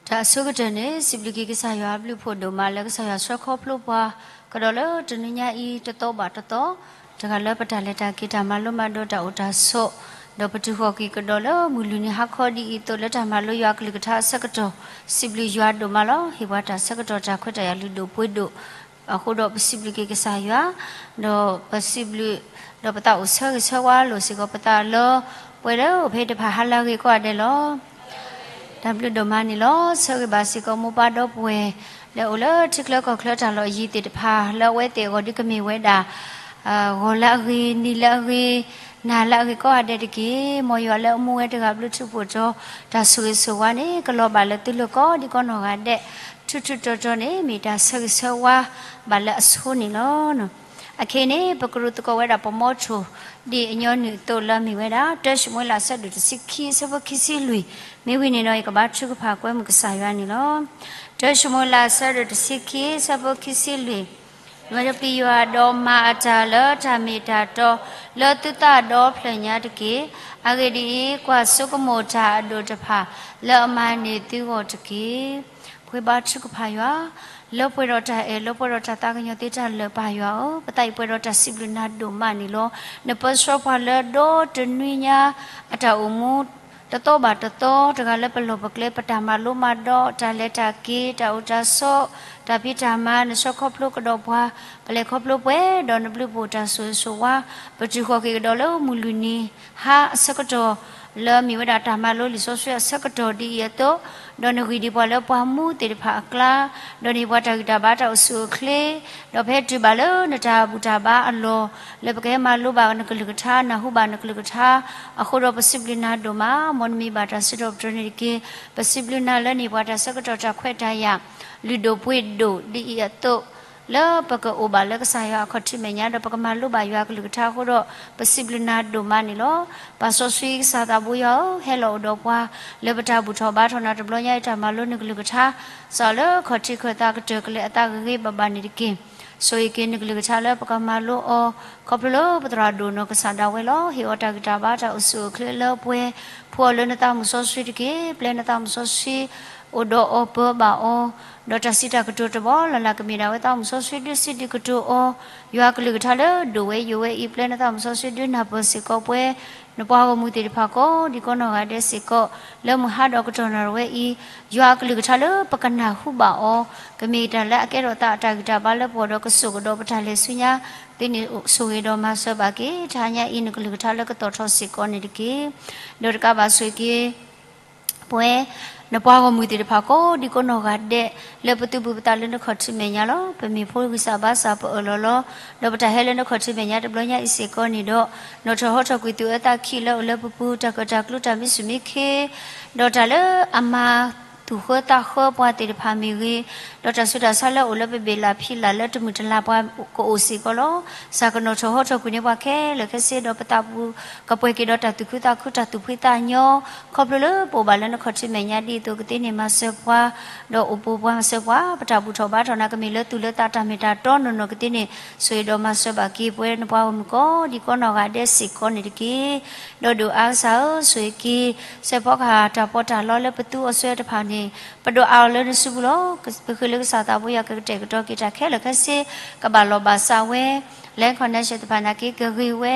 တၢ်အဆိကတၢၢ်န့ၣ် စံးဘျုးက့ၤကစၢ်ယွၤအဘျုးအဖှိၣ်ဒိၣ်မးလၢကစၢ်ယွၤဆှၢခီဖျိပှၤ ကဒီးလၢတနွံညါအံၤ တသီဘၣ်တသီ, တဂၤလၢပတၢ်လဲၤတၢ်က့ၤတၢ်မၤလိမၤဒိးတၢ်အိၣ်တၢ်ဆိး, ဒီးပတုၤဃီၤက့ၤကဒီးလၢမုၢ်လွံၢ်နံၤဟါခီဒ်အံၤအသိး လၢတၢ်မၤလိယွၤအကလုၢ်ကထါအဆၢကတီၢ် စံးဘျုးယွၤဒိၣ်မးလီၤ. ဟ့ၣ်ပှၤတၢ်ဆၢကတီၢ်တၢ်ခွဲးတၢ်ယာ်လုၢ်ဒိၣ်ပှ့ၤဒိၣ် အဃိဒီးပစံးဘျုးက့ၤကစၢ်ယွၤ, ဒီးပစံးဘျုး, ဒီးပသးအိၣ်ဆၢဂ့ၤဆၢဝါလိာ်စ့ၢ်ကီးပသးလၢ ပှဲၤလၢအိၣ်ဖဲတဖၣ်ဟါလၢအဂ့ၤကိးဂၤဒဲးလီၤ. တၢ်ဘျုးဒိၣ်မးန့ၣ်လီၤ. ဆၢဂ့ၤဘၣ်စ့ၢ်ကီးမိၢ်ပၢ်ဒီပုၢ်ဝဲၢ် လၢအိၣ်လၢထံချၢကီၢ်ချၢတၢ်လီၢ်အယံၤသ့ၣ်တဖၣ် လၢအဝဲသ့ၣ်အဂီၢ်ဒုးကမ့ၢ်ဝဲဒၣ် ဂီၤလၢအဂ့ၤ, နံၤလၢအဂ့ၤ, နၤလၢအဂ့ၤကိးဂၤဒဲးတက့ၢ်. မ်ယွၤလၢအမူဝဲတဂၤဘျုးထူးဖှိၣ်တီၤ တၢ်ဆိၣ်ဂ့ၤဆိၣ်ဝါန့ၣ် ကလီၤဘၣ်လၢသုလိၤကိးဒံကိးနီၢ်ဂၤဒဲး ထူးထူးတီၤတီၤန့ၣ် မ့ၢ်တၢ်ဆၢဂ့ၤဆၢဝါဘၣ်လၢအဆိန့ၣ်လီၤ. အခဲအံၤန့ၣ် ပကရူၢ်သကိးဝဲဒၣ်ပမီထိၣ် ဒ်အညီနုၢ်အသိးလၢအမ့ၢ်ဝဲဒၣ် တၢၡမူၤအ့လး အဆၢဒိၣ်တဆံခံ အဆၢဖိခံဆံလွံၢ်, မ့ၢ်ဝံၤန့ၣ်ဒီး ယကဘါထုကဖၣ်ကွဲမုာ်ကစၢ်ယွၤန့ၣ်လီၤ. တၢၡမူၤအ့လး အဆၢဒိၣ်တဆံခံ အဆၢဖိခံဆံလွံၢ်, ယွၤဒီးပျံၤယွၤဒီးမၤအတၢ်လၢတၢ်မ့ၢ်တၢ်တီ လၢသုသးဒီဖျၢၣ်ညါတက့ၢ်. အဂ့ၢ်ဒ်အံၤ, ကွၢ်ဆိကမိၣ်တၢ်အဒိၣ်တဖၣ် လၢအမၤန့ၢ်သုဂီၢ်တက့ၢ်. ပဝဲဘါထုကဖၣ်ယွၤ လၢပှဲၤဒီးတၢ်အဲၣ် လၢပှဲၤဒီးတၢ်သးကညီၤသ့တၢ်လၢာ် ပၢ်ယွၤဧၢ, ပသးအံၤပှဲၤဒီးတၢ်စံးဘျုးနၤဒိၣ်မးန့ၣ်လီၤ. နပၢဆှၢပှၤလၢဒီတနွံညါ အတၢ်အိၣ်မူ တသီဘၣ်တသီ, တဂၤလၢပလီၢ်ပကျဲ ပတၢ်မၤလိမၤဒိး တၢ်လဲၤတၢ်က့ၤ တၢ်အိၣ်တၢ်ဆိး တၢ်ဖံးတၢ်မၤ နဆှၢခီဖျိကဒီးပှၤ, ပလဲၤခီဖျိပှဲၤဒီးနဘျုးဖှိၣ်တၢ်ဆိၣ်ဂ့ၤဆိၣ်ဝါ, ပတုၤဃီၤက့ၤကဒီးလၢမုၢ်လွံၢ်နံၤဟါအဆၢကတီၢ် လၢအမ့ၢ်ဝဲဒၣ်တၢ်မၤလိလံာ်စီဆှံအဆၢကတီၢ်ဒ်အံၤအသိး, ဒီးနဂံၢ်ဒံးပှၤလၢပှၤမူသ့ၣ်တဖၣ်အကျါ, ဒီးန့ၢ်ပှၤတၢ်ဂံၢ်တၢ်ဘါတၢ်အိၣ်ဆူၣ်အိၣ်ချ့, ဒီးဖဲတုၤဘၣ်လၢနတၢ်ဘူၣ်တၢ်ဘါအလီၢ်, လၢပကဟဲမၤလိဘၣ်နကလုၢ်ကထါ နၢ်ဟူဘၣ်နကလုၢ်ကထါ, အဃိဒီးပစံးဘျုးနၤဒိၣ်မး, မ်နမံၤဘၣ်တၢ်စံးထီၣ်ပတြၢၤန့ၣ်တက့ၢ်. ပစံးဘျုးနၤလၢန့ၢ်ပှၤတၢ်ဆၢကတီၢ်တၢ်ခွဲးတၢ်ယာ် လုၢ်ဒိၣ်ပှ့ၤဒိၣ်ဒ်အံၤအသိး လၢပကအိၣ်ဘၣ်လၢကစၢ်ယွၤအခီၣ်ထံးမဲာ်ညါ ဒီးပကမၤလိဘၣ်ယွၤအကလုၢ်ကထါအဃိဒီး ပစံးဘျုးနၤဒိၣ်မးန့ၣ်လီၤ. ပာ်စီဆှံကစၢ်သးဘိယွၤဧၢ, ဟဲလီၤအိၣ်ဒီးပှၤ လၢပတၢ်ဘူၣ်ထီၣ်ဘါထီၣ်နၤတဘျီညါအံၤ တၢ်မၤလိနကလုၢ်ကထါ, စးလၢခီၣ်ထံးခၢၣ်သးကတၢၢ်ကလဲာ်အသးဂ့ၤဂ့ၤဘၣ်ဘၣ်န့ၣ်တက့ၢ်. ဆိၣ်ဂ့ၤက့ၤနကလုၢ်ကထါလၢပကမၤလိအီၤ, ခီဖျိလၢပသရၣ်ဒိၣ်နီၢ်ကစၢ်ဒၣ်ဝဲလီၤ. ဟ့ၣ်အီၤတၢ်ဂံၢ်တၢ်ဘါတၢ်အိၣ်ဆူၣ်အိၣ်ချ့လၢပှဲၤ, ဖှူအီၤလၢနသးမုၢ်စီဆှံတက့ၢ်. ပျဲနသးမုၢ်စီဆှံ အိၣ်ဒီးအီၤပၢဘၣ်အီၤ, ဒီးတၢ်စံးတၢ်ကတိၤတဘီလၢ်လၢ်ကမ့ၢ်ဒၣ်ဝဲသးမုၢ်စီဆှံဒုးစံးဒုးကတိၤအီၤ, ယွၤကလုၢ်ကထါလၢဒိၣ်ဝဲယိာ်ဝဲအံၤ ပျဲနသးမုၢ်စီဆှံဒုးနၢ်ပၢၢ်စ့ၢ်ကီးပှဲၤ နပှၤဂီၢ်မုၢ်သ့ၣ်တဖၣ်ကိးဒံကိးနီၢ်ဂၤဒဲးစ့ၢ်ကီး, လၢမုၢ်ဟါဒီးကတီၢ်နၣ်ရံၣ်ဝဲအံၤ, ယွၤအကလုၢ်ကထါလၢပကနၢ်ဟူဘၣ်အီၤ, ကမ့ၢ်တၢ်လၢအကဲထီၣ်သးအတၢ်ဂံၢ်တၢ်ဘါလၢပဂီၢ်ဒီးကစိာ်ကဒီးပတၢ်လဲၤဆူညါ, သ့န့ၣ်ဆိၣ်ဂ့ၤဒီးမၤစၢၤဘၣ်က့ၤ, တဟါညါအံၤနကလုၢ်ကထါလၢကသီၣ်ထီၣ်စ့ၢ်ကီးန့ၣ်တက့ၢ်. ဒီးတကးဘၣ်ဆိၣ်ဂ့ၤက့ၤ ပဝဲ နပှၤဂီၢ်မုၢ်သ့ၣ်တဖၣ်ကိးဒံကိးနီၢ်ဂၤဒဲး, လၢပသုးဘူးပသးလၢနခီၣ်ထံးမဲာ်ညါလီၤ. ပမ့ၢ်ဖိဂံၢ်စၢ်ဘါစၢ်ပအၢၣ်လီၤလီၤ, ဒီးပတၢ်ဟဲလၢနခီၣ်ထံးမဲာ်ညါတဘျီညါအံၤစ့ၢ်ကီးန့ၣ်ဒီး, နီၣ်ထီၣ်ဟီထီၣ်ကွံာ်သုးအၢသးခံလၢအိၣ်လၢပပူၤ, တၢ်ကၢၣ်တၢ်ကျူတၢ်မံဆူၣ်မံခ့, ဒီးတၢ်လၢအမၤသူၣ်ဃၢသးဃၢပှၤသ့ၣ်တဖၣ်မ့ၢ်ဂ့ၤ, ဒီးတၢ်ဆူးတၢ်ဆါလၢအအိၣ်လၢပဘ့ၣ်လၢ်ဖံးလၢ်လၢတမုာ်တလၤပှၤကအိၣ်စ့ၢ်ကီးလီၤ. စၢ်ကနီၣ်ထီၣ်ဟီထီၣ်ကွံာ်န့ၢ်ပှၤခဲလၢာ်ခဲဆ့ဒီးပသးပူၤ ကပှဲၤက့ၤဒီးတၢ်သူၣ်ခုသးခုတၢ်သူၣ်ဖှံသးညီ, ခီဖျိလၢပအိၣ်ဘၣ်လၢနခီၣ်ထံးမဲာ်ညါဒ်သိးကသ့န့ၣ် မၤစၢၤပှၤ, ဒီးအိၣ်ပိာ်ပှၤမၤစၢၤပှၤ, ပတၢ်ဘူၣ်ထီၣ်ဘါထီၣ်နၤကမ့ၢ်လၢသူၣ်လၢသးတၢ်မ့ၢ်တၢ်တီနီၢ်နီၢ်ကသ့န့ၣ်, ဆိၣ်ဂ့ၤဒီးမၤစၢၤဘၣ်က့ၤပဝဲနပှၤဂီၢ်မုၢ်ကိးဒံကိးနီၢ်ဂၤဒဲးစ့ၢ်ကီးန့ၣ်တက့ၢ်. ဒီးဒုးအါကစၢ်ဧၢ, ဆိၣ်ဂ့ၤက့ၤ စဲးဖီကဟၣ်တၢ်ပီးတၢ်လီလၢပသူအီၤဆၢတဖၣ်န့ၣ်, ပဒိးအးအီၤလၢနစုပူၤလီၤ. ပဃ့လၢကစၢ်သးဘိယွၤကကတဲာ်ကတီၤက့ၤတၢ်ခဲလၢာ်ခဲဆ့, ကဘၣ်လီၤဘၣ်စးဝဲ, လဲၤ connection တဖၣ်နာ်က့ကဂ့ၤဝဲ,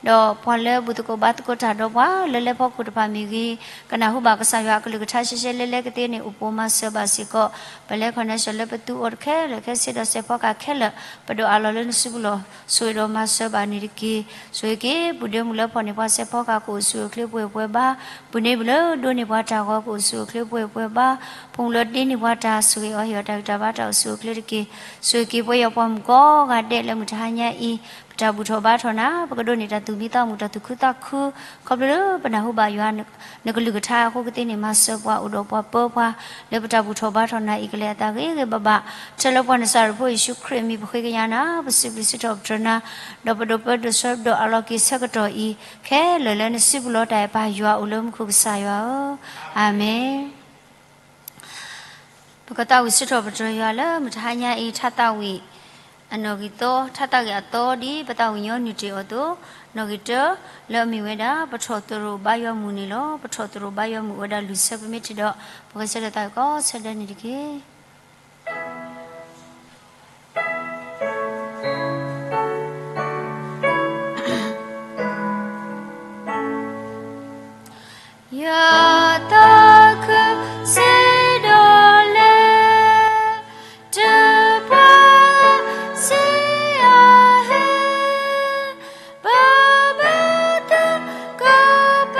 ဒီးပှၤလၢဘူၣ်သကိးဘါသကိးတၢ်ဒီးပှၤလၢလဲၤဖီခိၣ်တဖၣ်မ့ၢ်ဂ့ၤ, ကနၢ်ဟူဘၣ်ကစၢ်ယွၤအကလုၢ်ကထါရှဲရှဲလဲလဲကသ့န့ၣ် အိၣ်ပိာ်မၤစၢၤဘၣ်စ့ၢ်ကီး, ပလဲၤ connection လၢပသူအီၤတခဲလၢာ်ခဲဆ့ဒီးစဲးဖီကဟၣ်ခဲလၢာ်, ပဒိးအးလီၤလၢနစုပူၤလီၤ. ဆိၣ်ဂ့ၤဒီးမၤစၢၤဘၣ်န့ၣ်တက့ၢ်. ဆိၣ်ဂ့ၤက့ၤ ပုၢ်ဒ့မုၣ်လၢဖီၣ်န့ၢ်ပှၤစဲးဖီကဟၣ်ကအိၣ်ဆူၣ်အိၣ်ချ့ပှဲၤပှဲၤဘါ, ပုၢ်န့ၢ်မုၣ်လၢဒိးန့ၢ်ပှၤတၢ်ဂီၤကအိၣ်ဆူၣ်အိၣ်ချ့ပှဲၤပှဲၤဘါ, ဖိမုၣ်လၢဒ့န့ၢ်ပှၤတၢ်ဆိၣ်ဂ့ၤအီၤဟ့ၣ်အီၤတၢ်ဂံၢ်တၢ်ဘါတၢ်အိၣ်ဆူၣ်အိၣ်ချ့တက့ၢ်. ဆိၣ်ဂ့ၤက့ၤပဝဲယွၤပှၤမုၣ်ကိးဂၤဒဲးလၢမုၢ်တဟါညါအံၤ, ပတၢ်ဘူၣ်ထီၣ်ဘါထီၣ်နၤ, ပကဒိးန့ၢ်တၢ်သူၣ်မံသးမုာ်တၢ်သူၣ်ခုသးခု, ခီဖျိလၢပနၢ်ဟူဘၣ်ယွၤ နကလုၢ်ကထါအဃိကသ့န့ၣ် မၤစၢၤပှၤအိၣ်ဒီးပှၤပၢပှၤ, လၢပတၢ်ဘူၣ်ထီၣ်ဘါထီၣ်နၤအံၤကလဲၤအသးဂ့ၤဂ့ၤဘၣ်ဘၣ်, ထဲလၢပှၤနစၤရ့းဖိယ့ၣ်ၡူးခရံာ်အမံၤပဃ့ကညးနၤ, ပစံးဘျုးစံးထီၣ်ပတြၢၤနၤ, ဒီးပဒိးပၢဒိးဆှၢပဒိးအးလီၤက့ၤဆၢကတီၢ်အံၤ, ခဲလၢာ်လၢနစုပူၤလီၤ. တၢ်အဲၣ်ပၢ်ယွၤအိၣ်လၢမူခိၣ်ကစၢ်ယွၤဧၢ, အၤမ့ၣ်. ပကသးဝံၣ်စံးထီၣ်ပတြၢၤယွၤလၢမုၢ်တဟါညါအံၤ ထါသးဝံၣ် အနီၣ်ဂံၢ်သီ ထါတၢ်ဂ့ၢ်အသီ ဒ်ပသးဝံၣ်ညီနုၢ်တ့ၢ်အီၤအသိး, နီၣ်ဂံၢ်တၢ လၢအမ့ၢ်ဝဲဒၣ် ပထီၣ်သရိာ်ဘါယွၤမုၢ်န့ၣ်လီၤ. ပထီၣ်သရိာ်ဘါယွၤမုၢ်အိၣ်ဝဲဒၣ်လွံၢ်ဆၢ ပမ့ၢ်ထံၣ်ဒီး ပကဆၢထၢၣ်သးဝံၣ်ကိးဆၢဒဲးန့ၣ်တက့ၢ်. ယသးခုစ့ဒီးလဲၣ်, တပှၢ်စ့အဟဲ, ဘၣ်ဘၣ်သုကပၢ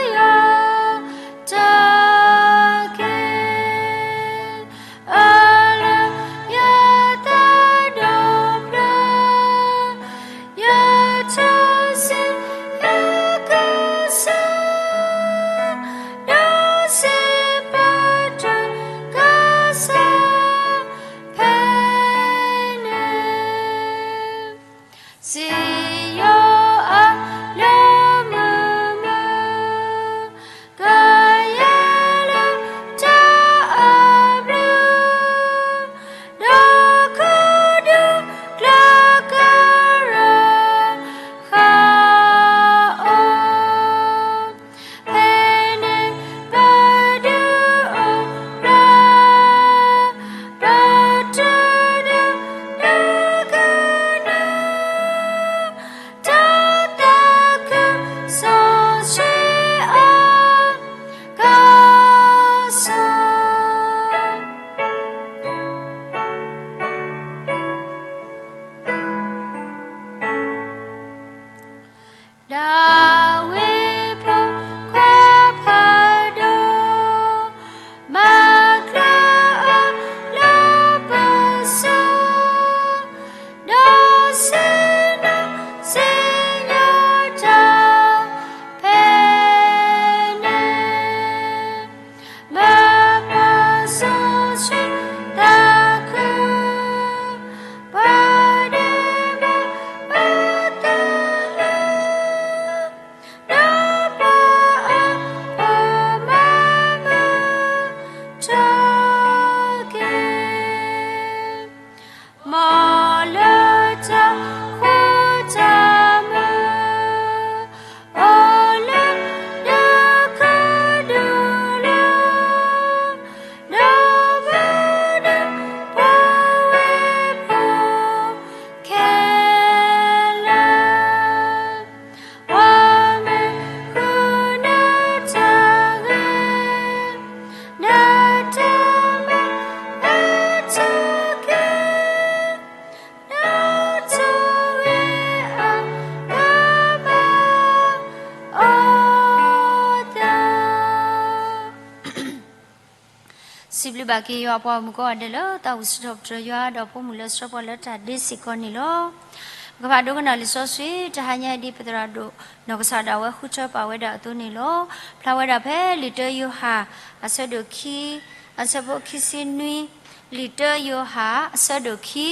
ယွၤတၢ်က့, အလၢယသးဒီဖျၢၣ်, ယထူၣ်စုယကစၢ်, ဒီးစံးပတြၢၤကစၢ်ဖဲန့ၣ်, စံးယိၤအလၢမုာ်မုာ်, ကယဲၢ်လၢတၢ်အဘျုး, ဒီးခိၣ်ဒူကျၢၤကရၢဃာ်အီၤ, ဖဲန့ၣ်ပဒုးအိၣ်ဖျါ, ပတုၤဒုးကနၣ်, တၢ်သးခုစီဆှံအီၤ, ကစၢ် ဒၤဝံးဖိခွါဖးဒိၣ်, မၤကျၢၤအီၤလၢပစိၤ, ဒီးစံးနီၢ်စံးယီၤတၢ်ဖဲန့ၣ်, မၤပှၤစီဆှံသးခု, ပှၤဒဲးဘးအသးလၢ ဒီးပှၤအဖိမၤမုာ်ထီၣ်က့ၤ, မ်လၢတၢ်ခိတၢ်မုၢ်, အိၣ်လၢတၢ်ခိဒူၣ်လၢ, ဒီးမုၢ်ဒီးပှၤဝဲၢ်ဖိခဲလၢာ်, ပှၤမ့ၢ်ဃုနတၢ်ဂ့ၤ, နတၢ်မၤအတၢ်က့ၤ, နတၢ်ဂ့ၤအကမၤအီၤသး. စံးဘျုးဘၣ်က့ၤယွၤအပှၤဂီၢ်မုၢ်ကိးဂၤဒဲးလၢသးဝံၣ်စံးထီၣ်ပတြၢၤယွၤဒီးဖိမုၣ်လၢဆှၢပှၤလၢတၢ်ဒ့စ့ၢ်ကီးန့ၣ်လီၤ. ပကဖးဒိကနၣ်လံာ်စီဆှံ တဟါညါအံၤဒ်ပသရၣ်ဒိၣ် နီၢ်ကစၢ်ဒၣ်ဝဲဃုထၢပာ်ဝဲဒၣ်အသိးန့ၣ်လီၤ. ဖျါဝဲဒၣ်ဖဲလံာ်တၢယိၤဟၣ် အဆၢဒိၣ်ခံ အဆၢဖိခံဆံနွံ, လံာ်တၢယိၤဟၣ် အဆၢဒိၣ်ခံ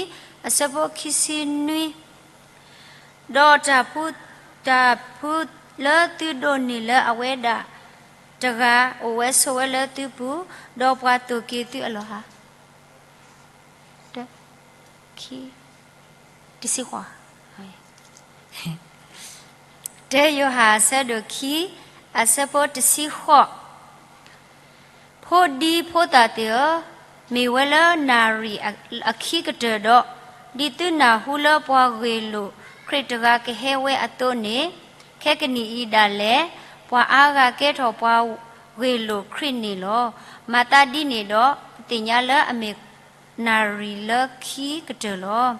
အဆၢဖိခံဆံနွံ ဒီးတၢ်ဖှူ တၢ်ဖှူလၢသုဒိးန့ၢ်လၢအဝဲဒၣ်တဂၤ အိၣ်ဝဲဆိးဝဲလၢသုပူၤ, ဒီးပှၤသိၣ်က့ၤသုအလီၢ်ဧါ. တၢ ခံ တဆံဃိး တၢယိၤဟၣ်အဆၢဒိၣ်ခံ အဆၢဖိတဆံဃိး ဖိဒံဖိသၣ်သ့ၣ်ဧၢ, မ့ၢ်ဝဲလၢနၣ်ရံၣ်အခံကတၢၢ်ဒီး, ဒ်သုနၢ်ဟူလၢပှၤဂ့ၢ်လိာ်ခရံာ်တဂၤကဟဲဝဲအသိးန့ၣ်, ခဲကနံၣ်အံၤဒၣ်လဲာ် ပှၤအါဂၤကဲထီၣ်ပှၤဂ့ၢ်လိာ်ခရံာ်န့ၣ်လီၤ. မၤသးဒ်န့ၣ်ဒီး ပသ့ၣ်ညါလၢအမ့ၢ် နၣ်ရံၣ်လၢခံကတၢၢ်လီၤ.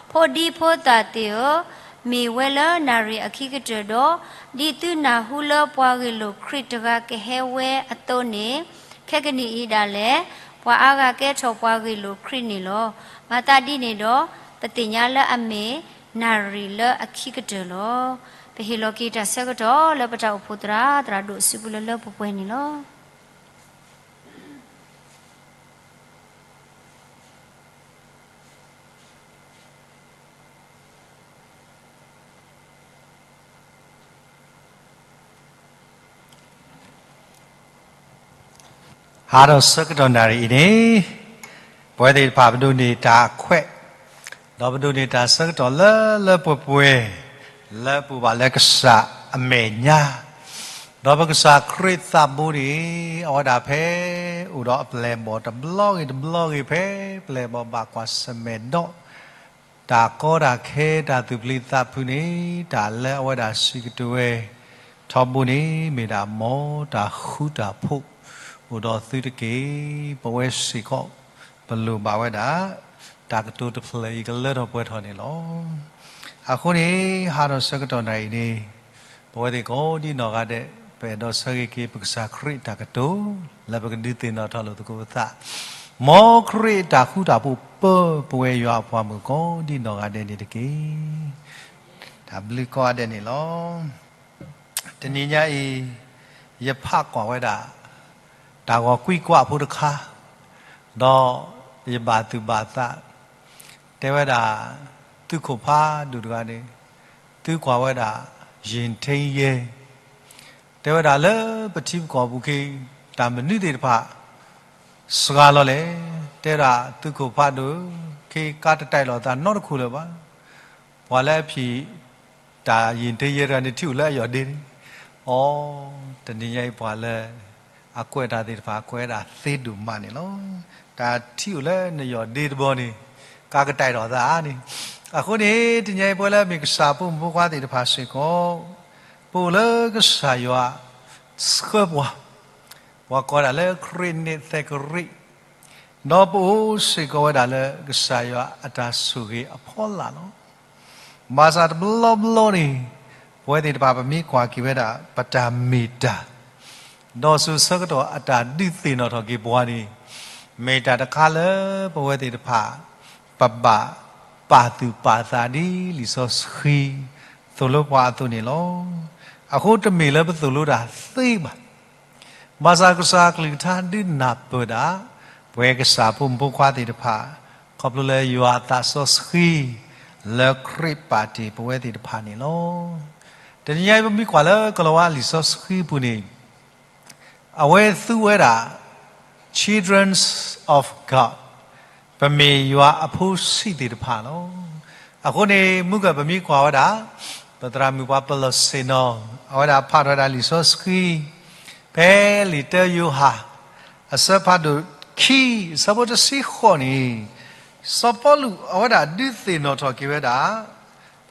ဖးသီတဘျီ, ဖိဒံဖိသၣ်သ့ၣ်ဧၢ, မ့ၢ်ဝဲလၢနၣ်ရံၣ်အခံကတၢၢ်ဒီး, ဒ်သုနၢ်ဟူလၢပှၤဂ့ၢ်လိာ်ခရံာ်တဂၤကဟဲဝဲအသိးန့ၣ်, ခဲကနံၣ်အံၤဒၣ်လဲာ် ပှၤအါဂၤကဲထီၣ်ပှၤဂ့ၢ်လိာ်ခရံာ်န့ၣ်လီၤ. မၤသးဒ်န့ၣ်ဒီး ပသ့ၣ်ညါလၢအမ့ၢ်နၣ်ရံၣ်လၢအခံကတၢၢ်လီၤ. ပဟ့ၣ်လီၤက့ၤတၢ်ဆၢကတီၢ်လၢပတၢ်အိၣ်ဖှိၣ်သရၣ် သရၣ်ဒိၣ်စုပူၤလၢလၢပှဲၤပှဲၤန့ၣ်လီၤ. ဟါဒီးဆၢကတီၢ်နၣ်ရံၣ်အံၤန့ၣ်, ပဝဲသ့ၣ်တဖၣ်ပဒိးန့ၢ်တၢ်အခွဲး ဒီးပဒိးန့ၢ်တၢ်ဆၢကတီၢ်လၢလၢပှဲၤပှဲၤ လၢပအိၣ်ဘၣ်လၢကစၢ်အမဲာ်ညါ, ဒီးပကစၢ်ခရံာ်သးဘိန့ၣ် အဝဲဒၣ်ဖဲအိၣ်ဒီးအပျဲၢ်အဘီၣ်တဘျီဂ့ၤတဘျီဂ့ၤ ဖဲပျဲၢ်အဘီၣ်ဘၣ်ကွၢ်ဆၢၣ်မဲာ်ဒီး တၢ်ကီတၢ်ခဲတၢ်သူၣ်ပျံၤသးဖုးန့ၣ် တၢ်လၢအဝဲဒၣ်စံးကတိၤဝဲ ထီဘိန့ၣ် မ့ၢ်ဒၣ်မ်တၢ်ဃူတၢ်ဖိး အိၣ်ဒီးသုတက့ၢ်. ပဝဲစ့ၢ်ကီး ပလိၣ်ဘၣ်ဝဲဒၣ် တၢ်ကတိၤတဖျၢၣ်အံၤကလၢထီၣ်ပှဲၤထီၣ်န့ၣ်လီၤ. အဃိန့ၣ် ဟါထီၣ်ဆၢကတီၢ်နၣ်အံၤန့ၣ် ပဝဲသ့ၣ်ကိးဒ်နီၢ်ဂၤဒဲး ပအဲၣ်ဒိးဆၢဂ့ၤက့ၤပကစၢ်ခရံာ်တၢ်ကတိၤ လၢပကဒုးသ့ၣ်နီၣ်ထီၣ်လိာ်သကိးပသး, မ်ခရံာ်အတၢ်ဃူတၢ်ဖိးပၢပဝဲယွၤအပှၤမုၣ်ကိးဒ်နီၢ်ဂၤဒဲးန့ၣ်တက့ၢ်. တၢ်ဘျုးကိးဂၤဒဲးန့ၣ်လီၤ. တနံၤညါအံၤ ယဖးကွၢ်ဝဲဒၣ် တၢ်ဂီၤကွံကွၢ်ဖိတခါ, ဒီးယဘၣ်သူၣ်ဘၣ်သး, တဲဝဲဒၣ် သုးခိၣ်ဖးဒိၣ်တဂၤန့ၣ် သုကွၢ်ဝဲဒၣ် ယ့ၣ်ထ့ယဲ တဲဝဲဒၣ်လၢပထံပကီၢ်ပူၤခ့ တၢ်မနုၤသ့ၣ်တဖၣ် စှၤလီၤလဲၣ်. တဲဒၣ်သုးခိၣ်ဖးဒိၣ် ခ့ကါတတဲာ်လိာ်သးနီတခိၣ်လၢၤဘၣ်. ပှၤလၢအဖံး တၢ်ယ့ၣ်ထ့ယဲတဂၤန့ၣ် ထံၣ်အိၣ်လၢအယီၢ်ဒ့န့ၣ်, အိ, တနံၤညါအံၤပှၤလၢ အကွဲးတၢ်သ့ၣ်တဖၣ် ကွဲးဒၣ်သ့ဒိၣ်မးန့ၣ်လီၤ. တၢ်ထံၣ်အိၣ်လၢနယီၢ်ဒ့တဘီန့ၣ် ကါကတဲာ်ထီၣ်သးန့ၣ်, အဃိန့ၣ် တနံၤညါအံၤပဝဲလၢအမ့ၢ်ကစၢ်ဖိမုၣ်ဖိခွါသ့ၣ်တဖၣ်စ့ၢ်ကီး ပအိၣ်လၢကစၢ်ယွၤဆှၢပှၤ, ပှၤကိးဒၣ်လၢခရံာ်နံၣ်သဲးကရံး, ဒီးပအိၣ်စ့ၢ်ကီးဝဲဒၣ်လၢကစၢ်ယွၤအတၢ်ဆိၣ်ဂ့ၤအဖီလာ်လီၤ. ဘၣ်ဆၣ်တဘျီဘျီန့ၣ် ပဝဲသ့ၣ်တဖၣ်ပမ့ၢ်ကွၢ်က့ၤဝဲဒၣ် ပတၢ်မ့ၢ်တၢ် ဒီးစိၤဆၢကတီၢ်အတၢ်ဒုးသ့ၣ်နီၣ်ထီၣ်က့ၤပှၤန့ၣ် မ့ၢ်တၢ်တခါလၢပဝဲသ့ၣ်တဖၣ် ပဘၣ်ပာ်သူၣ်ပာ်သးဒ်လံာ်စီဆှံသိၣ်လိပှၤအသိးန့ၣ်လီၤ. အဃိတမ့ၢ်လၢပသိၣ်လိတၢ်သ့ဘၣ်. ဘၣ်ဆၣ်ကစၢ်အကလုၢ်ကထါဒုးနၢ်ပၢၢ်ဒၣ် ပဝဲကစၢ်ဖိမုၣ်ဖိခွါသ့ၣ်တဖၣ် ခီဖျိလၢယွၤအသးစီဆှံ လၢခရံာ်ပာ်တ့ၢ်ပဝဲသ့ၣ်တဖၣ်န့ၣ်လီၤ. တနံၤညါအံၤပမ့ၢ်ကွၢ်လၢကလၤဝါလံာ်စီဆှံပူၤန့ၣ် အဝဲသူဝဲဒၣ် children of God, ပမ့ၢ်ယွၤအဖိဆံးသ့ၣ်တဖၣ်လီၤ. အဃိန့ၣ် မုၢ်ကၢၢ်ပမ့ၢ်ကွၢ်ဝဲဒၣ် ပသရၣ်မုၣ်ပှၤပလီၢ်ဆ့ၣ်နီၤ အဝဲဒၣ်ဖးထီၣ်ဝဲဒၣ်လံာ်စီဆှံ ဖဲလံာ်တၢယိၤဟၣ် အဆၢဖးဒိၣ်ခံ အဆၢဖိတဆံဃိးန့ၣ် စီၤပီလူးအဝဲဒၣ်ဒုးသ့ၣ်နီၣ်ထီၣ်က့ၤဝဲဒၣ်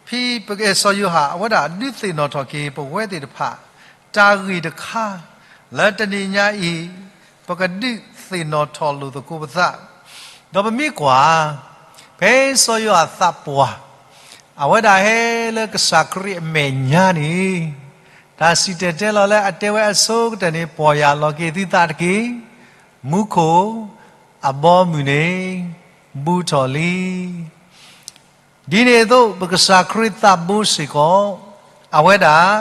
ဖံပကဲစီၤယိၤဟၣ် အဝဲဒၣ်ဒုးသ့ၣ်နီၣ်ထီၣ်က့ၤပဝဲသ့ၣ်တဖၣ် တၢ်ဂ့ၢ်တခါ လၢတနံၤညါအံၤ ပကဒုးသ့ၣ်နီၣ်ထီၣ်လိာ်သကိးပသး, ဒီးပမ့ၢ်ကွၢ် ဖဲစီၤယိၤဟၣ်သးပှၢ် အဝဲဒၣ်ဟဲလၢကစၢ်ခရံာ်အမဲာ်ညါန့ၣ် တၢ်စံၣ်တဲၤတဲလီၤလၢအတဲဝဲအဆိကတၢၢ်န့ၣ် ပီၢ်ယၢ်လီၤက့ၤသုသးတက့ၢ်, မူခိၣ်အဘီအမုၢ်န့ၣ် ဘူးထီၣ်လံ. ဒ်န့ၣ်အသိး ပကစၢ်ခရံာ်သးဘိစ့ၢ်ကီး အဝဲဒၣ်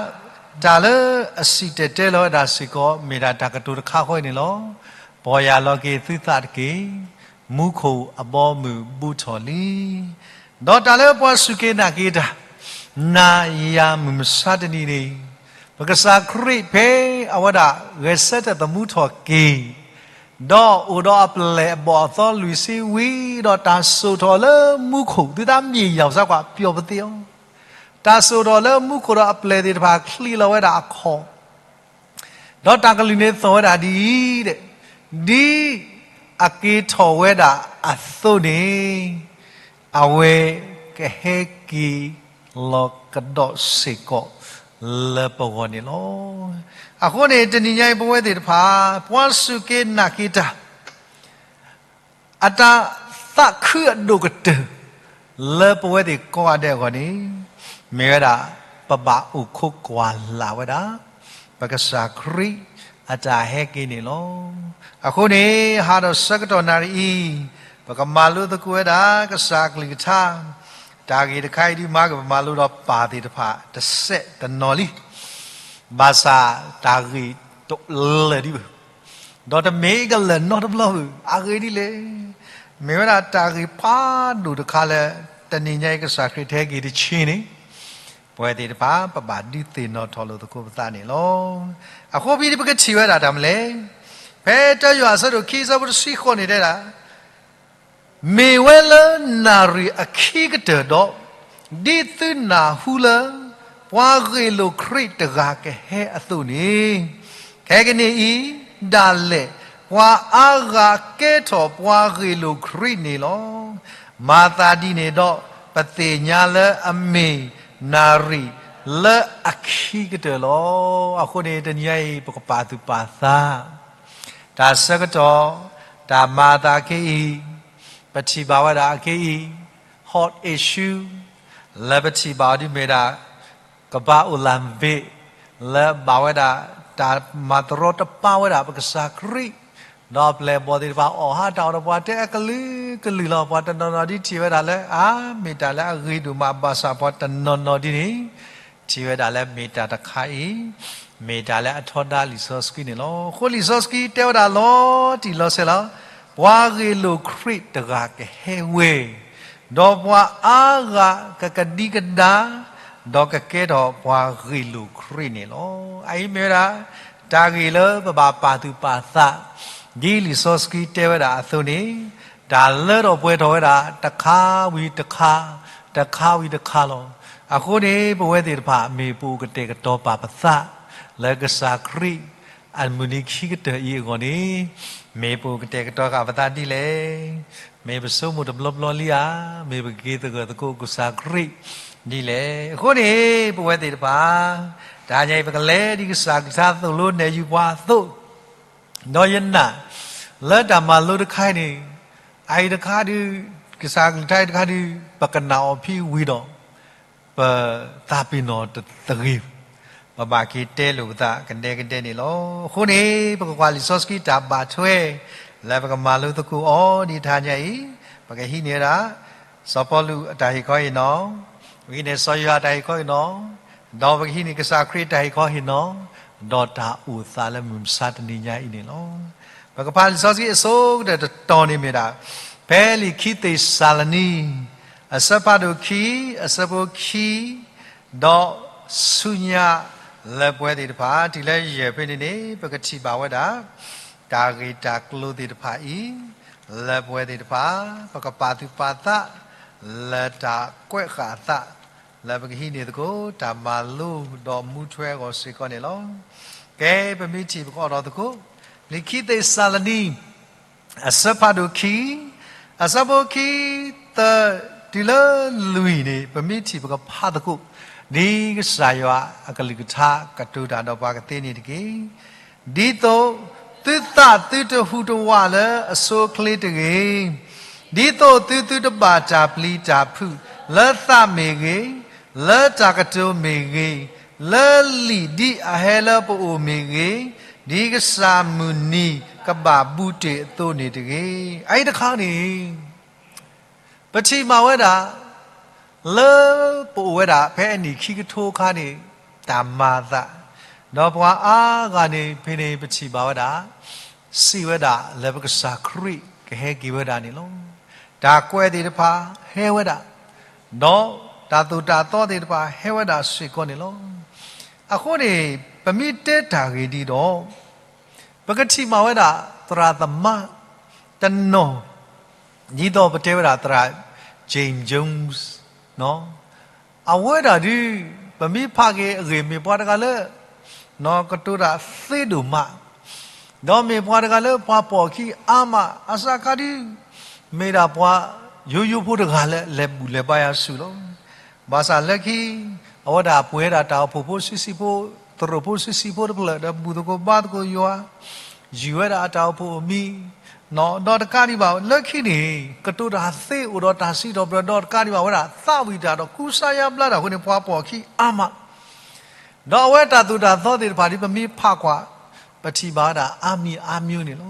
တၢ်လၢအစံၣ်တဲၤတဲလီၤဝဲဒၣ်စ့ၢ်ကီး မ့ၢ်ဒၣ်တၢ်ကတိၤတခါဃီအံၤန့ၣ်လီၤ. ပီၢ်ယၢ်လီၤက့ၤသုသးတက့ၢ်, မူခိၣ်အဘီအမုၢ်ဘူးထီၣ်လံ. ဒီးတၢ်လၢပှၤစူၢ်က့ၤနာ်က့ၤတၢ် နၤယၤမုၢ်မဆါတနံၤန့ၣ် ပကစၢ်ခရံာ်ဖဲအဝဲဒၣ်ဂဲၤဆၢထၢၣ်သမူထီၣ်က့ၤ ဒီးအိၣ်ဒီးအပျဲၢ်အဘီၣ်အသီလွံၢ်ဆံဝံၤ ဒီးတၢ်စိာ်ထီၣ်လၢမူခိၣ် သုသးမ့ၢ်ယၤစၢ်ကွၢ်ပျီပသ့အီၤ, တၢ်စိာ်ထီၣ်လၢမူခိၣ်ဒီးအပျဲၢ်သ့ၣ်တဖၣ်ချံးလီၤဝဲဒၣ်အခီၣ်, ဒီးတၢ်ကလုၢ်န့ၣ်သိၣ်ဝဲဒၣ်ဒ်အံၤ, ဒ်အက့ၤထီၣ်ဝဲဒၣ်အသိးန့ၣ် အဝဲကဟဲက့ၤလီၤကဒီးစ့ၢ်ကီးလၢပဂီၢ်န့ၣ်လီၤ. အဃိန့ၣ် တနံၤညါအံၤပဝဲသ့ၣ်တဖၣ် ပှၤစူၢ်က့ၤနာ်က့ၤတၢ် အတၢ်သးခုအဒိၣ်ကတၢၢ် လၢပဝဲသ့ၣ်ကိးဂၤဒဲးအဂီၢ်န့ၣ် မ့ၢ်ဝဲဒၣ် ပဘၣ်အိၣ်ခိးကွၢ်လၢ်ဝဲဒၣ် ပကစၢ်ခရံာ်အတၢ်ဟဲက့ၤန့ၣ်လီၤ. အဃိန့ၣ် ဟါဒီးဆၢကတီၢ်နၣ်ရံၣ်အံၤ ပကမၤလိသကိးဝဲဒၣ် ကစၢ်အကလုၢ်ကထါ တၢ်ဂ့ၢ်တခါအံၤဒ်မၤကပမၤလိဒီးပၢ်သ့ၣ်တဖၣ် တစဲးတနီၤလံ. ဘၣ်ဆၣ်တၢ်ဂ့ၢ်တအိၣ်လၢာ်ဒံးဘၣ် ဒီးတမ့ၢ်ကလၢာ်နီတဘျီဘၣ်. အဂ့ၢ်ဒ်လဲၣ်, မ့ၢ်ဝဲဒၣ်တၢ်ဂ့ၢ်ဖးဒိၣ်တခါလၢ တနံၤညါအံၤကစၢ်ခရံာ်တဟဲက့ၤတဆံးန့ၣ် ပဝဲသ့ၣ်တဖၣ် ပဘၣ်ဒုးသ့ၣ်နီၣ်ထီၣ်လိာ်သကိးပသးန့ၣ်လီၤ. အဃိဖဲန့ၣ်ပကထံၣ်ဝဲဒၣ်တၢ်မနုၤလဲၣ်, ဖဲတၢယိၤဟၣ်အဆၢဒိၣ်ခံအဆၢဖိတဆံဃိးန့ၣ်တဲဒၣ် မ့ၢ်ဝဲလၢနၣ်ရံၣ်အခံကတၢၢ်ဒီး, ဒ်သုနၢ်ဟူလၢ ပှၤဂ့ၢ်လိာ်ခရံာ်တဂၤကဟဲအသိးန့ၣ်, ခဲကနံၣ်အံၤဒၣ်လဲာ် ပှၤအါဂၤကဲထီၣ်ပှၤဂ့ၢ်လိာ်ခရံာ်န့ၣ်လီၤ. မၤသးဒ်န့ၣ်ဒီး ပသ့ၣ်ညါလၢအမ့ၢ်နၣ်ရံၣ်လၢအခံကတၢၢ်လီၤ. အဃိန့ၣ် တနံၤအံၤ ပကပာ်သူၣ်ပာ်သး တၢ်ဆၢကတီၢ် တၢ်မၤအသးခဲအံၤ, ပထံၣ်ဘၣ်ဝဲဒၣ်အခဲအံၤ hot issue လၢပထံၣ်ဘၣ်အီၤဒ်မ့ၢ်ဒၣ် ကဘါအိၣ်လၢ်ဘ့ၣ် လၢဘၣ်ဝဲဒၣ် တၢ်မၤတရီတပါဝဲဒၣ်ပကစၢ်ခရံာ်, ဒီးပျဲၢ်ဘီၣ်သ့ၣ်တဖၣ်အီၣ်ဟးတၢ်အီၣ်ဒီးပှၤတဲအကလုာ်ကလုာ်လီၤ. ပှၤတနီၤနီၤဒ်ထံၣ်ဝဲဒၣ်လၢ အါ မ့ၢ်တၢ်လၢအဂ့ၤဒိၣ်မး ဘၣ်ဆၣ်ပှၤတနီၤနီၤဒ်န့ၣ် ထံၣ်ဝဲဒၣ်လၢမ့ၢ်တၢ်တခါအံၤ မ့ၢ်တၢ်လၢအထီဒါလံာ်စီဆှံန့ၣ်လီၤ. အဃိလံာ်စီဆှံတဲဝဲဒၣ်လီၤတံၢ်လီၤဆဲးလီၤ, ပှၤဂ့ၢ်လိာ်ခရံာ်တဂၤကဟဲဝဲ, ဒီးပှၤအါဂၤကကဒံကဒါ, ဒီးကကဲထီၣ်ပှၤဂ့ၢ်လိာ်ခရံာ်န့ၣ်လီၤ. အအံၤမ့ၢ်ဝဲဒၣ် တၢ်ဂ့ၢ်လၢပဘၣ်ပာ်သူၣ်ပာ်သး ဒ်လံာ်စီဆှံတဲဝဲဒၣ်အသိးန့ၣ်, တၢ်လၢထီၣ်ပှဲၤထီၣ်ဝဲဒၣ် တခါဝံၤတခါ, တခါဝံၤတခါလီၤ. အဃိန့ၣ် ပဝဲသ့ၣ်တဖၣ် မ့ၢ်ပအိၣ်ကတဲာ်ကတီၤပာ်ပသး လၢကစၢ်ခရံာ်အမုၢ်နံၤခံကတၢၢ်အံၤအဂီၢ်န့ၣ်, မ့ၢ်ပအိၣ်ကတဲာ်ကတီၤဃာ်ပသးဒ်လဲၣ်. မ့ၢ်ပဆိကမိၣ်တဘျီဘျီလံဧါ, မ့ၢ်ပက့ၤသဂၢၢ်သကိးကစၢ်ခရံာ်ဒ်လဲၣ်. အဃိန့ၣ် ပဝဲသ့ၣ်တဖၣ် တၢ်ညါအံၤပကလဲၤဒ်ကစၢ်ကလုၢ်ကထါသိၣ်လိနဲၣ်ယုာ်ပှၤအသိး, ဒီးယနာ် လၢတၢ်မၤလိတခါအံၤန့ၣ်, အအံၤတခါဒုး ကစၢ်ကလုၢ်ကထါအံၤတခါဒုး ပကနၣ်အီၤဖဲဝံၤဒီး ပသးပ့ၤနီၣ်တဂ့ၤ, ပဘၣ်က့ၤတဲလိာ်ပသးကဒဲကဒဲန့ၣ်လီၤ. အဃိန့ၣ် ပကကွၢ်လံာ်စီဆှံတၢ်ဘၣ်ထွဲ လၢပကမၤလိသကိးအီၤဒ်တဟါညါအံၤ, ပကဟံးန့ၢ်ဝဲဒၣ် စီၤပီလူးအတၢ်ဟ့ၣ်ခီဟ့ၣ်နီၤ, ပကဟံးန့ၢ်စီၤယိၤဟၣ်အတၢ်ဟ့ၣ်ခီဟ့ၣ်နီၤ, ဒီးပကဟံးန့ၢ်ကစၢ်ခရံာ်အတၢ်ဟ့ၣ်ခီဟ့ၣ်နီၤ, ဒီးတၢ်အိၣ်သးလၢမုၢ်မဆါတနံၤညါအံၤန့ၣ်လီၤ. ပကဖးလံာ်စီဆှံအဆိကတၢၢ်တတီၤန့ၣ်မ့ၢ်ဒၣ် ဖဲလံာ်ခံသ့းစၤလနံ အဆၢဖးဒိၣ်ခံ, အဆၢဖိခံ, ဒီးဆူညါလၢပဝဲသ့ၣ်တဖၣ် တုၤလၢယဲၢ်ဖဲန့ၣ်န့ၣ် ပကထံၣ်ဘၣ်ဝဲဒၣ် တၢ်ဂ့ၢ်တၢ်ကျိၤသ့ၣ်တဖၣ်အံၤ လၢပဝဲသ့ၣ်တဖၣ် ပကပာ်သူၣ်ပာ်သး လၢတၢ်ကွဲးဃာ်အသး လၢပကဟံးန့ၢ်သကိး တၢ်မၤလိဒီးမူထွဲအဂီၢ်စ့ၢ်ကီးန့ၣ်လီၤ. ကဲ ပမ့ၢ်ထံၣ်ပကအိးထီၣ်သကိး လံာ်ခံသ့းစၤလနံ အဆၢဖးဒိၣ်ခံ, အဆၢဖိခံ, သၢ, တုၤလၢလွံၢ်န့ၣ် ပမ့ၢ်ထံၣ်ပကဖးသကိး ဒ်ကစၢ်ယွၤအကလုၢ်ကထါကတိၤတၢ်ဒီးပှၤကသ့န့ၣ်တက့ၢ်. ဒ်သိးသုသးသုတဟူးတဝးလၢအဆိအချ့တဂ့ၤ, ဒ်သိးသုသုတဘၣ်တၢ်ပျံၤတၢ်ဖုးလၢသးမ့ၢ်ဂ့ၤ, လၢတၢ်ကတိၤမ့ၢ်ဂ့ၤ, လၢလံာ်ဒ်အဟဲလၢပအိၣ်မ့ၢ်ဂ့ၤ, ဒ်ကစၢ်မုၢ်နံၤကဘၣ်ဘူးတ့ၢ်အသိးန့ၣ်တဂ့ၤ. အအံၤတခါန့ၣ် ပထံၣ်ဘၣ်ဝဲဒၣ် လၢပအိၣ်ဝဲဒၣ်ဖဲအနံၣ်ခံကထိအခါန့ၣ် တၢ်မၤအသး, ဒီးပှၤအါဂၤန့ၣ် ဖဲန့ၣ်ပထံၣ်ဘၣ်ဝဲဒၣ် စံးဝဲဒၣ်လၢပကစၢ်ခရံာ်ကဟဲက့ၤဝဲဒၣ်န့ၣ်လီၤ. တၢ်ကွဲးသ့ၣ်တဖၣ်ဟဲဝဲဒၣ်, ဒီးတၢ်သိၣ်တၢ်သီသ့ၣ်တဖၣ်ဟဲဝဲဒၣ်စ့ၢ်ကီးန့ၣ်လီၤ. အဃိန့ၣ် ပမ့ၢ်တဲတၢ်ဂ့ၢ်ဒ်ဒီး ပကထံၣ်ဘၣ်ဝဲဒၣ် သရၣ်သမါတနီၤ ဒ်သိးပတဲဝဲဒၣ်သရၣ် Jim Jones အဝဲဒၣ်ဒုး ပမ့ၢ်ဖးက့ၤအဂ့ၢ် မ့ၢ်ပှၤတဂၤလၢ ကတိၤတၢ်သ့ဒိၣ်မး, ဒီးမ့ၢ်ပှၤတဂၤလၢပှၤပိာ်အခံအါမး, အစးခါဒုး မ့ၢ်ဒၣ်ပှၤယိယိဖိတဂၤလၢလဲၤဘူၣ်လဲၤဘါယွၤဆူၣ်လီၤ. ဘၣ်ဆၣ်လၢခံ အဝဲဒၣ်ပှဲၤဒၣ်တၢ်အိၣ်ဖှိၣ်ဖိဆံးဆံးဖိ, သရိာ်ဖိဆံးဆံးဖိတဖျၢၣ် ဒီးဘူၣ်သကိးဘါသကိးယွၤ, ယုၢ်ဝဲဒၣ်အတၢ်အိၣ်ဖှိၣ်အမံၤ, ဒီးတကးဒံးဘၣ် လၢခံန့ၣ် ကတိၤတၢ်သ့အိၣ်ဒီးတၢ်စံးထီၣ်ပတြၢၤ ဒီးတကးဒံးဘၣ်ဝဲဒၣ် သးဝံၣ်တၢ်ဒီးကူစါယါဘျါတၢ်အဃိန့ၣ် ပှၤပိာ်အခံအါမး ဒီးအဝဲတၢ်သိၣ်တၢ်သီသ့ၣ်တဖၣ်ဒ်ပမ့ၢ်ဖးကွၢ် ပထံၣ်ဘၣ်ဝဲဒၣ်အါမံၤအါမံၤန့ၣ်လီၤ.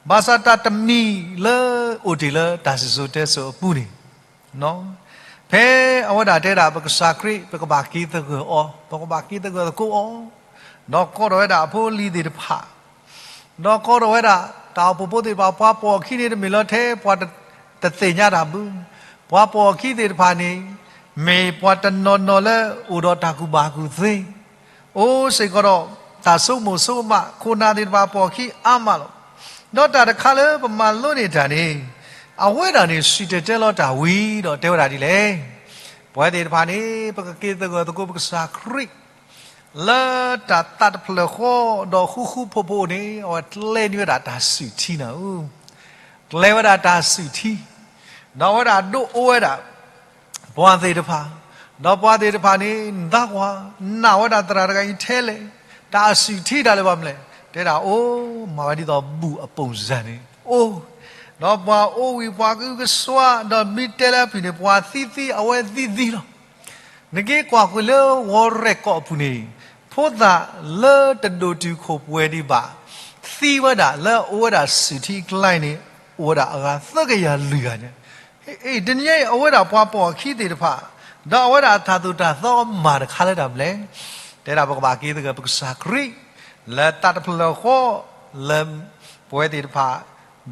ဘၣ်ဆၣ်တၢ်တမံၤလၢအိၣ်တ့ၢ်လၢတၢ်စံၣ်စိၤတဲစိၤအပူၤန့ၣ် ဖဲအဝဲဒၣ်တဲဒၣ် ပကစၢ်ခရံာ် ပကဘၣ်က့ၤသဂၢၢ်အီၤ, ပကဘၣ်က့ၤသဂၢၢ်သကိးအီၤ, ဒီးကိးထီၣ်ဝဲဒၣ်အဖိအလံၤသ့ၣ်တဖၣ် ဒီးကိးထီၣ်ဝဲဒၣ် တၢ်အိၣ်ဖှိၣ်ဖိသ့ၣ်တဖၣ် ပှၤပိာ်အခံန့ၣ် တမ့ၢ်လၢထဲပှၤတသ့ၣ်ညါတၢ်ဘၣ်, ပှၤပိာ်အခံသ့ၣ်တဖၣ်န့ၣ် မ့ၢ်ပှၤတနီၤနီၤလၢအိၣ်ဒီးတၢ်ကူၣ်ဘၣ်ကူၣ်သ့ အိၣ်စ့ၢ်ကီးဒီး တၢ်ဆိကမိၣ်ဆိကမး ခိၣ်နၢ်သ့ၣ်တဖၣ်ပိာ်အခံအါမးလီၤ. ဒီးတၢ်တခါလၢပမၤလိန့ၢ်တၢ်န့ၣ် အဝဲဒၣ်န့ၣ် စံၣ်တဲၤတဲလီၤတၢ်ဝံၤဒီးတဲဝဲဒၣ်ဒ်လဲၣ်, ပဝဲသ့ၣ်တဖၣ်န့ၣ် ပကက့ၤသဂၢၢ်သကိးပကစၢ်ခရံာ် လၢတၢ်သးတဖျၢၣ်ဃီ ဒီးဃူဃူဖိးဖိးန့ၣ် အဝဲကျဲန့ၢ်ဝဲဒၣ်တၢ်စုၣ်ထံနၤဧၢ, ကျဲဝဲဒၣ်တၢ်စုၣ်ထံ, ဒီးအဝဲဒၣ်ဒိးအိၣ်ဝဲဒၣ် ပှၤသ့ၣ်တဖၣ်, ဒီးပှၤသ့ၣ်တဖၣ်န့ၣ် နသးကွၢ် နာ်ဝဲဒၣ်သရၣ်တဂၤအံၤထဲလဲၣ်, တၢ်အစုၣ်ထံတၢ်လၢၤဘၣ်မလဲၣ်, တဲဒၣ်အိၣ် မၤဝဲဒ်သိးဘူၣ်အပိၣ်စၢ်န့ၣ် အိၣ်, ဒီးပှၤအိၣ်ဝံၤပှၤကအုကစွါ ဒီးမ့ၢ်တဲလၢအဖုၣ်န့ၣ် ပှၤသံသံအဝဲသံသံလီၤ. နက့ၤကွၢ်ကွံာ်လၢ world record အပူၤန့ၣ် ဖိသၣ်လၢတဒိၣ်တုာ်ခိၣ်ပှဲၤဒံးဘၣ် သံဝဲဒၣ်လၢအအိၣ်ဝဲဒၣ်စုၣ်ထံကျါန့ၣ် အိၣ်ဝဲဒၣ်အဂၤသၢကယၤလွံၢ်ဂၤန့ၣ်, တနံၤအံၤ အဝဲဒၣ်ပှၤပိာ်အခံသ့ၣ်တဖၣ် ဒီးအဝဲဒၣ်အတၢ်သိၣ်တၢ်သီမၤတခါလၢတၢ်မလဲၣ်, တဲဒၣ်ပကဘၣ်က့ၤသဂၢၢ်ပကစၢ်ခရံာ် လၢသးတဖျၢၣ်ဃီ လၢပဝဲသ့ၣ်တဖၣ်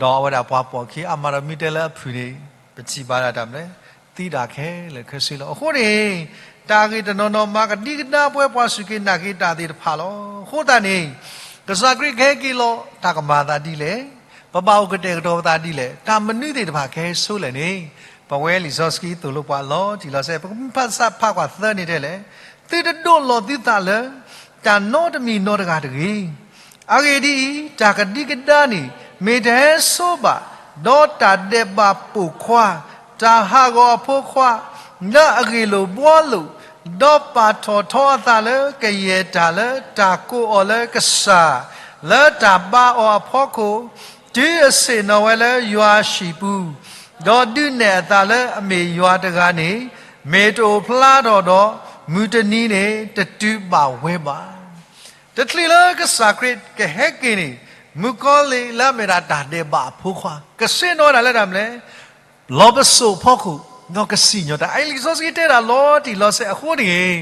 ဒီးအဝဲဒၣ်ပှၤပိာ်အခံအါမးဒီးမ့ၢ်တဲလၢအဖုၣ်န့ၣ် ပထံၣ်ဘၣ်ဒၣ်တၢ်မလဲၣ်, သံတၢ်ခဲလၢာ်ခဲဆ့လီၤ. အဃိန့ၣ် တၢ်ဂ့ၢ်တနီၤနီၤမၤကဒံကဒါပဝဲပှၤစူၢ်က့ၤနာ်က့ၤတၢ်သ့ၣ်တဖၣ်လီၤ. အဃိသတးန့ၣ် ကစၢ်ခရံာ်ကဟဲက့ၤလီၤ တၢ်ကမၤသးဒ်လဲၣ်, ပဘၣ်အိၣ်ကတဲာ်ကတီၤပသးဒ်လဲၣ်, တၢ်မနုၤသ့ၣ်တဖၣ်ကဟဲဆိလဲၣ်န့ၣ် ပဝဲလံာ်စီဆှံသိၣ်လိပှၤလီၤတံၢ်လီၤဆဲး ပကဖးဖးကွၢ်သၢန့ၣ်တဲလဲၣ်, သုတဒိးလီၤသုသးလၢ တၢ်နီတမံၤနီတဂၤတဂ့ၤ. အဂ့ၢ်ဒ်အံၤ, တၢ်ကဒံကဒါန့ၣ် မ့ၢ်တဟဲဆိဘၣ် ဒီးတၢ်ဒဲးဘးပိာ်ခွါ, တၢ်ဟးဂီၤအဖိခွါ, လၢအဂ့ၢ်လိာ်ဘှီလိာ်, ဒီးပာ်ထီၣ်ထီအသးလၢကယဲၢ်တၢ်လၢတၢ်ကိးအီၤလၢကစၢ်, လၢတၢ်ဘါအီၤအဖီခိၣ်, တုၤအဆ့ၣ်နီၤဝဲလၢယွၤအဟံၣ်ပူၤ, ဒီးဒုးနဲၣ်အသးလၢအမ့ၢ်ယွၤတဂၤန့ၣ်, မ့ၢ်တအိၣ်ဖျါထီၣ်ဒီး မုၢ်တနံၤန့ၣ် တတုၤဘၣ်ဝဲဘၣ်. တချုးလၢကစၢ်ခရံာ်ကဟဲက့ၤန့ၣ် မုၣ်ကီၤလံၢ်လၢအမ့ၢ်ဒၣ်တၢ်ဒဲးဘးအဖိခွါ ကဆ့ၣ်နီၤဝဲဒၣ်လၢတၢ်မလဲၣ်, လီၤပစိာ်ဖီခိၣ် ဒီးကစံၣ်ညီၣ်တၢ် အံၤလံာ်စီဆှံတဲဒၣ်လီၤတံၢ်လီၤဆဲးအဃိန့ၣ်,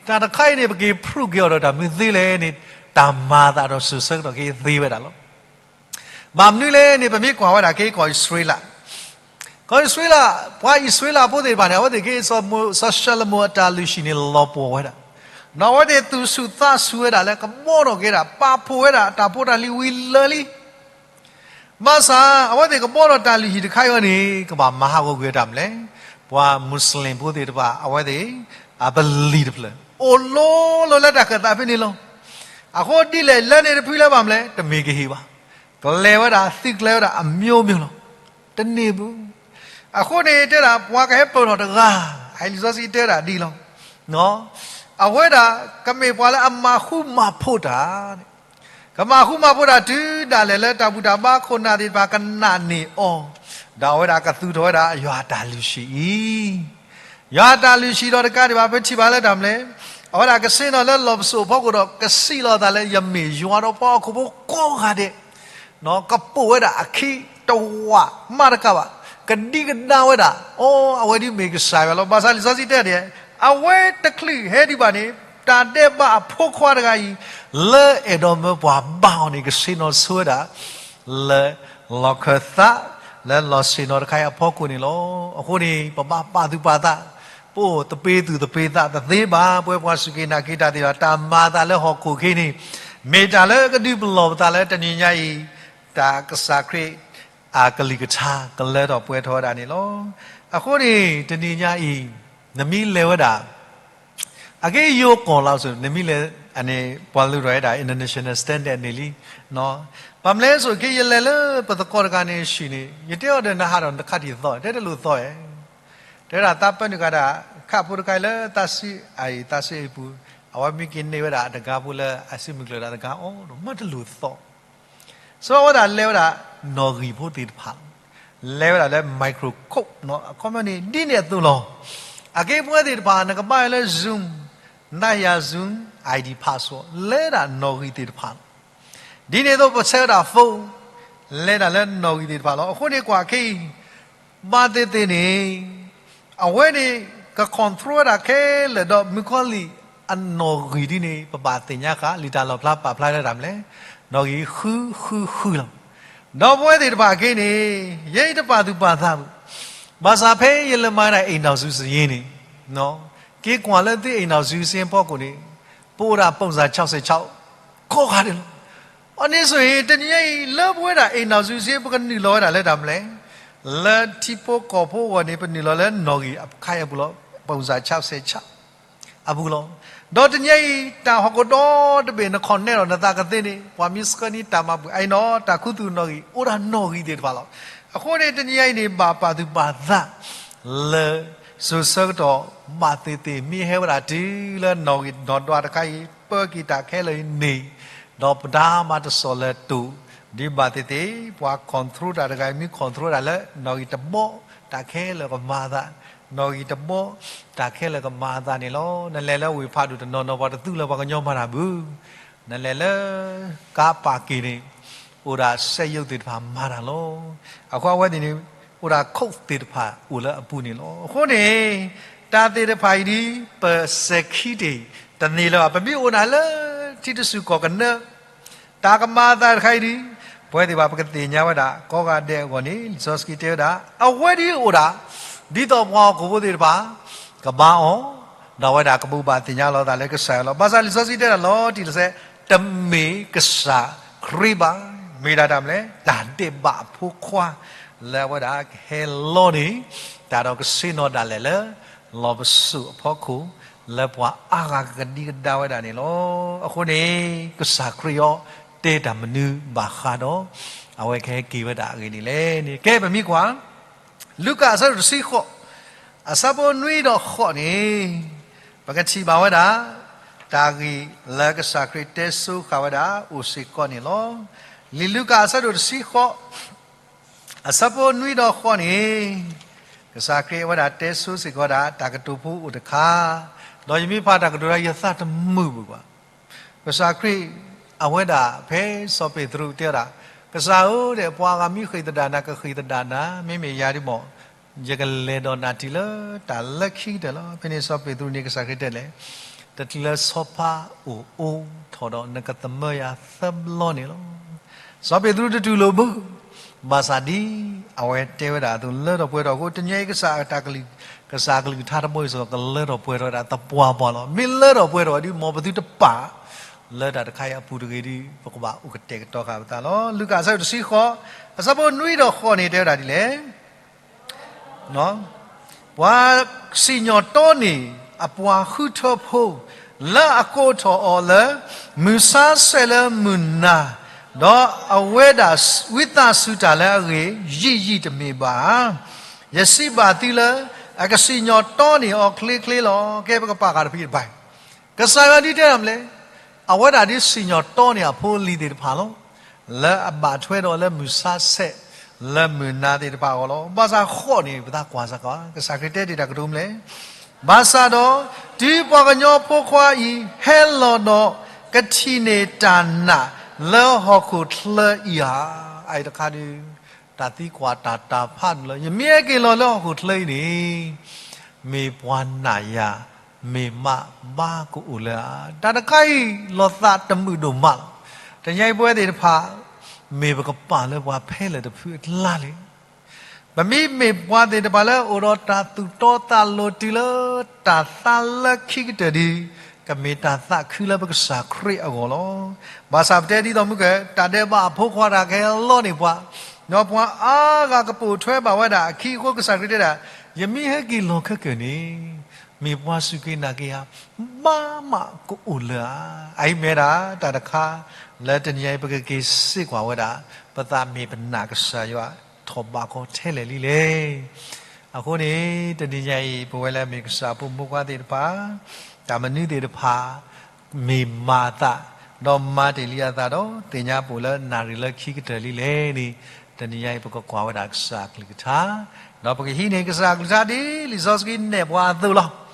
တၢ်တခါအံၤန့ၣ် ပက့ၤ prove က့ၤအီၤဒီးတၢ်မနုၤသ့လဲၣ်န့ၣ်, တၢ်မၤအသးဒီးစိၤဆၢကတီၢ်က့ၤသ့ဝဲဒၣ်လီၤ. ဘၣ်မနုၤလဲၣ်န့ၣ် ပမ့ၢ်ကွၢ်ဝဲဒၣ်က့ၤကီၢ်အံၣ်စရ့လး, ကီၢ်အံၣ်စရ့လး, ပှၤအံၣ်စရ့လးဖိသ့ၣ်တဖၣ်န့ၣ် အဝဲသ့ၣ်က့ၤ စီၤၡလိၤမိၤအတၢ်လုၢ်ဟံၣ်န့ၣ်လီၤပှီၢ်ဝဲဒၣ်, ဒီးအဝဲသ့ၣ်သူၣ်ဆူၣ်သးဆူၣ်ဝဲဒၣ်လၢကဘှီထီၣ်က့ၤဒၣ် ပာ်ဖှိၣ်ဝဲဒၣ်တၢ်ဖိတၢ်လံၤဝံၤလၢာ်လံ ဘၣ်ဆၣ် အဝဲသ့ၣ်ကဘှီထီၣ်တၢ်လုၢ်ဟံၣ်တခါအံၤန့ၣ် ကဘၣ်မၤဟးဂီၤကွံာ်တၢ်မလဲၣ်, ပှၤမူးစလ့ၣ်ဖိသ့ၣ်တဖၣ် အဝဲသ့ၣ် အပလံၤတဖျၢၣ် အိၣ်လီၤလၢတၢ်ခၢၣ်သးဖဲန့ၣ်လီၤ. အဃိဒ်လဲၣ်လၢန့ၣ်တဖုလၢဘၣ်မလဲၣ် တမ့ၢ်ကဟ့ၣ်ဘၣ်, ကျဲၤဝဲဒၣ် သုးကျဲၤဝဲဒၣ်အမျိုးမျိုးလီၤ, တန့ၢ်ဘူး. အဃိန့ၣ်တဲဒၣ် ပှၤကဟဲပၢၢ်ထီၣ်တဂၤ, အံၤလံာ်စီဆှံတဲဒၣ်ဒ်လီၤ, အဝဲဒၣ်ကမ့ၢ်ပှၤလၢအမၤဃူမၤဖိးတၢ်န့ၣ် ကမၤဃူမၤဖိးတၢ်တုၤဒၣ်လဲာ်လၢတၢ်ဘူၣ်တၢ်ဘါခိၣ်နၢ်သ့ၣ်တဖၣ်ကနာ်န့ၢ်အီၤ, ဒီးအဝဲဒၣ်ကသူၣ်ထီၣ်ဝဲဒၣ်ယွၤအတၢ်လုၢ်ဟံၣ်အံၤ, ယွၤအတၢ်လုၢ်ဟံၣ်ဒီးတကးဒံးဘၣ် ပထံၣ်ဘၣ်လၢတၢ်မလဲၣ်, အဝဲဒၣ်ကဆ့ၣ်နီၤလၢလီၢ်ပစိာ်အဖီခိၣ်ဒီး ကစံၣ်လီၤအသးလၢယမ့ၢ်ယွၤဒီးပှၤဟီၣ်ခိၣ်ဖိကိးဂၤဒဲး ကပိာ်ဝဲဒၣ်အခံတဝးမးတကးဘၣ်, ကဒံကဒါဝဲဒၣ်, အိ အဝဲဒ်မ့ၢ်ကစၢ်ယွၤလီၤ. ဘၣ်ဆၣ်လံာ်စီဆှံတဲဒ်, အဝဲတချုးဟဲဒံးဘၣ်န့ၣ် တၢ်ဒဲးဘးအဖိခွါတဂၤအံၤ လၢအဲၣ်ဒိးမၢပှၤဘါအီၤန့ၣ် ကဆ့ၣ်နီၤဆိဝဲဒၣ် လၢလီၢ်ခၢၣ်သး လၢလီၢ်ဆ့ၣ်နီၤတခါအံၤအဖီခိၣ်န့ၣ်လီၤ. အဃိန့ၣ် ပဘၣ်ပာ်သူၣ်ပာ်သး, ပအိၣ်သပ့ၤသူၣ်သပ့ၤသးတသ့ဘၣ်. ပဝဲပှၤစူၢ်က့ၤနာ်က့ၤတၢ်သ့ၣ်တဖၣ် တၢ်မၤအသးလၢဟီၣ်ခိၣ်ချၢန့ၣ် မ့ၢ်တၢ်လၢကဒုးပလီၢ်ပသးလၢတနံၤညါအံၤ တၢ်ကစၢ်ခရံာ်အကလုၢ်ကထါကလၢထီၣ်ပှဲၤထီၣ်ဝဲဒၣ်န့ၣ်လီၤ. အဃိန့ၣ် တနံၤညါအံၤ နမ့ၢ်လဲၤဝဲဒၣ် အက့ယိကီၢ်လီၤစိၤ နမ့ၢ်လဲၤ အန့ၣ် ပှၤလုၢ်ထီၣ်ဝဲဒၣ် international standard န့ၣ်လံ. ဘၣ်မနုၤလဲၣ်စိၤ ခဲယလဲၤလၢပသကိးတဂၤန့ၣ်ဆံးန့ၣ် ယတဲအီၤဒီးနဟးဒီးနခးတံၢ်သီ တဲတလိၣ်သီဧါ. တဲဒၣ်သးပၢနုာ်ကၤဒၣ် ခးဖိတခါအံၤလၢသးစံးအံၤ သးစံးအံၤပူၤ အဝဲမ့ၢ်က့ၤန့ၢ်ဝဲဒၣ်အတဂၤဖိလၢအစုမုၢ်ကျၢၤဒၣ်တဂၤအီၤဒီး မ့ၢ်တလိၣ်သီ စီၤအဝဲဒၣ်လဲၤဝဲဒၣ် နီၣ်ဂံၢ်ဖိသ့ၣ်တဖၣ်လီၤ. လဲၤဝဲဒၣ်လၢ microscope အခီပညီန့ၣ် ဒ်န့ၣ်အသိးလီၤ. အက့ပဝဲသ့ၣ်တဖၣ် နကဘၣ်ဝဲလၢ Zoom, နတၢ်ယၤ Zoom, ID password လဲၤဒၣ်နီၣ်ဂံၢ်သ့ၣ်တဖၣ်လီၤ. ဒ်န့ၣ်အသိးပဆဲးဝဲဒၣ် phone လဲၤဒၣ်လၢနီၣ်ဂံၢ်သ့ၣ်တဖၣ်လီၤ. အဃိန့ၣ်ကွၢ်ခဲအံၤ ဘၣ်သ့ၣ်သ့ၣ်န့ၣ် အဝဲန့ၣ် က control ဝဲဒၣ်ခဲလၢာ်ဒီး မုၣ်ကီၤလံၢ်အနီၣ်ဂံၢ်ဒ်န့ၣ် ပဘၣ်သ့ၣ်ညါဃာ် လံာ်တၢ်လီၣ်ဖျါပာ်ဖျါလၢတၢ်မနုၤလဲၣ် နီၣ်ဂံၢ်ဃုဃုဃုလီၤ. ဒီးပဝဲသ့ၣ်တဖၣ်အက့န့ၣ် ယဲအံၤတပာ်သူၣ်ပာ်သးဘၣ်. ဘၣ်ဆၣ်ဖဲယလဲၤမၤဒၣ် အိမ်ထောင်စုစာရင်းန့ၣ် က့ၤကွၢ်လၢသု အိမ်ထောင်စုစာရင်း ဖီခိၣ်န့ၣ် ပအိၣ်ဒၣ် ပုံစံ ခြောက်ဆယ့်ခြောက် ကိးဂၤဒဲးလီၤ. အန့ၣ်စိၤအံၤ တနံၤညါအံၤ လၢပဝဲဒၣ် အိမ်ထောင်စုစာရင်း ပကနုာ်လီၤဝဲဒၣ်လၢတၢ်မနုၤလဲၣ် လၢထံဖိကီၢ်ဖိအဂီၢ်န့ၣ် ပနုာ်လီၤလၢနီၣ်ဂံၢ်အခါအပူၤလီၤ. ပူၤစးဆၣ်စဲးဆၣ် အပူၤလီၤ. ဒီးတနံၤအံၤ တၢ်ဟီၣ်ခိၣ်ဒီတဘ့ၣ် နခီၣ်နဲၣ်ဒီးနသးကသ့န့ၣ် ပှၤမ့ၢ်ဆှၢန့ၢ်တၢ်မၤဘူၣ်အအံၤနီၤ တၢ်ခူသူၣ်နီၣ်ဂံၢ် အိၣ်ဒၣ်နီၣ်ဂံၢ်သ့ၣ်တဖၣ်လီၤ. အဃိန့ၣ် တနံၤအံၤန့ၣ် ဘၣ်ပာ်သူၣ်ပာ်သး လၢ စိၤဆၢကတီၢ် ဘၣ်သ့ၣ်သ့ၣ် မ့ၢ်ဟဲဝဲဒၣ်တုၤလၢနီၣ်ဂံၢ်နီၣ်ဒွးတခါအံၤ ပၢက့ၤတၢ်ခဲလၢာ်အံၤန့ၣ် ဒီးပတၢ်မၤတစီၣ်လၢၤတူာ် ဒ်ဘၣ်သ့ၣ်သ့ၣ် ပှၤ control တၢ်တဂၤအံၤ မ့ၢ် control တၢ်လၢ နီၣ်ဂံၢ်တဘီ တၢ်ခဲလၢာ်ကမၤအသး, နီၣ်ဂံၢ်တဘီ တၢ်ခဲလၢာ်ကမၤအသးန့ၣ်လီၤ. နလဲၤလၢဝ့ၢ်ဖးဒိၣ်တနီၤနီၤ ပှၤတသူလၢပှၤကညီမၤတၢ်ဘၣ်. နလဲၤလၢ ကါပာ်က့ၤန့ၣ် အိၣ်ဒၣ်စက်ရုပ်သ့ၣ်တဖၣ်မၤတၢ်လီၤ. အဃိအဝဲသ့ၣ်န့ၣ် အိၣ်ဒၣ် code သ့ၣ်တဖၣ်အိၣ်လၢအပူၤန့ၣ်လီၤ. အဃိန့ၣ် တၢ်သ့ၣ်တဖၣ်အံၤဒ် ပစဲၤခံတ့ၢ် တန့ၢ်လၢၤဘၣ်. ပမ့ၢ်အိၣ်ဒၣ်လၢထံတစူၢ်ကီၢ်ကနၢ တၢ်ကမၤအသးတခါအံၤဒ် ပဝဲသ့ၣ်တဖၣ်ပကသ့ၣ်ညါဝဲဒၣ် ကိးဂၤဒဲးအဂီၢ်န့ၣ် လံာ်စီဆှံတဲဝဲဒၣ် အဝဲဒ်အိၣ်ဒၣ် ဒ်သိးပှၤဟီၣ်ခိၣ်ဖိသ့ၣ်တဖၣ် ကဘါအီၤ ဒီးအဝဲဒၣ်ကဘိးဘၣ်သ့ၣ်ညါလီၤအသးလၢကစၢ်ယွၤလီၤ. ဘၣ်ဆၣ်လံာ်စီဆှံတဲဒၣ်လီၤတံၢ်လီၤဆဲး တမ့ၢ်ကစၢ်ခရံာ်ဘၣ်. မ့ၢ်ဒၣ်တၢ်မနုၤလဲၣ် တၢ်ဒဲးဘးအဖိခွါ လၢအဝဲဒၣ်ကဟဲလီန့ၢ် တၢ်ဒီးကဆ့ၣ်နီၤဒၣ်လဲာ်လၢ လီၢ်ပစိာ်အဖီခိၣ် လၢပှၤအါဂၤကကဒံကဒါဝဲဒၣ်န့ၣ်လီၤ. အဃိန့ၣ် ကစၢ်ခရံာ်အီၤတဲတၢ်မနုၤဘၣ်ဃးဒီး အဝဲကဟဲက့ၤဝဲဒၣ်အဂ့ၢ်န့ၣ်လဲၣ်န့ၣ် ကဲ ပမ့ၢ်ကွၢ် လူၤကၣ်အဆၢဒိၣ်တဆံဃိး အဆၢဖိနွံဒီးဃိးန့ၣ် ပကထံၣ်ဘၣ်ဝဲဒၣ် တၢ်ဂ့ၢ်လၢကစၢ်ခရံာ်တဲဆိဃာ်ဝဲဒၣ် အိၣ်စ့ၢ်ကီးန့ၣ်လီၤ. လံာ်လူၤကၣ်အဆၢဒိၣ်တဆံဃိး အဆၢဖိနွံဒီးဃိးန့ၣ် ကစၢ်ခရံာ်အဝဲဒၣ်တဲဆိစ့ၢ်ကီးဝဲဒၣ် တၢ်ကတိၤဖိအိၣ်တခါ, ဒီးယမ့ၢ်ဖးတၢ်ကတိၤဒီး ယသးတမုာ်ဘၣ်ကွၢ် ကစၢ်ခရံာ် အဝဲဒၣ်ဖဲစီၤပ့းတရူးတဲဝဲဒၣ်, ကစၢ်ဧၢ, ဒီးပှၤဂၤမ့ၢ်ဃ့ၢ်သဒၣ်နၤကဃ့ၢ်သဒၣ်နၤ, မ့မ့ၢ်ယၤဒ်မ့ၢ် ယကလဲၤဒီးနၤတုၤလၢတၢ်လၢခံကတၢၢ်လီၤ. ဖဲန့ၣ်စီၤပ့းတရူးန့ၣ် ကစၢ်ခရံာ်တဲလဲၣ်, တချုးလၢဆီဖါအိၣ်အိထီၣ်ဒီး နကသမၢယၤသၢဘျီန့ၣ်လီၤ. စီၤပ့းတရူးတတူၢ်လိာ်ဘၣ်, ဘၣ်ဆၣ်ဒ်အဝဲတဲဝဲဒၣ်အသိး လၢထီၣ်ပှဲၤထီၣ်အဃိ တနံၤအံၤကစၢ်တၢ်ကလုၢ်, ကစၢ်ကလုၢ်ကထါတဘီအံၤစ့ၢ်ကီး ကလၢထီၣ်ပှဲၤထီၣ်ဝဲဒၣ်သပှၢ်ပှၢ်လီၤ. မ့ၢ်လၢထီၣ်ပှဲၤထီၣ်ဝဲဒ် မ်ပသုတပာ်လၢတၢ်တခါအံၤအပူၤတဂ့ၤဒီး ပကဘၣ်အိၣ်ကတဲာ်ကတီၤဃာ်ပသးလီၤ. လူၤကၣ်အဆၢဒိၣ်တဆံဃိး အဆၢဖိနွံဒီးဃိးန့ၣ်တဲဝဲဒၣ်ဒ်လဲၣ် ပှၤစံၣ်ညီၣ်တီန့ၢ်အပှၤဃုထၢဖိ လၢအကိးထီၣ်အီၤလၢ မုၢ်ဆါဆဲးလၢမုၢ်နၤ, ဒီးအဝဲဒၣ်ဝံသးစူၤတၢ်လၢအဂ့ၢ် ယံာ်ယံာ်တမ့ၢ်ဘၣ်ဧါ. ယစံးဘၣ်သုလၢ အကစံၣ်ညီၣ်တီန့ၢ်အီၤချ့ချ့လီၤ. ကဲ ပကပာ်ဃာ်တဖုတဖု ကစၢ်ယွၤဒ်တဲဒၣ်မနုၤလဲၣ်, အဝဲဒၣ်ဒ်စံၣ်ညီၣ်တီန့ၢ်အဖိအလံၤသ့ၣ်တဖၣ်လီၤ. လၢအဘၣ်ထွဲဒီးလၢမုၢ်ဆါဆဲး လၢမုၢ်နၤသ့ၣ်တဖၣ်အဂီၢ်လီၤ. ဘၣ်ဆၣ်ဃိးန့ၣ် ပသးကွၢ်စ့ၢ်ကီး ကစၢ်ခရံာ်တဲတ့ၢ်တၢ်ကတိၤမနုၤလဲၣ်, ဘၣ်ဆၣ်ဒီး တုၤပှၤကညီဖိခွါအံၤ ဟဲလီၤဒီးကထံၣ်န့ၢ်တၢ်နာ်လၢဟီၣ်ခိၣ်ချၢအံၤဧါ. အအံၤတခါဒုး တၢ်သံကွၢ်တၢ်တၢ်ဖးဒိၣ်လၢ ယမ့ၢ်ဟဲက့ၤလီၤလၢဟီၣ်ခိၣ်ချၢအံၤန့ၣ် မ့ၢ်ပှၤနာ်ယၤ မ့ၢ်မးဘါကအိၣ်လၢၤဧါ. တၢ်တခါအံၤ လီၤသးတမုာ်ဒိၣ်မးလီၤ. တနံၤအံၤပဝဲသ့ၣ်တဖၣ် မ့ၢ်ပကပာ်လၢပှၤဖဲလဲၣ်တဖုအကျါလဲၣ်. ပမ့မ့ၢ်ပှၤသ့ၣ်တဖၣ်လၢအိၣ်ဒီးတၢ်သူၣ်တီသးလိၤတုၤလၢတၢ်သါလၢခံကတၢၢ်ဒီး ကမ့ၢ်တၢ်သးခုလၢပကစၢ်ခရံာ်အဂီၢ်လီၤ. ဘၣ်ဆၣ်ပတဲဒ်သိးမုၢ်ကဲ တၢ်ဒဲးဘးအဖိခွါတၢ်ကဟဲလီန့ၢ်ပှၤ, ဒီးပှၤအါဂၤကပိာ်ထွဲဘၣ်ဝဲဒၣ်အခံအဃိ ကစၢ်ခရံာ်တဲဒၣ်, ယမ့ၢ်ဟဲက့ၤလီၤခဲကၢၢ်န့ၣ် မ့ၢ်ပှၤစူၢ်က့ၤနာ်က့ၤယၤ ဘါမးကအိၣ်လၢၤဧါ. အအံၤမ့ၢ်ဒၣ်တၢ်တခါ လၢတနံၤအံၤပကက့ၤစ့ၢ်ကွၢ်ဝဲဒၣ် ပသးမ့ၢ်ပနာ်ကစၢ်ယွၤ ထီၣ်ဘးကီထဲလဲၣ်လံလဲၣ်. အဃိန့ၣ် တနံၤညါအံၤ ပဝဲလၢအမ့ၢ်ကစၢ်အဖိမုၣ်ဖိခွါသ့ၣ်တဖၣ် တၢ်မနုၤသ့ၣ်တဖၣ် မ့ၢ်မၤအသး ဒီးမၤတ့ၢ်လံအသးဒီး သ့ၣ်ညါပအိၣ်လၢနၣ်ရံၣ်လၢခံကတၢၢ်လံလဲၣ်န့ၣ် တနံၤညါအံၤ ပကကွၢ်ဝဲဒၣ်ကစၢ်အကလုၢ်ကထါ ဒီးပကဟံးန့ၢ်ကစၢ်အကလုၢ်ကထါဒ်လံာ်စီဆှံနဲၣ်ပှၤအသိးလီၤ.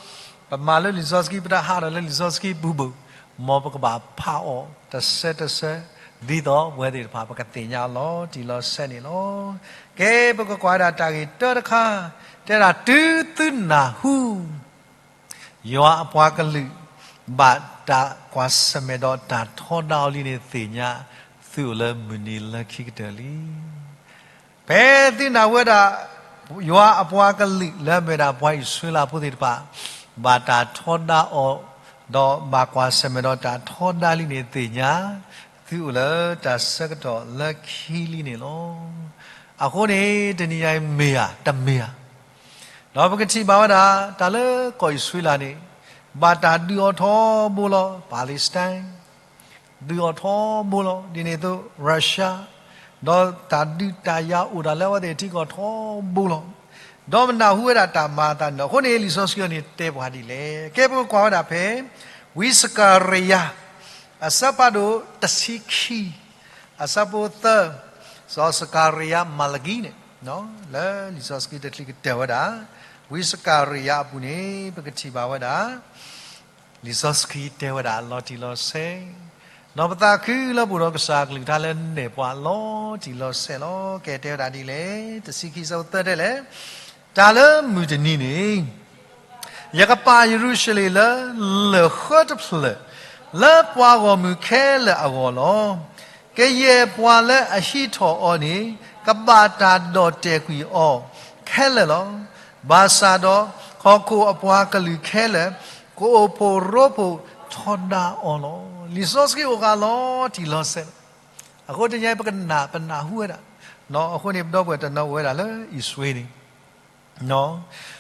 ပမၤလၢလံာ်စီဆှံ ပတဟးထီၣ်လၢလံာ်စီဆှံပူၤဘၣ်, မ်ပကဘၣ်ဖးအီၤတဆၢတဆၢ ဒ်သိးပဝဲသ့ၣ်တဖၣ် ပကသ့ၣ်ညါအီၤလီၤတံၢ်လီၤဆဲးန့ၣ်လီၤ. ကဲ ပကကွၢ်ဝဲဒၣ်တၢ်ဂ့ၢ်တၢတခါ တဲဒၣ် တုၤသုနၢ်ဟူ ယွၤအပှၤကလုာ် ဘၣ်တၢ်ကွၢ်ဆၢၣ်မဲာ်ဒီးတၢ်ထီဒါအီၤလံန့ၣ် သ့ၣ်ညါသုအိၣ်လၢမုၢ်နံၤလၢခံကတၢၢ်လံ. ဖဲသုနၢ်ဟူဝဲဒၣ် ယွၤအပှၤကလုာ်လၢအမ့ၢ်ဝဲဒၣ်ပှၤအံၣ်စရ့လးဖိသ့ၣ်တဖၣ် ဘၣ်တၢ်ထီဒါအီၤ ဒီးဘၣ်ကွၢ်ဆၢၣ်မဲာ်ဒီးတၢ်ထီဒါလံန့ၣ် သ့ၣ်ညါသုအိၣ်လၢတၢ်ဆၢကတီၢ်လၢခံလံန့ၣ်လီၤ. အဃိန့ၣ် တနံၤညါအံၤမ့ၢ်ဧါ တမ့ၢ်ဧါ. ဒီးပကထံၣ်ဘၣ်ဝဲဒၣ် တၢ်လၢကီၢ်အံၣ်စရ့လးန့ၣ် ဘၣ်တၢ်ဒုးအီၤထီဘိလီၤ. Palestine ဒုးအီၤထီဘိလီၤ. ဒ်န့ၣ်အသိး Russia ဒီးတၢ်ဒုးတၢ်ယၤအိၣ်ဒၣ်လၢအဝဲသ့ၣ်ထံကီၢ်ထီဘိလီၤ. ဒီးပနၢ်ဟူဝဲဒၣ်တၢ်မၤအသးန့ၣ်လီၤ. အဃိန့ၣ် လံာ်စီဆှံအံၤန့ၣ်တဲပှၤဒ်လဲၣ်. ကဲ ပကကွၢ်ဝဲဒၣ်ဖဲ ဝံစကၤရယၤ အဆၢဖးဒိၣ်တဆံခံ အဆၢဖိသၢ, စီၤစကၤရယၤ Malachi န့ၣ် လၢလံာ်စီဆှံတချုးကတၢၢ်ဝဲဒၣ် ဝံစကၤရယၤအပူၤန့ၣ် ပကထံၣ်ဘၣ်ဝဲဒၣ် လံာ်စီဆှံတဲဝဲဒၣ်လီၤတံၢ်လီၤဆဲး, ဒီးပသးခုလၢပအိၣ်ဒီးကစၢ်အကလုၢ်ကထါလၢနဲၣ်ပှၤလီၤတံၢ်လီၤဆဲးလီၤ. ကဲ တဲဝဲဒၣ်ဒ်လဲၣ်, တဆံခံ ဆၢဖိသၢ တဲလဲၣ်, တၢ်လၢမုၢ်တနံၤန့ၣ် ယကပာ်ယရူၤၡလ့ၣ်လၢလၢၢ်ဃၢတဖျၢၣ် လၢပှၤဂီၢ်မုၢ်ခဲလၢာ်အဂီၢ်လီၤ. ကယဲၢ်ပှၤလၢအဟံးထီၣ်အီၤန့ၣ် ကဘၣ်တၢ်ဒီၣ်တဲာ်ကွံာ်အီၤခဲလၢာ်လီၤ. ဘၣ်ဆၣ်ဒီး ဟီၣ်ခိၣ်အပှၤကလုာ်ခဲလၢာ် ကအိၣ်ဖှိၣ်ရိဖှိၣ်ထီဒါအီၤလီၤ. လံာ်စီဆှံအိၣ်ဃာ်လီၤတံၢ်လီၤဆဲးလီၤ. အဃိတနံၤအံၤ ပကနၣ်ပနၢ်ဟူဝဲဒၣ်, အဃိန့ၣ် ပဒီပုၢ်ဝဲၢ်တနီၤအိၣ်ဝဲဒၣ်လၢအံၣ်စရ့လးန့ၣ်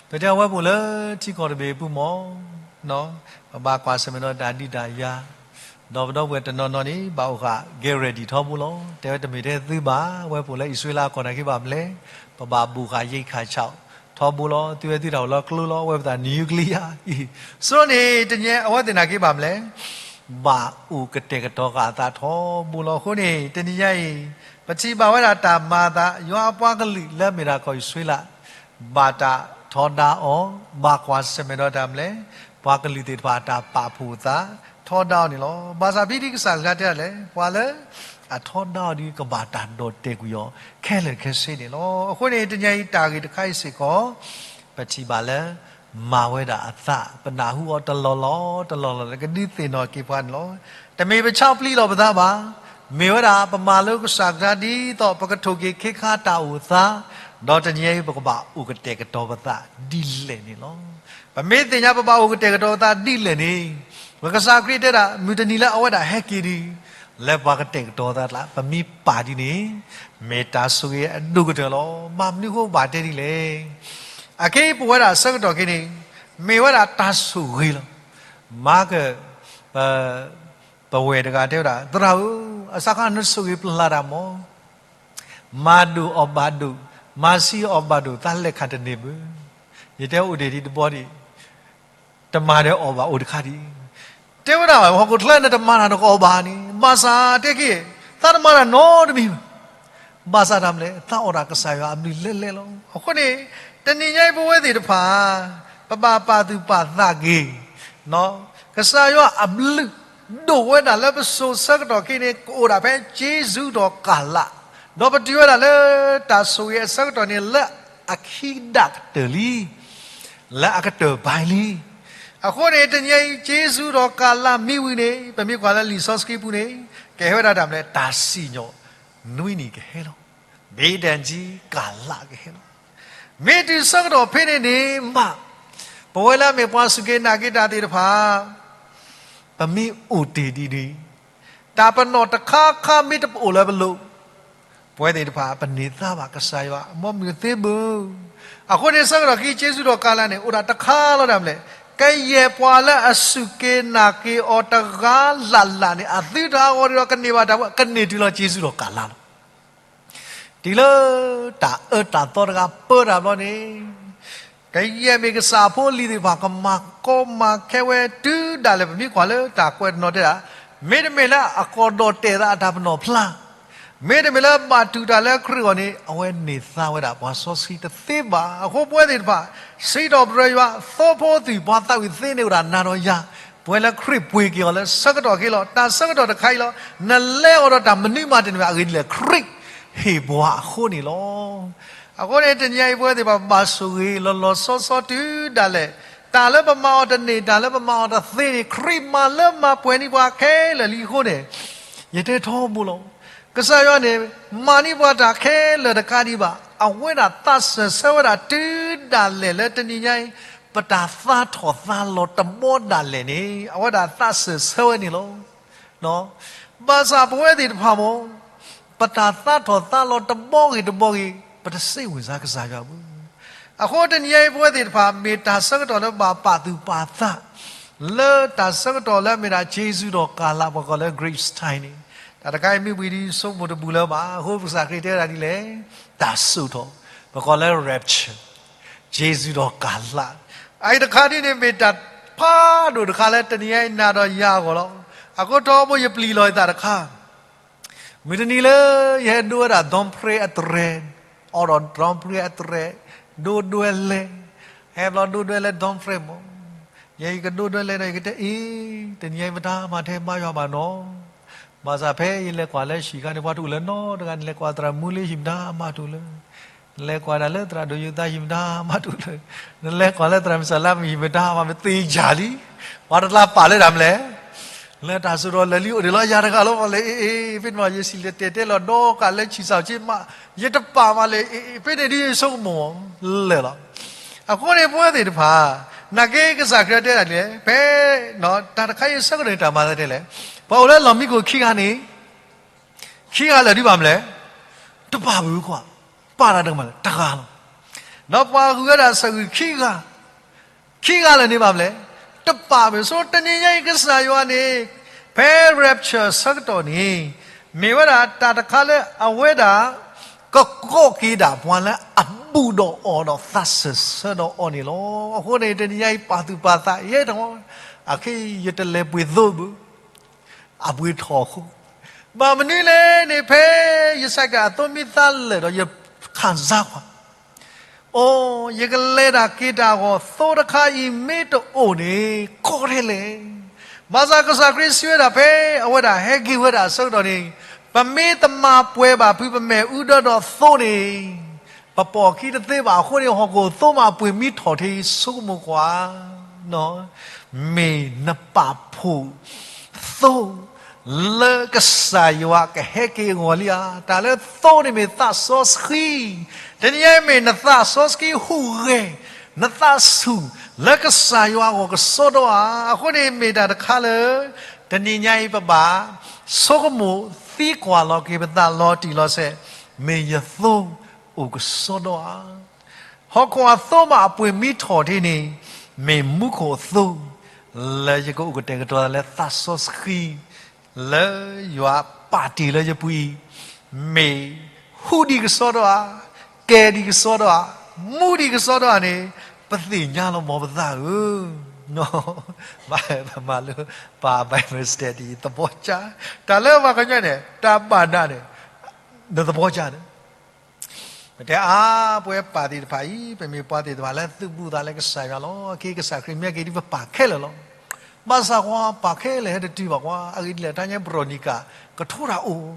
ပတဲအဝဲပအိၣ်လၢထံကီၢ်တဘ့ၣ်အပူၤမး, ပဘၣ်ကွၢ်ဆၢၣ်မဲာ်ဒီးတၢ်ဒုးတၢ်ယၤ, ဒီးပဒီပုၢ်ဝဲၢ်တနီၤနီၤန့ၣ် ဘၣ်အိၣ်ဃာ် get ready ထီဘိလီၤ. တဲဝဲတမ့ၢ်ထဲသုဘၣ်, ဝဲပအိၣ်လၢအံၣ်စရ့လးအကီၢ်နာ်က့ဘၣ်မလဲၣ်, ပဘၣ်ဘူးဃာ်ရိက္ခာခြောက်ထီဘိလီၤ. သုဝဲသုတၢ်အိၣ်လၢကျိလီၤ, အဝဲပသး nuclear အံၤ, ဆိန့ၣ် တနံၤအံၤ အဝဲသ့ၣ်နာ်က့ဘၣ်မလဲၣ်, ဘၣ်အိၣ်ကတဲာ်ကတီၤဃာ်အသးထီဘိလီၤ. အဃိန့ၣ် တနံၤညါအံၤ ပထံၣ်ဘၣ်ဝဲဒၣ်တၢ်မၤအသး, ယွၤအပှၤကလုာ်လၢအမ့ၢ်ဒၣ်ကီၢ်အံၣ်စရ့လး ဘၣ်တၢ်ထီဒါအီၤ, ဘၣ်ကွၢ်ဆၢၣ်မဲာ်ဒီးတၢ်မလဲၣ်, ပှၤကလုာ်သ့ၣ်တဖၣ်အတၢ်ပာ်ဖှိၣ်အသး ထီဒါအီၤန့ၣ်လီၤ. ဘၣ်ဆၣ်ဖဲဒ်ကစၢ်အကလုၢ်ကထါတဲဒ်လဲၣ်, ပှၤလၢအထီဒါအီၤဒီး ကဘၣ်တၢ်ဒီၣ်တဲာ်ကွံာ်အီၤ ခဲလၢာ်ခဲဆ့န့ၣ်လီၤ. အဃိန့ၣ် တနံၤအံၤတၢ်ဂ့ၢ်တခါအံၤစ့ၢ်ကီး ပထံၣ်ဘၣ်လၢ မၤဝဲဒၣ်အသး, ပနၢ်ဟူအီၤတလီၢ်လီၢ်တလီၢ်လီၢ်လၢကဒုးသ့ၣ်နီၣ်က့ၤပှၤန့ၣ်လီၤ. တမ့ၢ်ပဆီပျံၤလီၤပသးဘၣ်, မ့ၢ်ဝဲဒၣ်ပမၤလိကစၢ်အကလုၢ်ကထါဒ်သိး ပကထိၣ်က့ၤခ့ခါတၢ်အိၣ်သး, ဒီးတနံၤအံၤ ပကဘၣ်အိၣ်ကတဲာ်ကတီၤပသးဒ်လဲၣ်န့ၣ်လီၤ. ပမ့ၢ်သ့ၣ်ညါပဘၣ်အိၣ်ကတဲာ်ကတီၤပသးဒ်လဲၣ်န့ၣ်, ပကစၢ်ခရံာ်တဲဒၣ် မုၢ်တနံၤလၢအဝဲဒၣ်ဟဲက့ၤဒီး လၢပှၤကတဲာ်ကတီၤသးကျါ, ပမ့ၢ်ပာ်ဒ်န့ၣ် မ့ၢ်တၢ်ဆိၣ်ဂ့ၤအဒိၣ်ကတၢၢ်လီၤ. ဘၣ်မနုၤအဃိဘၣ်တဲဒ်လဲၣ်. အခဲအံၤပဝဲဒၣ်အဆၢကတီၢ်ခဲအံၤန့ၣ် မ့ၢ်ဝဲဒၣ်တၢ်ဆိၣ်ဂ့ၤလီၤ. မၤက ပ ပဝဲၢ်တဂၤတဲဝဲဒၣ် သရၣ်ဧၢ, အစးခါနဆိၣ်ဂ့ၤပျၢ်တၢ်မး, မၤဒိၣ်အီၣ်ဘၣ်ဒိၣ်, မၤဆံးအီၣ်ဘၣ်ဒိၣ်, သးလဲၤခးတန့ၢ်ဘၣ်. ယတဲအိၣ်ဒံးဒံးတဘျီဒံး, တမၤဒီးအီၣ်ဘၣ်အိၣ်တခါဒံး. တဲဝဲဒၣ် ဟီၣ်ခိၣ်ချၢနတမၤတၢ်နကအီၣ်ဘၣ်န့ၣ်, ဘၣ်ဆၣ်တဲက့ၤ သးတမၤတၢ်နီတမံၤဘၣ်. ဘၣ်ဆၣ်တၢ်မနုၤလဲၣ်, သးအီၣ်ဒၣ်ကစၢ်ယွၤအဘျုးလဲၣ်လဲၣ်လီၤ. အဃိန့ၣ် တနံၤညါအံၤပဝဲသ့ၣ်တဖၣ် ပဘၣ်ပာ်သူၣ်ပာ်သးက့ၤ ကစၢ်ယွၤအဘျုးဒိၣ်ဝဲဒၣ်လၢပစိၤဆၢကတီၢ်ခဲအံၤန့ၣ် ကအိၣ်ဒၣ်ဖဲက့ၤဆူဒီးကၤလး, ဒီးပတုၤဝဲဒၣ်လၢတၢ်ဆိၣ်ဂ့ၤအဆၢကတီၢ်န့ၣ် လၢအခံဒၣ်ကတၢၢ်လံ, လၢအကတၢၢ်ဘၣ်လံ. အဃိန့ၣ် တနံၤညါအံၤ က့ၤဆူဒီးကၤလးမ့ၢ်ဝံၤန့ၣ် ပမ့ၢ်ကွၢ်လၢလံာ်စီဆှံပူၤန့ၣ် ကဟဲဝဲဒၣ်တၢ်မနုၤလဲၣ်, တၢ်စံၣ်ညီၣ်နွံနံၣ်ကဟဲလီၤ. ဘ့ဒၣ်ကံကၤလးကဟဲလီၤ. မ့ၢ်တုၤဆၢကတီၢ်ဖဲန့ၣ်န့ၣ်မး ပဝဲလၢအမ့ၢ်ပှၤစူၢ်က့ၤနာ်က့ၤတၢ်သ့ၣ်တဖၣ် ပမ့ၢ်အိၣ်တ့ၢ်ဒ်န့ၣ် တၢ်ပနီၣ်တခါခါမ့ၢ်တအိၣ်လၢပလိၤ, ပဝဲသ့ၣ်တဖၣ် ပန့ၢ်သါဘၣ်ကစၢ်ယွၤအဘီအမုၢ်သ့ဘၣ်. အဃိန့ၣ် ဆၢကတီၢ်ခံ က့ၤဆူဒီးကၤလးန့ၣ် အိၣ်ဒၣ်တခါလီၤ. တၢ်မနုၤလဲၣ်, ကယဲၢ်ပှၤလၢအစူၢ်က့ၤနာ်က့ၤအီၤတဂၤလၢ်လၢ်န့ၣ် အသုတဟးဂီၤဒီးကန့ၢ်ဘၣ်တၢ်ဝဲ ကန့ၢ်တုၤလီၤက့ၤဆူဒီးကၤလးလီၤ. တုၤလၢတၢ်အၢတၢ်သီတဂၤပၢတၢ်ဘျီန့ၣ် ကယဲၢ်မ့ၢ်ကစၢ်ဖိလံၤသ့ၣ်တဖၣ် ကမၤကီမၤခဲဝဲတုၤဒၣ်လဲာ် ပမ့ၢ်ကွၢ်လၢတၢ်ကွဲးတနီၤတဲဒၣ်, မ့တမ့ၢ်လၢအကီၢ်ဒီၣ်တဲာ်သးအတၢ်ပနီၣ်ဖျါ, မ့တမ့ၢ်လၢဘၣ်တူၢ်တၢ်လၢခရံာ်အဂီၢ်န့ၣ် အဝဲန့ၢ်သါဝဲဒၣ်ပှၤစီဆှံတသ့ဘၣ်. အဃိပဝဲသ့ၣ်တဖၣ် စံးထီၣ်ပတြၢၤယွၤ, သိဖိသုၣ်ပှၤသးဝံၣ်သ့န့ၣ်အိၣ်ဒၣ်နၤဒီးယၤ, ပဝဲလၢခရံာ်ပှ့ၤက့ၤအီၤလၢဆၢကတီၢ်ခဲအံၤလီၤ. တၢ်ဆၢကတီၢ်တခါအံၤလီၤ. နလဲၤအီၤဒီးတၢ်မနုၤမးတန့ၢ်ဘၣ်. အဂ့ၢ်ဒ်လဲၣ်, ခရံာ်ဟ့ၣ်ပှၤအဃိန့ၣ်လီၤ. အဃိန့ၣ် တနံၤအံၤပဝဲသ့ၣ်တဖၣ် ပဘၣ်ဆိၣ်ဂ့ၤလီၤလီၤဆီဆီတုၤဒၣ်လဲာ်, တၢ်လၢပမၤအီၤတန့ၢ် တၢ်လၢပမၤအီၤတသ့န့ၣ် ခရံာ်မၤလၢမၤပှဲၤန့ၢ်ပှၤခဲလၢာ်လံအဃိန့ၣ်, ယတဲထီဘိလီၤ. ကစၢ်ယွၤန့ၣ် မၤန့ၢ်ပှၤတၢ်ခဲလၢာ်တကးဒံးဘၣ်, အဝဲဒၣ်သးစၢၢ်ဆၢဝဲဒၣ်တုၤဒၣ်လဲာ်လၢတနံၤညါအံၤ, ပတၢ်သါထီၣ်သါလီၤတဘီဒၣ်လဲာ်န့ၣ် အဝဲဒၣ်သးစၢၢ်ဆၢဝဲန့ၣ်လီၤ. ဘၣ်ဆၣ်ပဝဲသ့ၣ်တဖၣ်မ့ၢ် ပတၢ်သါထီၣ်သါလီၤတဘီဂ့ၤတဘီဂ့ၤ ပတစ့ၣ်ဝင်စါကစၢ်ယွၤဘၣ်. အဃိတနံၤညါအံၤ ပဝဲသ့ၣ်တဖၣ် မ့ၢ်တၢ်ဆၢကတီၢ်လၢဘၣ်ပာ်သူၣ်ပာ်သး လၢတၢ်ဆၢကတီၢ်လၢအမ့ၢ်ဒၣ် ကျေးဇူးတော်ကာလ ပှၤကိးလၢ grace time န့ၣ်, တၢ်တခါအံၤမ့ၢ်ပှဲၤဒ်ဆိကမိၣ်တဘူၣ်လၢၤဘၣ်. အဃိကစၢ်ခရံာ်တဲဝဲဒၣ်ဒ်လဲၣ်, တၢ်စိာ်ထီၣ်, ပကိးလၢ rapture, ကျေးဇူးတော်ကာလ အအံၤတခါဒ်န့ၣ် မ့ၢ်တၢ်ဖးဒိၣ်တခါလၢတနံၤညါအံၤနၤဒီးယၤအဂီၢ်လီၤ. အဃိထီဘိယပျံၤလီၤယသးတခါ မုၢ်တနံၤလၢယဟဲဒိဝဲဒၣ် ဒွန်ဖရဲအတရဲ, အိးထီၣ် ဒွန်ဖရဲအတရဲ, ဒိဒွဲလဲၣ်, ဟဲဘျီဒိဒွဲလဲၣ် ဒွန်ဖရဲမး, ယဲယကဒိဒွဲလဲၣ်ဒီး ယကတဲအ့ၣ်, တနံၤညါအံၤမတၤမၤထဲဘါယွၤဘၣ်နီၤ, ဘၣ်ဆၣ်ဖဲယလဲၤကွၢ်လၢဟံၣ်ခါန့ၣ် ပှၤတအိၣ်လၢၤနီတဂၤ, နလဲၤကွၢ်သရၣ်မူလၢဟံၣ်မတၤမၤတအိၣ်လၢၤ, နလဲၤကွၢ်ဒၣ်လၢသရၣ်ဒိၣ်ယိၤသးဟံၣ်မတၤမၤတအိၣ်လၢၤ, နလဲၤကွၢ်လၢသရၣ်မုၣ်စၢ်လါမုၣ်ဟံၣ်မတၤမၤ မ့ၢ်သ့ယၤလံ, ပှၤတလါပာ်လၢတၢ်မနုၤလဲၣ် လၢတၢ်စိာ်ထီၣ်လၢာ်လံအိၣ်ဒံးလီၤ ယၤတဂၤလီၤမးလဲၣ်, အ့ၣ် အ့ၣ် ဖဲန့ၣ်မး ယစံၣ်လဲၤတဲာ်တဲလီၤဒီးကးလၢဆံးစၢ်က့မး, ယတပာ်မးလဲၣ်, အ့ၣ် အ့ၣ် ဖဲန့ၣ်ဒ်ယဆိကမိၣ်လဲၣ်လီၤ. အဃိန့ၣ် ပဝဲသ့ၣ်တဖၣ် နာ်က့ကစၢ်ခရံာ်တဲဒၣ်လဲၣ်, ဖဲ တၢ်တခါအံၤဆၢကတီၢ်န့ၣ် တၢ်မၤသးဒ်လဲၣ်, ပှၤအိၣ်လၢလီၢ်မံခိၣ်ခံဂၤန့ၣ် ခံဂၤလၢာ်ဒ်ဘၣ်မနုၤလဲၣ်, တပာ်ဘၣ်ကွၢ်, ပာ်တၢ်တမၤလဲၣ် တဂၤလီၤ. ဒီးပှၤဂုၤဝဲဒၣ်ဆၢဂုၤခံဂၤ, ခံဂၤလၢာ်န့ၣ်ဘၣ်မနုၤလဲၣ်, တပာ်ဘၣ်. ဆိတနံၤညါအံၤကစၢ်ယွၤန့ၣ် ဖဲ rapture ဆၢကတီၢ်န့ၣ် မ့ၢ်ဝဲဒၣ်တၢ်တခါလၢအဝဲဒၣ် ကကိးက့ၤဒၣ်ပှၤလၢအဘူးဒီးအီၤဒီးသးစၢၢ်ဆၢဒီးအီၤန့ၣ်လီၤ. အဃိန့ၣ် တနံၤညါအံၤပာ်သူၣ်ပာ်သးယဲၢ်တဂီၤ, အခဲအံၤယတလဲၤပှ့ၤသိဘၣ် အပှ့ၤထီၣ်အဃိ, ဘၣ်မနုၤလဲၣ်န့ၣ် ဖဲယဆဲးကၤအသိမ့ၢ်သါလၢာ်ဒီး ယခံစားကွၢ်, အိ, ယကလဲၤတၢ်က့ၤတၢ်အဂီၢ်သိတခါအံၤမ့ၢ်တအိၣ်န့ၣ် ကီထဲလဲၣ်. ဘၣ်ဆၣ်ကစၢ်ခရံာ်စံးဝဲဒၣ် ဖဲအဝဲဒၣ်ဟဲက့ၤဝဲဒၣ်အဆၢကတီၢ်န့ၣ်, ပမ့ၢ်တမၤပှဲၤဘၣ်ဖုပမဲာ်အူဒၢဒီးသိန့ၣ် ပပိာ်အခံတသ့ဘၣ်. အဃိန့ၣ် ဟီၣ်ခိၣ်သိမးအပှ့ၤမံထီၣ်ထံ ဆိကမိၣ်ကွၢ်, မ့ၢ်နပာ်ဖှိၣ်သိ လၢကစၢ်ယွၤကဟဲက့ၤအဂီၢ်လံဧါ. တၢ်လၢသိန့ၣ်မ့ၢ်သးစီဆှံ, တနံၤညါအံၤမ့ၢ်နသးစီဆှံဟူးဂဲၤ, နသးဆူၣ်လၢကစၢ်ယွၤအဂီၢ်ကစီဒီဧါ. အဃိန့ၣ်မ့ၢ်တၢ်တခါလၢ တနံၤညါအံၤပဘၣ်ဆိကမိၣ်သံကွၢ်လီၤက့ၤပသးလီၤတံၢ်လီၤဆဲး, မ့ၢ်ယသိအိၣ်ကစီဒီဧါ. ဟီၣ်ခိၣ်အသိမးအပှ့ၤမံထီၣ်ထံန့ၣ် မ့ၢ်မူခိၣ်အသိ လၢယကအိၣ်ကတဲာ်ကတီၤသးလၢသးစီဆှံ လၢယွၤပာ်တ့ၢ်လၢယပူၤအံၤ မ့ၢ်ဟူးဒံးကစီဒီဧါ, ကဲဒံးကစီဒီဧါ, မူဒံးကစီဒီဧါန့ၣ် ပသ့ၣ်ညါလီၤမၢ်ပသးဧၢ. ဘၣ်မၤလၢပာ် Bible study သဘောကျ, တၢ်လၢပှၤကညီန့ၣ် တၢ်ဘၣ်နးန့ၣ် နသဘောကျန့ၣ် ပတဲအါ ပဝဲပၢ်သ့ၣ်တဖၣ်အံၤ ပမ့ၢ်ပှၤသ့ၣ်တဖၣ်လၢသုးဘူးသးလၢကစၢ်ယွၤလီၤ. အက့ကစၢ်ခရံာ်မ့ၢ်က့ၤဒ်ပပာ်ခဲလၢာ်လီၤ. ဘၣ်ဆၣ်ကွၢ် ပာ်ခဲလၢာ်ဟဲတတုၤဘၣ်ကွၢ်. အဂ့ၢ်ဒ်လဲၣ် တၢ်ညါဘြီၣ်နံၤကၣ် ကထိတၢ်အိၣ်,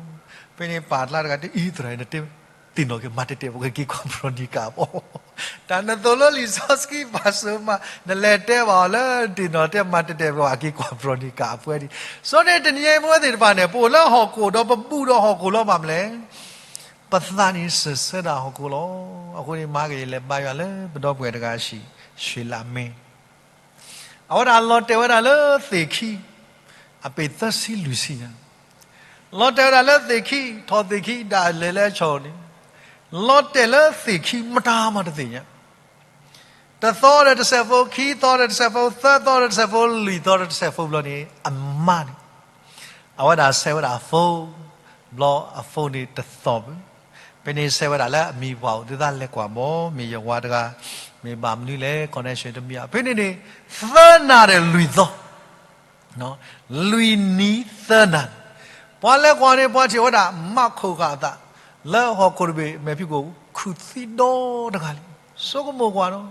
ဖဲန့ၣ်ပာ်ကျါတဂၤတဲ အံသရၣ် နတဲသ့ၣ်နီၣ်က့ၤ မၤတဲာ်တဲာ် ပကက့ၤကွၢ်ဘြီၣ်နံၤကၣ်ဘၣ်. တၢ်နသိၣ်လိလံာ်စီဆှံဘၣ်စၢၤမး နလဲၤတဲဘၣ်အီၤလၢသ့ၣ်နီၣ်တဲ မၤတဲာ်တဲာ် ပကက့ၤကွၢ်ဘြီၣ်နံၤကၣ်အပှဲၤဒံး. ဆိန့ၣ်တနံၤညါအံၤပဝဲသ့ၣ်တဖၣ်န့ၣ် ပအိၣ်လၢဟီၣ်ခိၣ်ဒီးပဘူးဒီးဟီၣ်ခိၣ်လီၤ. ဘၣ်မနုၤလဲၣ် ပသးန့ၣ်စၢၢ်ဆၢဒၣ်ဟီၣ်ခိၣ်လီၤ. အဃိန့ၣ် မၤကယလဲၤဘါယွၤလၢပဒီပုၢ်ဝဲၢ်တဂၤအဟံၣ် ရွှေလမင်း, အဝဲဒၣ်လီၤတဲာ်ဝဲဒၣ်လၢသ့ၣ်ခံ အပ့ၤသၢဆံလွံၢ်ဆံညါ, လီၤတဲာ်ဝဲဒၣ်လၢသ့ၣ်ခံ ထီၣ်သ့ၣ်ခံဒၣ်လဲာ်လၢအဆီန့ၣ်, လီၤတဲာ်လၢသ့ၣ်ခံမတၤမးတသ့ၣ်ညါ တသီဒီးတစဲးဖိ, ခံသီဒီးတစဲးဖိ, သၢသီဒီးတစဲးဖိ, လွံၢ်သီဒီးတစဲးဖိဘျီန့ၣ် အမါန့ၣ် အဝဲဒၣ်ဆဲးဝဲဒၣ်အ phone, ဘျီအ phone န့ၣ်တသီၣ်ဘၣ်. ဖဲန့ၣ်ဆဲးဝဲဒၣ်လၢအမံၤပှၢ်အိၣ် ဒုးသးလဲၤကွၢ်ဘၣ် မ့ၢ်ယဝၤတဂၤ, မ့ၢ်ဘၣ်မနုၤလဲၣ် connection တမံၤဧါ. ဖဲန့ၣ်န့ၣ် သၢနၤဒီးလွံၢ်သီ လွံၢ်နံၤသၢနၤန့ၣ်, ပှၤလဲၤကွၢ်န့ၣ် ပှၤထံၣ်ဝဲဒၣ် မၤခိၣ်ဃာ်အသး လၢဟီၣ်ခိၣ်တဘ့ၣ် မဲာ်ဖံးခိၣ် ခုၣ်သံဒီတဂၤလံ. ဆိကမိၣ်ကွၢ်နီၤ,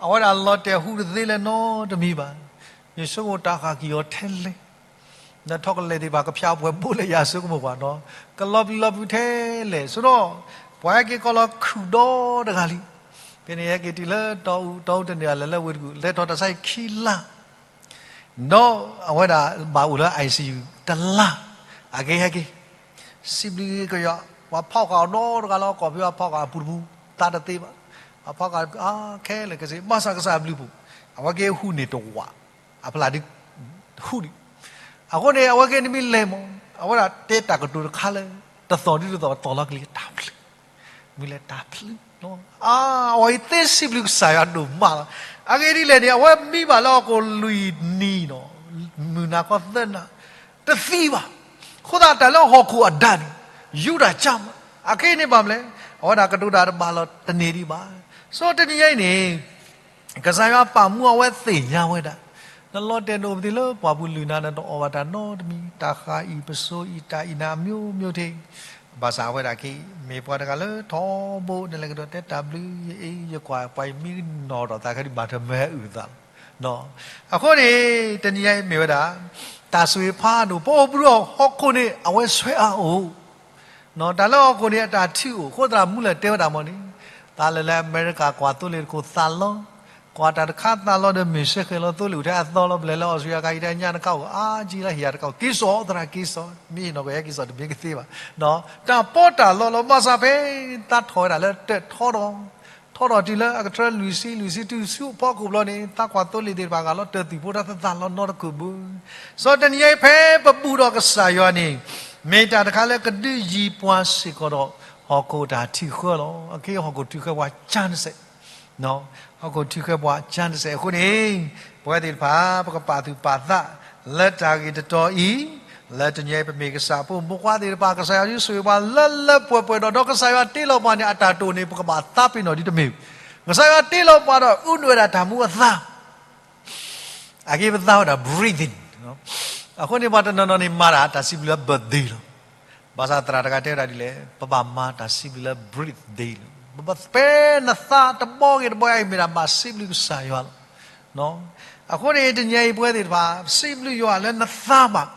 အဝဲဒၣ်လီၤတဲာ်ဟူးတသ့လၢၤနီတမံၤဘၣ်. ယဆိကမိၣ်တၢ်ဃၣ်ကံၢ်အီၤထဲလဲၣ်, ဒီးထီၣ်ကလဲာ်သ့ၣ်တဖၣ် ကဖျါပှဲၤဘိလၢယၤ ဆိကမိၣ်ကွၢ်နီၤ, ကလီၤပျံၤလီၤပူၤထဲလဲၣ်. ဆိဒီး ပှၤဟဲက့ၤကီးလီၤခုၣ်ဒီတဂၤလံ. ဖဲန့ၣ်ဟဲက့ၤတုၤလၢတီအူ, တီအူတန့ၢ်ဘၣ် လဲၤလၢဝ့ၢ်တကူၣ်, လဲၤထီၣ်တၢ်ဆါဟံၣ်ခံလါ ဒီးအဝဲဒၣ်ဘၣ်အိၣ်လၢ ICU တလါ, အက့ၤဟဲက့ၤ, စံးဘျုးက့ၤယွၤ, ပှၤဖီၣ်ဃာ်အီၤနီတဂၤလီၤ. ကိးဖဲပှၤဖီၣ်ဃာ်အပူၤတပူၤ သးတသ့ဘၣ်. ပှၤဖီၣ်ဃာ်အါခဲလၢာ်ကစ့ၢ်, ဘၣ်ဆၣ်ကစၢ်အဘျုးအဖှိၣ် အဝဲက့ၤဟူးန့ၢ်တဝာ်, အဖျါဒ်ဟူးဒံး. အဃိန့ၣ် အဝဲက့ၤတမံၤလဲၤမး, အဝဲဒၣ်တဲတၢ်ကတိၤတခါလၢ တသီၣ်ဒ်တသီၣ် တီၢ်လီၤက့ၤတၢ်ဘျုး မ့ၢ်လဲၤတၢ်ဖျုး, အဝဲအံၤသ့စံးဘျုးကစၢ်ယွၤဒိၣ်မးလီၤ. အဂ့ၢ်ဒ်လဲၣ်န့ၣ် အဝဲမံဘၣ်လၢဟီၣ်ခိၣ်လွံၢ်နံၤနီၤ, မုၢ်နၤခီသၢနၤ, တသံဘၣ်. အဃိသတးတၢ်လၢဟီၣ်ခိၣ်အဒါန့ၣ် ယူဒၤကၢ်မး, အခဲအံၤန့ၣ်ဘၣ်မနုၤလဲၣ်, အဝဲဒၣ်ကဒိးတၢ်တဘၣ်လီၤတန့ၢ်ဒံးဘၣ်. ဆိတနံၤညါအံၤန့ၣ် ကစၢ်ယွၤပာ်မူအဝဲသ့ၣ်ညါဝဲဒၣ်, နလီၤတဲာ်ဒိၣ်ပသံလၢပှၢ်ပူၤလုၢ်နၤ နတအီၣ်ဘၣ်တၢ်နီတမံၤ, တၢ်ဃၤအံၤပစိၤအံၤ တၢ်အံၤနၤအမျိုးမျိုးထံး, ဘၣ်ဆၣ်အဝဲဒၣ်က့ မ့ၢ်ပှၤတဂၤလၢထီဘိ နလဲၤကဒီးတဲတၢ်ဘျုး ယအ့ ယကွၢ် ပှၤအံၤမံနီၣ်ထီၣ်သးခဲဒုးဘၣ်ထၢၣ်မၤအုၣ်သးလီၤ. အဃိန့ၣ် တနံၤညါအံၤမ့ၢ်ဝဲဒၣ် တၢ်ဆိၣ်ဂ့ၤဖးဒိၣ် ပအိၣ်ဘူးဒီးဟီၣ်ခိၣ်န့ၣ် အဝဲဆွဲအါအိၣ် တၢ်လၢဟီၣ်ခိၣ်န့ၣ် အတၢ်ထံၣ်အိၣ် အဃိသတးမူလၢတဲဝဲဒၣ်မ့ၢ်န့ၣ်, သးလၢလၢအမဲရကၤကွၢ်သိလ့ၣ်တခိၣ်သးလီ, ကွၢ်တၢ်တခါသးလီဒီးမ့ၢ်ဆှၢဃဲၤလီၤသိလ့ၣ်အိၣ်ထဲအသီလီၤ ပလဲၤလၢအီစထြ့လယါခါအံၤ တၢ်ညါတခါအိၣ်အါကံလၢဟ့ၣ်ယၤတခါအိၣ် က့ၤစိာ်သရၣ်က့ၤစိာ် မ့ၢ်နီၢ်ကယဲၢ်က့ၤစိာ်တမ့ၢ်ကသ့ဘၣ်, တၢ်ပီးတၢ်လီလီၤ ဘၣ်ဆၣ်ဖဲ သးထီၣ်ဝဲဒၣ်လၢတၢ်ထီထီၣ် ထီထီၣ်တုၤလၢအကထၢလွံၢ်ဆံ လွံၢ်ဆံတုၤဆူအဖီခိၣ်ဘျီန့ၣ် သးကွၢ်သိလ့ၣ်သ့ၣ်တဖၣ်ဂၤလီၤတၢၢ်သံၣ်ဖိတၢ်သးလီၤနီတခိၣ်ဘၣ်. စီၤတနံၤညါအံၤဖဲပဘူၣ်ဒီးကစၢ်ယွၤန့ၣ် မ့ၢ်တၢ်တခါလၢကဒုးယံၤပှၤစ့ၢ်ကီးဒီး ဟီၣ်ခိၣ်တၢ်ထုးဃၢလီၤ. အက့ဟီၣ်ခိၣ်ထုးဃၢပှၤကၢ်တစဲး ဟီၣ်ခိၣ်ထုးဃၢပှၤကၢ်တစဲးအဃိန့ၣ်, ပဝဲသ့ၣ်တဖၣ် ပကပာ်သူၣ်ပာ်သး လၢတၢ်ဂ့ၢ်တတီၤအံၤ, လၢတနံၤအံၤပမ့ၢ်ကစၢ်ဖိမုၣ်ဖိခွါသ့ၣ်တဖၣ် ကစၢ်ယွၤဒုးဆိၣ်ဂ့ၤပှၤလၢလၢပှဲၤပှဲၤဒီး ဒီးကစၢ်ယွၤတ့လီၤပှၤန့ၣ် အတၢ်တိာ်န့ၣ် ပကဘၣ်သးပ့ၤနီၣ်ဒ်တမ့ၢ်, ကစၢ်ယွၤတ့လီၤပှၤဒီးအုးနုာ်ဝဲဒၣ်တၢ်မူအသါ အက့ပသးဝဲဒၣ် breathing အဃိန့ၣ် ပှၤတနီၤနီၤန့ၣ်မၤတၢ်တၢ်စံးဘျုးလၢ birthday လီၤ. ဘၣ်ဆၣ်သရၣ်တဂၤတဲဝဲဒၣ်ဒ်လဲၣ်, ပဘၣ်မၤတၢ်စံးဘျုးလၢ breathday လီၤ. ပဖဲနသးတဘီဂ့ၤတဘီအံၤမ့ၢ်ဒၣ်မၤစံးဘျုးကစၢ်ယွၤလီၤ. အဃိန့ၣ် တနံၤအံၤပဝဲသ့ၣ်တဖၣ် စံးဘျုးယွၤလၢနသးဘၣ်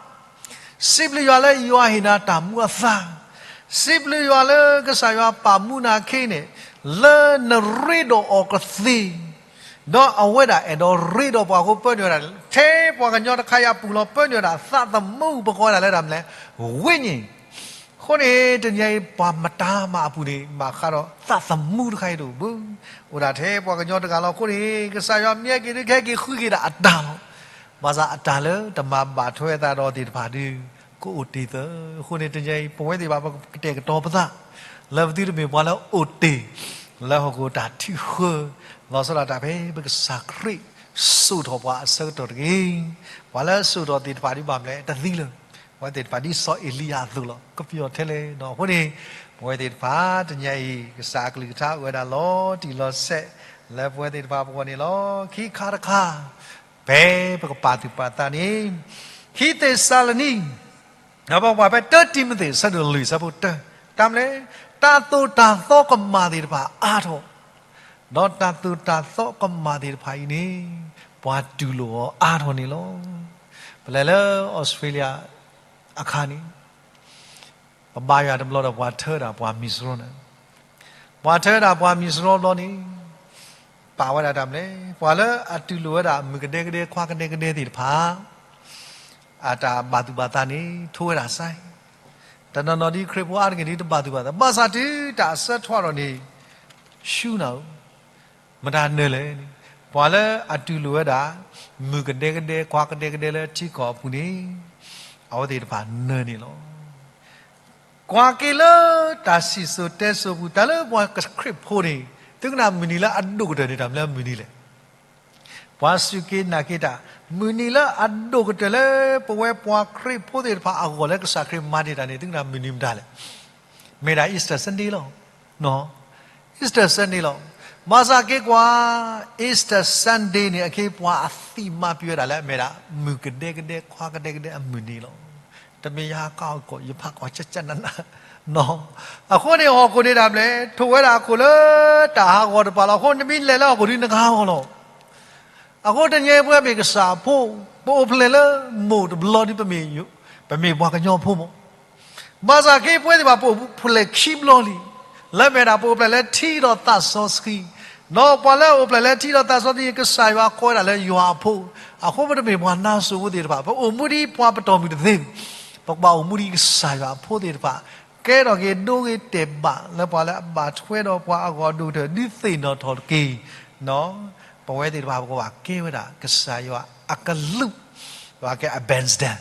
စံးဘျုးယွၤလၢယွၤဟ့ၣ်နၤတၢ်မူအသါ, စံးဘျုးယွၤလၢကစၢ်ယွၤပာ်မူနၤခ့န့ၣ်, လၢနရ့ဒီးအီၤကသ့, ဒီးအဝဲဒၣ်အဲၣ်ဒိးရ့ဒီးပှၤအဃိပၢနုာ်ဝဲဒၣ် ထဲပှၤကညီတခါအံၤအပူၤလီၤ ပၢနုာ်ဝဲဒၣ်သးသမူပကိးဝဲဒၣ်လၢတၢ်မနုၤလဲၣ်, ဝိညာဉ် အဃိန့ၣ် တနံၤအံၤပှၤမတၤမၤအပူၤန့ၣ် ဘၣ်ဃးဒီးသးသမူတခါအံၤတအိၣ်ဘၣ်. အိၣ်ဒၣ်ထဲပှၤကညီတဂၤလီၤ. အဃိန့ၣ် ကစၢ်ယွၤမ့ၢ်ဟဲက့ၤဒုးကဟဲက့ၤဃုက့ၤဒၣ်အတၢ်လီၤ. ဘၣ်ဆၣ်အတၢ်လၢတမၤဘၣ်ထွဲသးဒီးသ့ၣ်တဖၣ်ဒီး ကအိၣ်တ့ၢ်သၢ. အဃိန့ၣ် တနံၤအံၤပဝဲသ့ၣ်တဖၣ် ပကတဲာ်ကတီၤပသး လၢပသုတမ့ၢ်ပှၤလၢအိၣ်တ့ၢ် လၢဟီၣ်ခိၣ်တၢ်ထုးဃၢ လီၤဆီဒၣ်တၢ်ဖဲပကစၢ်ခရံာ်စိာ်ထီၣ်ပှၤအဆၢကတီၢ်တဂ့ၤ. ပှၤလၢအစိာ်ထီၣ်သ့ၣ်တဖၣ်ဒ်ဘၣ်မနုၤလဲၣ် တသံလၢၤ. ပဝဲသ့ၣ်တဖၣ်ဒ်စီၤအ့လံယၤအသိးလီၤ. ကပျီၢ်ထဲလဲၣ်နီၤ. အဃိန့ၣ် ပဝဲသ့ၣ်တဖၣ် တနံၤအံၤ ကစၢ်အကလုၢ်ကထါအိၣ်ဝဲဒၣ်လီၤတံၢ်လီၤဆဲး လၢပဝဲသ့ၣ်တဖၣ်ပဂီၢ်န့ၣ်လီၤ. ခံခါတခါ ဖဲပကပာ်သူၣ်ပာ်သးန့ၣ် ခံသ့းစၤလနံ ဒီးပကပာ်ဖဲတၢတံၤမသ့း အဆၢဒိၣ်လွံၢ် အဆၢဖိတၢ, တၢ်မနုၤလဲၣ်, တၢ်သိၣ်တၢ်သီကမၣ်သ့ၣ်တဖၣ်အါထီၣ်, ဒီးတၢ်သိၣ်တၢ်သီကမၣ်သ့ၣ်တဖၣ်အံၤန့ၣ် ပှၤတူၢ်လိာ်အီၤအါထီၣ်န့ၣ်လီၤ. ပလဲၤလၢအီစထြ့လယါ အခါန့ၣ် ပဘါယွၤတဘျီဒီးပှၤထၢဒၣ်ပှၤမံၤစရီန့ၣ်, ပှၤထၢဒၣ်ပှၤမံၤစရီဘျီန့ၣ် ပာ်ဝဲဒၣ်တၢ်မနုၤလဲၣ်, ပှၤလၢအတူၢ်လိာ်ဝဲဒၣ်မုၣ်ကဒဲကဒဲခွါကဒဲကဒဲသ့ၣ်တဖၣ် အတၢ်ဘၣ်သူၣ်ဘၣ်သးန့ၣ် ထိဝဲဒၣ်စဲး, တနီၤနီၤဒ်ခရံာ်ဖိအါတက့ၢ်ဒ်တဘၣ်သူၣ်ဘၣ်သး, ဘၣ်ဆၣ်တုၤတၢ်အဆၢထီၣ်ထီၣ်န့ၣ် ဆူနၤဧၢ မတၤနၢၤလဲၣ်န့ၣ်, ပှၤလၢအတူၢ်လိာ်ဝဲဒၣ် မုၣ်ကဒဲကဒဲ ခွါကဒဲကဒဲလၢထံကီၢ်အပူၤန့ၣ် အဝဲသ့ၣ်တဖၣ်နၢၤန့ၣ်လီၤ. ကွၢ်က့ၤလၢတၢ်စံၣ်စိၤတဲစိၤပူၤ တၢ်လၢပှၤခရံာ်ဖိန့ၣ် သုကနၣ်မုၢ်နံၤလၢအဒိၣ်ကတၢၢ်န့ၣ် တၢ်မနုၤလၢမုၢ်နံၤလဲၣ်. ပှၤစူၢ်က့ၤနာ်က့ၤတၢ် မုၢ်နံၤလၢအဒိၣ်ကတၢၢ်လၢပဝဲပှၤခရံာ်ဖိသ့ၣ်တဖၣ်အဂီၢ်လၢကစၢ်ခရံာ်မၤန့ၢ်တၢ်န့ၣ် သုကနၣ်မုၢ်နံၤမတၤလဲၣ်. မ့ၢ်ဒၣ် Easter Sunday လီၤ. Easter Sunday လီၤ. ဘၣ်ဆၣ်က့ၤကွၢ် Easter Sunday န့ၣ် အခ့ပှၤအသံၣ်မၤပျံၤဝဲဒၣ်လၢအမ့ၢ်ဒၣ် မုၣ်ကဒဲကဒဲ ခွါကဒဲကဒဲအမုၢ်နံၤလီၤ. တမ့ၢ်ယဟးကီၢ်ကီၢ် ယဖးကီၢ်ကၠၢ်ကၠၢ်နးနး အဃိန့ၣ် ဟီၣ်ခိၣ်န့ၣ်ဒၣ်မနုၤလဲၣ် ထိၣ်ဝဲဒၣ်အခိၣ်လၢတၢ်ဟးဂီၤတပၤလီၤ. အဃိန့ၣ် နမ့ၢ်လဲၤလၢဟီၣ်ခိၣ်ဒ်နကဟးဂီၤလီၤ. အဃိတနံၤအံၤပဝဲမ့ၢ်ကစၢ်ဖိ, ပအိၣ်ဖျဲၣ်လၢမိၢ်တဘျီဒ်ပမ့ၢ်, ပမ့ၢ်ပှၤကညီဖိမး. ဘၣ်ဆၣ်က့ၤပဝဲသ့ၣ်တဖၣ် ပအိၣ်ဖျဲၣ်ခံဘျီလံ. လၢမ့ၢ်ဒၣ်ပအိၣ်ဖျဲၣ်လၢထံဒီးသးစီဆှံ, ဒီးပှၤလၢအအိၣ်ဖျဲၣ်လၢထံဒီးသးစီဆှံ ကစၢ်ယွၤကိးဝဲဒၣ်လၢယွၤအဖိ. အဃိပတမ့ၢ်ပှၤနါစိၤဖိသ့ၣ်တဖၣ်, ပအိၣ်မူဒ်ပှၤပတီၢ်မုၢ်တသ့, ပကဘၣ်အိၣ်မူဒ်ကစၢ်ယွၤအဖိသ့ၣ်တဖၣ်, ကဲထီၣ်က့ၤဒိဂ့ၤတဲာ်ဘၣ် လၢပှၤလၢအဘၣ်ထွဲဒီးပှၤအဂီၢ်ဒိၣ်ကတၢၢ် ဒုးသ့ၣ်နီၣ်ထီၣ်တက့ၢ်. ပဝဲသ့ၣ်တဖၣ် ပကဘၣ်ကဲဝဲဒၣ် ကစၢ်ယွၤအကလူး, ပကဲ ambassador,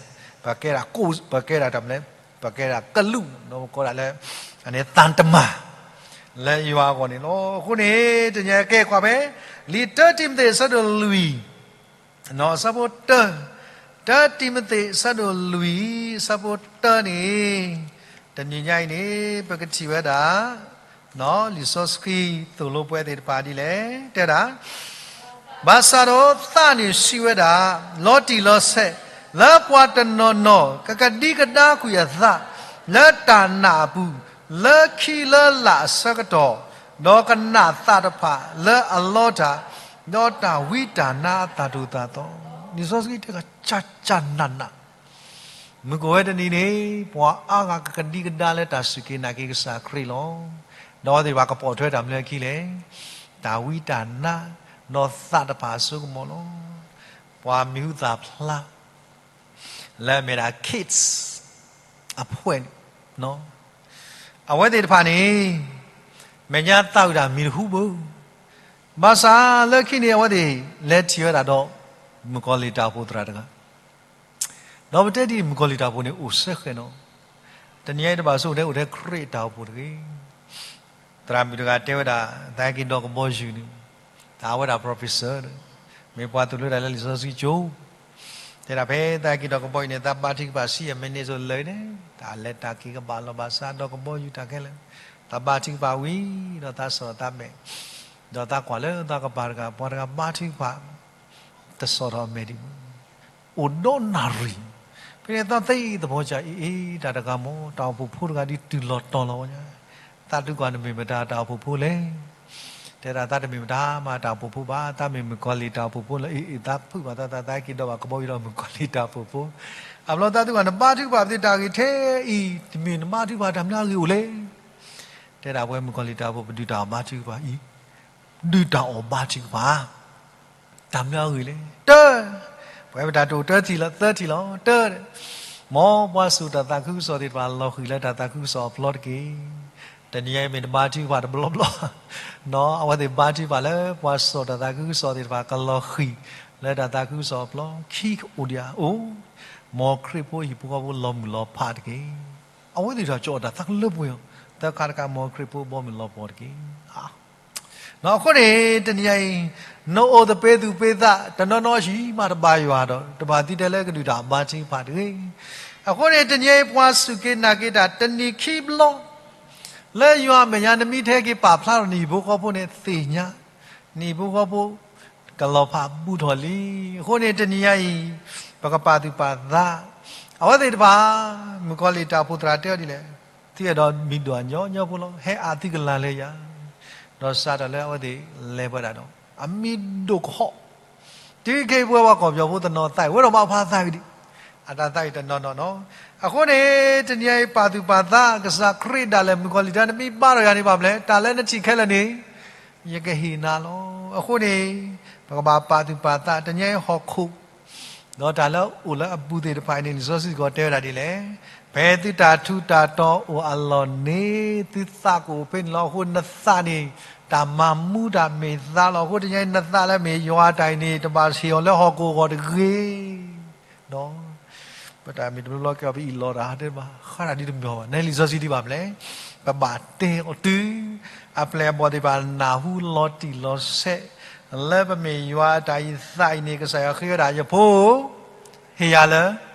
ပကဲဒၣ်ကိး, ပကဲဒၣ်တၢ်မနုၤလဲၣ်, ပကဲဒၣ်ကလူး, ပကိးဒၣ်လၢ အန့ၣ်သံတမန်, လၢယွၤအဂီၢ်န့ၣ်လီၤ. အဃိန့ၣ် တနံၤအံၤကဲကွၢ်ဖဲ လံာ်တၢတံၤမသ့းအဆၢဒိၣ်လွံၢ် အဆၢဖိတၢ, တၢတံၤမသ့းအဆၢဒိၣ်လွံၢ် အဆၢဖိတၢန့ၣ်, တနံၤညါအံၤန့ၣ် ပကထံၣ်ဝဲဒၣ် လံာ်စီဆှံသိၣ်လိပှၤသ့ၣ်တဖၣ်ဒ်လဲၣ်, တဲဒၣ် ဘၣ်ဆၣ်ဒီးသးန့ၣ်စံးဝဲဒၣ်, လီၤတံၢ်လီၤဆဲး, လၢပှၤတနီၤနီၤ ကကဒံကဒါကွံာ်အသး လၢတၢ်နာ်အပူၤ, လၢခံလၢလာ်အဆၢကတီၢ်, ဒီးကနာ်သးတဖၣ်လၢအလီတၢ်, ဒီးတၢ်ဝံတၢ်နါအသၣ်ဒိၣ်သၣ်သီ, လံာ်စီဆှံတဲကကၢ်ကၢ်နးနး မုၢ်ကအိၣ်ဝဲတနံၤန့ၣ် ပှၤအါဂၤကကဒံကဒါလၢတၢ်စူၢ်က့ၤနာ်က့ၤကစၢ်ခရံာ်လီၤ. ဒီးအဝဲသ့ၣ်တဖၣ်ကပိာ်ထွဲတၢ်မနုၤအခံလဲၣ်, တၢ်ဝံတၢ်နါ, ဒီးသးတဖၣ်အစိကမီၤလီၤ. ပှၤမံၤဟူသၣ်ဖျါ လၢအမ့ၢ်ဒၣ် Kids အဖှဲးန့ၣ်, အဝဲသ့ၣ်တဖၣ်န့ၣ် မဲာ်ညါသးဝံၣ်တၢ်မံၤတဟူဘၣ်. ဘၣ်ဆၣ်လၢခံန့ၣ် အဝဲသ့ၣ်လဲၤထံၣ်ဝဲဒၣ်ဒီး မုၣ်ကီၤလံၢ်တၢ်အိၣ်ဖှိၣ်သရၣ်တဂၤ ဒီးပတဲဒ်မုၣ်ကီၤလံၢ်တၢ်အိၣ်ဖှိၣ်န့ၣ် အိၣ်စဲဃဲးနီၤ, တနံၤအံၤတဘၣ်ဆိကမိၣ်ထဲအိၣ်ထဲခရံာ်တၢ်အိၣ်ဖှိၣ်တဂ့ၤ. သရၣ်မုၣ်တဂၤတဲဝဲဒၣ် သးဟဲက့ၤဒီးကဘီယူၤန့ၣ်, တၢ်အဝဲဒၣ် professor မ့ၢ်ပှၤသိၣ်လိတၢ်လၢလံာ်စီဆှံကၠိ, တဲဒၣ်ဖဲသးဟဲက့ၤဒီးကဘီယူၤန့ၣ် သးဘါထုကဖၣ်ဆံးအမံးနံးစိၤလၢာ်န့ၣ်, တၢ်လဲၤတၢ်က့ၤကဘၣ်လီၤဘၣ်စးဒီးကဘီယူၤတၢ်ခဲလၢာ်, သးဘါထုကဖၣ်ဝံၤဒီးသးစီၣ်သးမဲာ်, ဒီးသးကွၢ်လၢသးကပၤတဂၤ ပှၤတဂၤဘါထုကဖၣ် တစီၣ်ထီၣ်အမဲာ်ဒံးဘၣ်. အိၣ်ဒီးနၣ်ရံၣ်, ဖဲန့ၣ်သးသ့သးပီစၢ်အံၤ အ့ တၢ်တဂၤမ့ၢ် တၢ်အိၣ်ဖှိၣ်ဖိတဂၤဒ်တုၤလီၤတီၤလီၤဝဲညါ, သးထုကွၢ်နမ့ၢ်မတၤတၢ်အိၣ်ဖှိၣ်ဖိလဲၣ်. တဲဒၣ်သးတမ့ၢ်မတၤမးတၢ်အိၣ်ဖှိၣ်ဖိဘၣ်, သးမ့ၢ်မုၣ်ကီၤလံၢ်တၢ်အိၣ်ဖှိၣ်ဖိလီၤ. အ့ အ့ သးဖုးဘၣ်သး သးသးဟဲက့ၤဒီးဘၣ်ကဘီယူၤဒီးမုၣ်ကီၤလံၢ်တၢ်အိၣ်ဖှိၣ်ဖိ, အဘျီသးထုကွၢ်နဘါထုကဖၣ်ပသ့ၣ်တၢ်ဂ့ၢ်ထဲအံၤ တမ့ၢ်နဘါထုကဖၣ်တၢ်မနုၤအဂ့ၢ်အိၣ်လဲၣ်. တဲဒၣ်ပဝဲမုၣ်ကီၤလံၢ်တၢ်အိၣ်ဖှိၣ် ပဒုးတၢ်အီၣ်ဘါထုကဖၣ်အံၤ, ဒုးတၢ်အီၣ်ဘါထုကဖၣ် တၢ်မနုၤအဂ့ၢ်လဲၣ်. တၢ, ပဝဲပတၢ်တအိၣ်တၢထံၣ်လီၤ သၢထံၣ်လီၤ. တၢ, မ်ပှၤစိာ်တၢ်သးခုကစီၣ်သ့ၣ်တဖၣ်လီၤဃံၤလၢတၢ်သးခုကစီၣ်အဖျီတက့ၢ်. တနံၤအံၤမ့ၢ်တဘါထုကဖၣ်တဘျီဘျီ, နီၢ် အဝဲသ့ၣ်ဘါထုကဖၣ်လၢပှၤစိာ်တၢ်သးခုကစီၣ်သ့ၣ်တဖၣ်ကလီၤဃံၤလၢတၢ်သးခုကစီၣ်အဖျီ, ခံအိၣ်ဒံးဧါ. အိၣ်, မ်ခရံာ်ဖိဟံၣ်ဖိဃီဖိလီၤမုၢ်လီၤဖးတက့ၢ်. အဝဲသ့ၣ်တဖၣ်ကၠီအီၣ်တၢ်သးကလၢပှဲၤအီၤ, သၢခါတခါ မ်ခရံာ်ဖိဘီမုၢ်လီၤဖးတက့ၢ်. နီၢ် အဃိန့ၣ် တနံၤအံၤ နအိၣ်သပ့ၤသူၣ်ပ့ၤသး တနီၤနီၤဟံၣ်မးတဘၣ်ယွၤဒီး တဘၣ်သံတဲလၢကဒုးတၢ်အီၣ်ဘါထုကဖၣ်တဂ့ၤ. အဃိန့ၣ် တနံၤအံၤပှၤစူၢ်က့ၤနာ်က့ၤတၢ် တနံၤခံဘျီ လၢယွၤအမဲာ်ညါ နမ့ၢ်ထဲက့ၤပာ်ဖျါထီၣ်နဟံၣ်ဖိဃီဖိန့ၣ် သ့ၣ်ညါ, နဟံၣ်ဖိဃီဖိ ကလီၤဖးဘူးထီၣ်လံ. အဃိန့ၣ် တနံၤညါအံၤ ပကပာ်သူၣ်ပာ်သး အဝဲသ့ၣ်တဖၣ် မုၣ်ကီၤလံၢ်တၢ်အိၣ်ဖှိၣ်သရၣ်တဲအီၤဒ်လဲၣ်, သုအဲၣ်ဒိးမံၤဒိၣ်အညီညီဖိလီၤ, ဟဲအါသုကလၤလၢယၤ, ဒီးစးထီၣ်လၢအဝဲသ့ၣ်လဲၤပှဲၤဒၣ်ဒီး အမံၤဒိၣ်ကဟီၣ် တုၤခဲအံၤပဝဲပှၤကီၢ်ပယီၤဖိတနီၤသးအံၤ ဝဲဒီးဘၣ်ဖးသးဂ့ၤဒံး, အတၢ်သးအံၤတနီၤနီၤနီၤ. အဃိန့ၣ် တနံၤအံၤပာ်သူၣ်ပာ်သး ကစၢ်ခရံာ်ဒၣ်လဲာ် မုၣ်ကီၤလံၢ်တၢ် နမ့ၢ်ဘါထီၣ်ယၤန့ၣ်ဘၣ်မလဲၣ်, တၢ်လၢနထံၣ်ခဲလၢာ်န့ၣ် ယကဟ့ၣ်နၤလီၤ. အဃိန့ၣ် ပကဘၣ်ပာ်သူၣ်ပာ်သး တနံၤအံၤဟီၣ်ခိၣ် ဒီးတၢ်လၢအအိၣ်လၢအပူၤသ့ၣ်တဖၣ်အံၤန့ၣ် လံာ်စီဆှံစ့ၢ်ကီးတဲဝဲဒၣ်ဒ်လဲၣ်, ဖဲသုတၢ်ထူးတၢ်တီၤအိၣ်အလီၢ်န့ၣ် သုသးကအိၣ်ဖဲန့ၣ်လီၤ. အဃိနသးန့ၣ် တၢ်မၤမူတၢ်မ့ၢ်သးလီၤ. အဃိတနံၤအံၤ နသးလၢမ့ၢ်ယွၤအတၢ်အံၤန့ၣ် တဘၣ်ဟ့ၣ်အီၤလၢဟီၣ်ခိၣ်အဂီၢ်တဂ့ၤ. ဒီး ပတၢ်မ့ၢ်တဘျီဘျီကဲအီၤ ပအံၣ်လီၤတၢ်ဟးတဲဘၣ် ဃါတၢ်ဒ်တမ့ၢ်ဘၣ်. နလံာ်စီဆှံဒ်ဘၣ်မလဲၣ်, ပဘၣ်တဲအီၤတုၤ အပျဲၢ်အဘီၣ်သ့ၣ်တဖၣ်နၢ်ဟူလီၤတံၢ်လီၤဆဲး လၢပမ့ၢ်ယွၤအတၢ်အံၤသးအံၤန့ၣ် ကစၢ်ယွၤဃ့ဝဲဒၣ် ယဖိ ဟ့ၣ်ယၤလၢ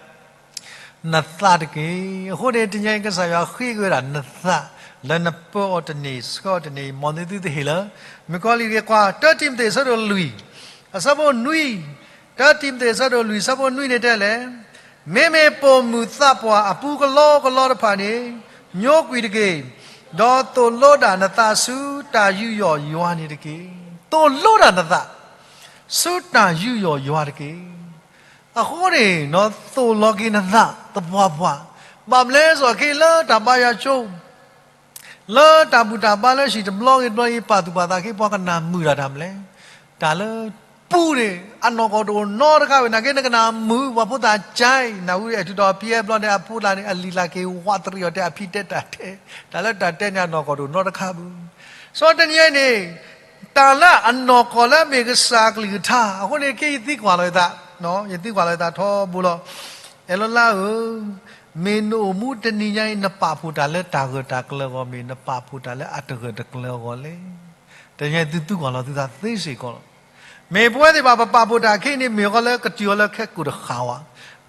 နသးတက့ၢ်. အဃိန့ၣ် တနံၤအံၤ ကစၢ်ယွၤဃ့က့ၤဝဲဒၣ်နသး လၢနပၢအီၤတန့ၢ် ဆှၢအီၤတန့ၢ် မ်သုတဟ့ၣ်လၢ မုၣ်ကီၤလံၢ်တဂ့ၤ. ကွၢ် တၢတံၤမသ့း အဆၢဒိၣ်လွံၢ် အဆၢဖိနွံ, တၢတံၤမသ့း အဆၢဒိၣ်လွံၢ် အဆၢဖိနွံန့ၣ်တဲလဲၣ်, မ့မ့ၢ်ပိာ်မုၣ်သးပှၢ်အပူကလီကလီတဖၣ်န့ၣ် ညိကွံာ်တက့ၢ်, ဒီးသိၣ်လိဒၣ်နသးဆူတၢ်ယူးယီၣ်ယွၤန့ၣ်တက့ၢ်. သိၣ်လိဒၣ်နသး ဆူတၢ်ယူးယီၣ်ယွၤတက့ၢ်. အဃိန့ၣ် သိၣ်လီၤက့ၤနသးသပှၢ်ပှၢ်, ဘၣ်မနုၤလဲၣ် စ့ၢ်ကီးလၢတၢ်ဘါယွၤကၠိ လၢတၢ်ဘူၣ်တၢ်ဘါလၢဟံၣ်တဘျီဂ့ၤတဘျီအံၤ ပာ်သူၣ်ပာ်သးက့ၤ ပှၤကနၣ်မုာ်တၢ်တၢ်မလဲၣ်. တၢ်လၢပူန့ၣ် အနီၢ်ကီၢ်တအိၣ်နီတခါဝဲ နာ်က့နကနၣ်မုာ် ပှၤဖိသၣ်ကၠဲ နၢ်ဟူအထုးထီၣ်ဖံအဲၣ်ဘျီန့ၣ် အဖိသၣ်န့ၣ် အလံာ်လၢ်က့ၤဝးတရံးအီၤတဲ အဖံတဲတၢ်တဲ, တၢ်လၢတၢ်တဲန့ၣ် အနီၢ်ကီၢ်တအိၣ်နီတခါဘၣ်. စီၤတနံၤအံၤန့ၣ် တၢ်လၢအနီၢ်ကီၢ်လၢအမ့ၢ်ကစၢ်အကလုၢ်ကထါ အဃိန့ၣ် က့ယသံကွၢ်လီၤယသး, ယသံကွၢ်လီၤယသးထီဘိလီၤ. အဲၣ်လိလါဧၢ, မ့ၢ်နအိၣ်မူတနံၤညါအံၤ နပာ်ဖှိၣ်တၢ်လၢတၢ်ဂၢၢ်တၢ်ကျၢၤအဂီၢ်မ့ၢ် နပာ်ဖှိၣ်တၢ်လၢအတဂၢၢ်တကျၢၤအဂီၢ်လဲၣ်. တနံၤညါအံၤသုသူၣ်ဂီၢ်လီၤသုသးသ့စ့ၢ်ကီးလီၤ. မ့ၢ်ပဝဲသ့ၣ်တဖၣ်ပပာ်ဖှိၣ်တၢ်ခဲအံၤန့ၣ် မ့ၢ်အီၤလၢကတုၤအီၤလၢခဲကိာ်တဃၣ်ဝဲ,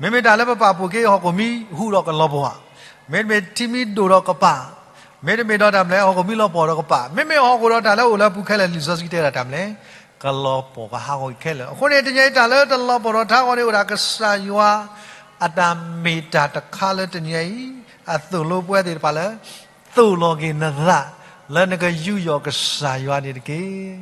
မ့မ့ၢ်တၢ်လၢပပာ်ဖှိၣ်က့ၤဟီၣ်ခိၣ်မံဟူးဒီးကလီၤပှီၢ်, မ့တမ့ၢ်ထံမံဒိၣ်ဒီးကပၤ, မ့တမ့ၢ်ဒီးတၢ်မနုၤလဲၣ် ဟီၣ်ခိၣ်မံလီၤပှီၢ်ဒီးကပၤ, မ့မ့ၢ်ဟီၣ်ခိၣ်ဒီးတၢ်လၢအိၣ်လၢအပူၤခဲလၢာ် လံာ်စီဆှံတဲဒၣ်တၢ်မနုၤလဲၣ် ကလီၤပှီၢ်ကဟးဂီၤက့ၤခဲလၢာ်. အဃိန့ၣ် တနံၤအံၤတၢ်လၢတလီၤပှီၢ်ထီၣ်ထါအဂီၢ်န့ၣ် အိၣ်ဒၣ်ကစၢ်ယွၤအတၢ်မ့ၢ်တၢ်တခါလၢတနံၤညါအံၤ အသိၣ်လိပဝဲသ့ၣ်တဖၣ်လၢ သိၣ်လီၤက့ၤနသး လၢနကယူးယီၣ်ကစၢ်ယွၤန့ၣ်တက့ၢ်.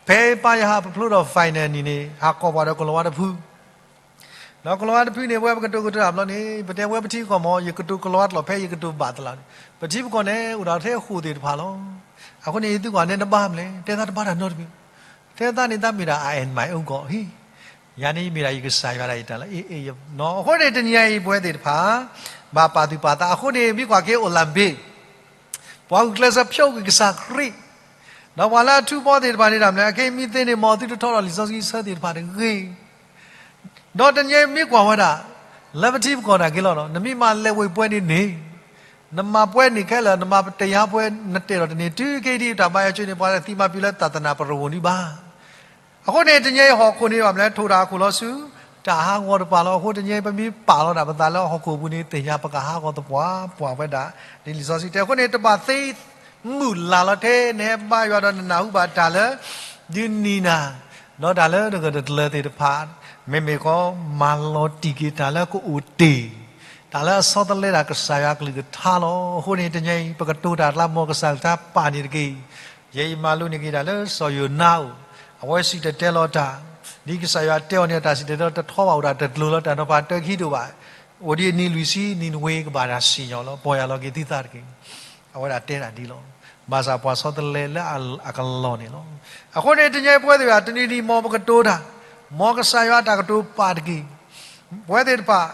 ဖဲပၢ်ယဟၣ်ပဖျိထီၣ် final နံၤန့ၣ် ဟးကိးပှၤဒီးကလီၤဝါတဖု ဒီးကလီၤဝါတဖုန့ၣ် ပဝဲပကတိၤကတိၤတၢ်ဘျီန့ၣ် ပတဲဝဲပထံပကီၢ်မ့ၢ် ယကတိၤကလီၤဝါတလီၢ်ဖဲယကတိၤဘၣ်သလီၤန့ၣ် ပထံပကီၢ်န့ၣ် အိၣ်ဒီးထဲအဃိာ်သ့ၣ်တဖၣ်လီၤ. အဃိန့ၣ် ယသုကွၢ်န့ၣ်တဘၣ်မလဲၣ် တဲသးတဘၣ်တၢ်နီတမံၤ, တဲသးန့ၣ်သးမ့ၢ်ဒၣ် I am my own God ဟံၣ်, ယၤန့ၣ်ယမ့ၢ်ဒၣ်ယကစၢ်ယွၤဒၣ်ယတၢ်လၢအအံၤအံၤနီၤ. အဃိန့ၣ် တနံၤညါအံၤပဝဲသ့ၣ်တဖၣ် ဘၣ်ပာ်သူၣ်ပာ်သး အဃိန့ၣ် မ့ၢ်ကွၢ်က့ၤအိၣ်လၣ်ဘ့ၣ် ပှၤဂုာ်ကျဲးစၢးဖျိကွံာ်ကစၢ်ခရံာ် ဒီးပှၤလၢအထူးဘီသ့ၣ်တဖၣ်န့ၣ်ဒၣ်မနုၤလဲၣ် အခဲအံၤမ့ၢ်သ့န့ၣ် မ်သုတထီထီၣ်လံာ်စီဆှံဆၢသ့ၣ်တဖၣ်တဂ့ၤ. ဒီးတနံၤအံၤမ့ၢ်ကွၢ်ဝဲဒၣ် လၢပထံပကီၢ်ဒၣ်က့ၤလီၤနီၤ နမ့ၢ်မၤလဲၤဝ့ၤပှဲၤန့ၣ်န့ၣ် နမၤပှဲၤန့ၣ်ခဲလၢာ် နမၤပတယါပှဲၤ နတဲထီၣ်တန့ၢ် တုၤခဲအံၤဒ်အံၤ တၢ်ဘါယွၤကၠိန့ၣ် ပှၤသံမၤပျံၤလၢတၢ်သနၢၣ်ပရဝိၢ်ဒံးဘၣ်. အဃိန့ၣ် တနံၤအံၤဟီၣ်ခိၣ်န့ၣ်ဘၣ်မနုၤလဲၣ် ထိၣ်တၢ်အခိၣ်လီၤဆူ တၢ်ဟးဂီၤတပၤလီၤ. အဃိတနံၤအံၤ ပမ့ၢ်ပာ်လီၤဒၣ်ပသးလၢဟီၣ်ခိၣ်ပူၤန့ၣ် သ့ၣ်ညါပကဟးဂီၤသပှၢ်ပှၢ်ဝဲဒၣ် ဒ်လံာ်စီဆှံတဲ. အဃိန့ၣ် တဘၣ်သ့မုၢ်လၢ်လီၤထဲ နဟဲဘါယွၤဒီးနနၢ်ဟူဘၣ်တၢ်လၢ ဒုးနံၤနၤ ဒီးတၢ်လၢတဂၢၢ်တကျၢၤသ့ၣ်တဖၣ် မ့မ့ၢ်ကီး မၤလီၤတံၢ်က့ၤတၢ်လၢကအိၣ်တ့ၢ် တၢ်လၢအဆီတလဲတၢ်ကစၢ်ယွၤအကလုၢ်ကထါလီၤ. အဃိန့ၣ် တနံၤအံၤ ပကတိၤတၢ်လၢ မ်ကစၢ်ယွၤတၢ်ပာ်န့ၣ်တက့ၢ်. ယဲအံၤမၤလိန့ၢ်က့ၤတၢ်လၢစီၤယိၤနါအအိၣ်, အဝဲစံၣ်တဲၤတဲလီၤတၢ်, ဒ်ကစၢ်ယွၤတဲအီၤန့ၣ် တၢ်စံၣ်တဲၤတဲလီၤတထီဘၣ် အိၣ်ဒၣ်တကျိၤလၢတၢ်နီၤဖးတၢခံဒိၣ်ဘၣ်, အိၣ်ဒ်အနံၤလွံၢ်ဆံ နံၤနဝ့ကဘၣ်တၢ်စံၣ်ညီၣ်လီၤ ပီၢ်ယၢ်လီၤက့ၤသုသးတက့ၢ်. အဝဲဒၣ်တဲဒၣ်ဒ်လီၤ. ဘၣ်ဆၣ်ပှၤဆီတလဲလၢအကလီၢ်န့ၣ်လီၤ. အဃိန့ၣ် တနံၤအံၤပဝဲသ့ၣ်တဖၣ် တနံၤနံၤ မ်ပကတိၤတၢ်, မ်ကစၢ်ယွၤအတၢ်ကတိၤပာ်တက့ၢ်. ပဝဲသ့ၣ်တဖၣ်